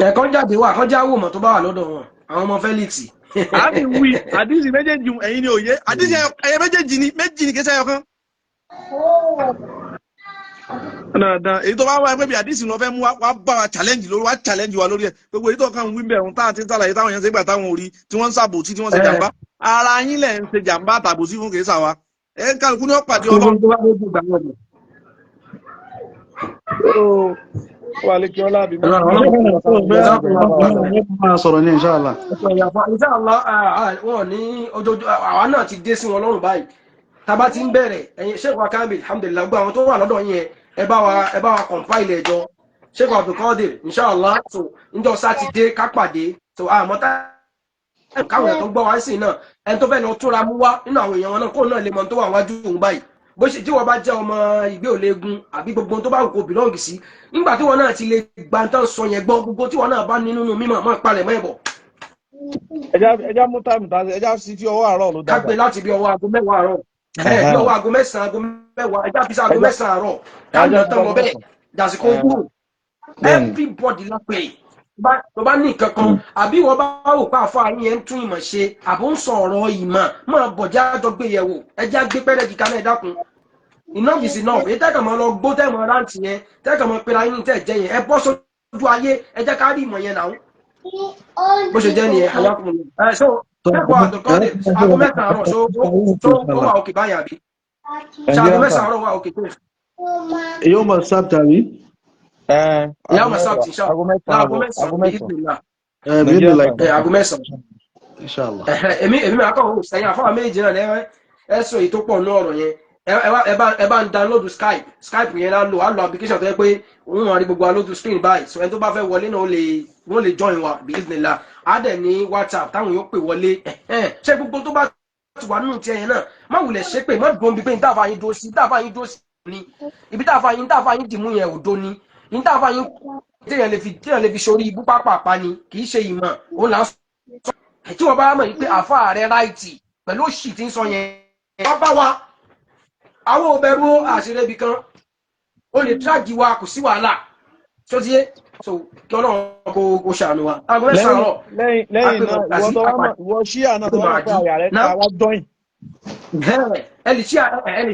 Ẹ̀kọ́ jáde wà kọjá wò mọ̀ tó bá wà lọ́dọ̀ wọn, àwọn ọmọ Felix. Àbí wí hadith méjèèjì, ẹ̀yin ni òye hadith ẹyọ méjèèjì ni, méjì ni, kì í ṣe ẹyọ kan. Dandan èyí tó bá wà pé bí hadith lọ fẹ́ mú wa, wá bá wa challenge lórí, wá challenge wa lórí ẹ̀. Gbogbo èyí tó kàn ń wí bẹ́ẹ̀, ohun táwọn ti ń sàlàyé táwọn èèyàn ṣe gbà táwọn ò rí tí wọ́n ń ṣàbòsí, tí wọ́n ṣe jàmbá ara yín lẹ̀ ń ṣe jàmbá àtàbòsí fún, kì í ṣàwa ẹ ń kálukú ní ọ̀pàdé Gbogbo Ọlọ́run. tó bá dé gbà wọ́n ni. Wà lè kí ọlá àbí Máa sọ̀rọ̀ ní inshallah. Inshallah, wọn ní ojoojúmọ́ àwa náà ti dé sí wọn lọ́rùn báyìí. Tá a bá ti ń bẹ̀rẹ̀, ẹ̀yin Sheikh wa Kamil, alhamdulillah, gbogbo àwọn tó wà lọ́dọ̀ yín, ẹ bá wa compile ẹjọ́ Sheikh Abdulkadir, inshallah. So níjọ́ Sátidé ká pàdé. So àmọ́ tá káwọn èèyàn tó gbọ́ wá sí náà, ẹni tó fẹ́ lọ túnra mú wá nínú àwọn èèyàn wọn náà, kó náà lè mọ tó wà wájú òun báyìí. Bó ṣe tí wọ́n bá jẹ́ ọmọ ìgbé òlegun àbí gbogbo tó bá wù kó belong sí, nígbà tí wọ́n náà ti lè gba tán sọ yẹn gbọ́, gbogbo tí wọ́n náà bá ní nínú mímọ̀ mọ́ palẹ̀ mọ́ ẹ̀bọ̀. Ẹja mú time tá ẹja sí fi ọwọ́ àárọ̀ ló Ká gbé dàgbà. Láti bí ọwọ́ aago 10 àárọ̀, bí ọwọ́ aago 9, aago 10, ẹja fi sí aago Ẹja 9 àárọ̀, ká ẹja nà sí tán lọ aago bẹ́ẹ̀ 9. dàsìkò gbúrò. Bẹ́ẹ̀ni. Everybody lápè tó bá ní nǹkan kan, àbí wọ́n bá wò pé àfa yín yẹn ń tún ìmọ̀ ṣe, àbó ń sọ ọ̀rọ̀ ìmọ̀, máa bọ̀ já jọ gbé yẹ̀wò. Ẹja gbé pẹ́rẹ́ kíkà náà. Ẹ dákun, enough is enough. Èyí tẹ́kàn máa lọ gbó tẹ́mọ̀ rántí yẹn, tẹ́kàn máa pera yín tẹ́ jẹ́ yẹn, ẹ bọ́ sójú ayé, ẹ jẹ́ ká rí ìmọ̀ yẹn náà. Bó ṣe jẹ́ nìyẹn, alákùnrin ẹ. So kẹ́kọ̀ọ́ àdùnkọ́dé aago 9 àárọ̀, so ó wà òkè báyà bí ṣe aago Nàìjíríà 9 àárọ̀ wà òkè tó? Yóò mọ̀ sábà tàbí Ìyá Aago ọmọ 10 sábà ṣá aago 9 láago àbọ̀ 9 aago bí 9 ìpìlẹ̀. Bí Nàìjíríà ní time. Ẹ aago 9. Inshallah. Ẹ̀hẹ́, èmi máa kọ́ ọ̀ sẹ́yìn àfọwọ́ méjì náà lẹ́wẹ́ ẹ sọ èyí tó pọ̀ ní ọ̀rọ̀ yẹn. Ẹ bá ń download Skype. Skype yẹn á lò á lo application tó yẹ pé òun wọn rí gbogbo alójú screen báyìí. So ẹni tó bá fẹ́ wọlé náà ó lè, wọ́n lè join wa bí ìdílé. Á dẹ̀ ní WhatsApp táwọn yóò pè wọlé. Ẹ̀hẹ́n, ṣé gbogbo tó bá ti wà nínú tiẹ̀ yẹn náà, má wulẹ̀ ṣe pé má dùn bí pé ní táàfà yín dúró sí, táàfà yín dúró sí ni ibi táàfà yín dìmú yẹn òdo ni ní táàfà yín téèyàn lè fi sórí ibú pápápá ni, kì í ṣe ìmọ̀ òun là ń sọ. Tí wọ́n bá mọ̀ yìí pé àfa rẹ̀ right pẹ̀lú òṣì tí ń sọ yẹn, wọ́n bá wa àwọn ò bẹ̀rù àṣírí ibì kan, ó lè tíráàgì wa, kò sí wàhálà tó ti yé. So kí Ọlọ́run kó ṣàánú wa. Aago 9 àárọ̀ Lẹ́yìn á pè náà mọ̀ ìwọ tó wá àti mọ̀, ìwọ ṣíà náà tó àpè wá mọ̀ pé màdí àyà rẹ náà ká, wá join. Ẹ lè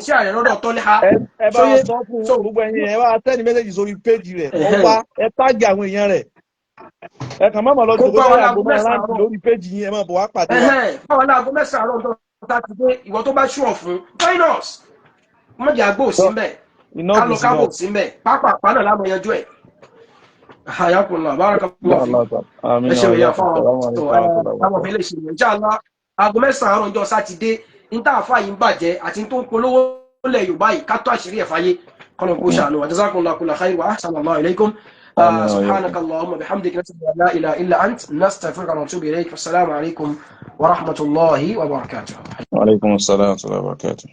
ṣí àrẹ lọ́dọ̀ tọ́lẹ́ha. Ẹ bá wa sóyè sọ fún so gbogbo ẹ̀yin, ẹ bá wa send message sórí page rẹ̀, ọ wá ẹ tag àwọn èèyàn rẹ̀. Ẹ kàn má mọ̀ lọ Kó jòkó bá wa lórí láago àgbo máa 9 rántí àárọ̀. lórí page yín, ẹ máa bọ̀ wá pàdé wa. Báwa láago 9 àárọ̀ tó ta ti dé, ìwọ tó bá ṣùọ̀ fún, join us. Mọ̀jà àgbò sí mbẹ̀. Enough Ká lọ is kábò enough. sí mbẹ̀ pápá náà lámọ̀ yanjú ẹ̀. Hayakullah, barakallahu fi. Àmín. Ẹ ṣeun ìyá Wa fáwọn Assalamu tó alaikum wa rahmatullahi wa táwọn fi lè ṣe ìyẹn. Inshallah, aago 9 àárọ̀ ọjọ́ Sátidé ní tá àfa yìí ń bàjẹ́ àti tó ń polówó lẹ̀ Yorùbá yìí, ká tó àṣírí ẹ̀ fáyé, kọ́nà kó ṣàánú wa. Jazakumullahu kulla khair wa ahsanallahu ilaykum. Àmín wa سبحانك اللهم وبحمدك، نشهد ان لا اله الا انت، نستغفرك ونتوب اليك، والسلام عليكم ورحمه الله وبركاته. وعليكم السلام ورحمة الله وبركاته.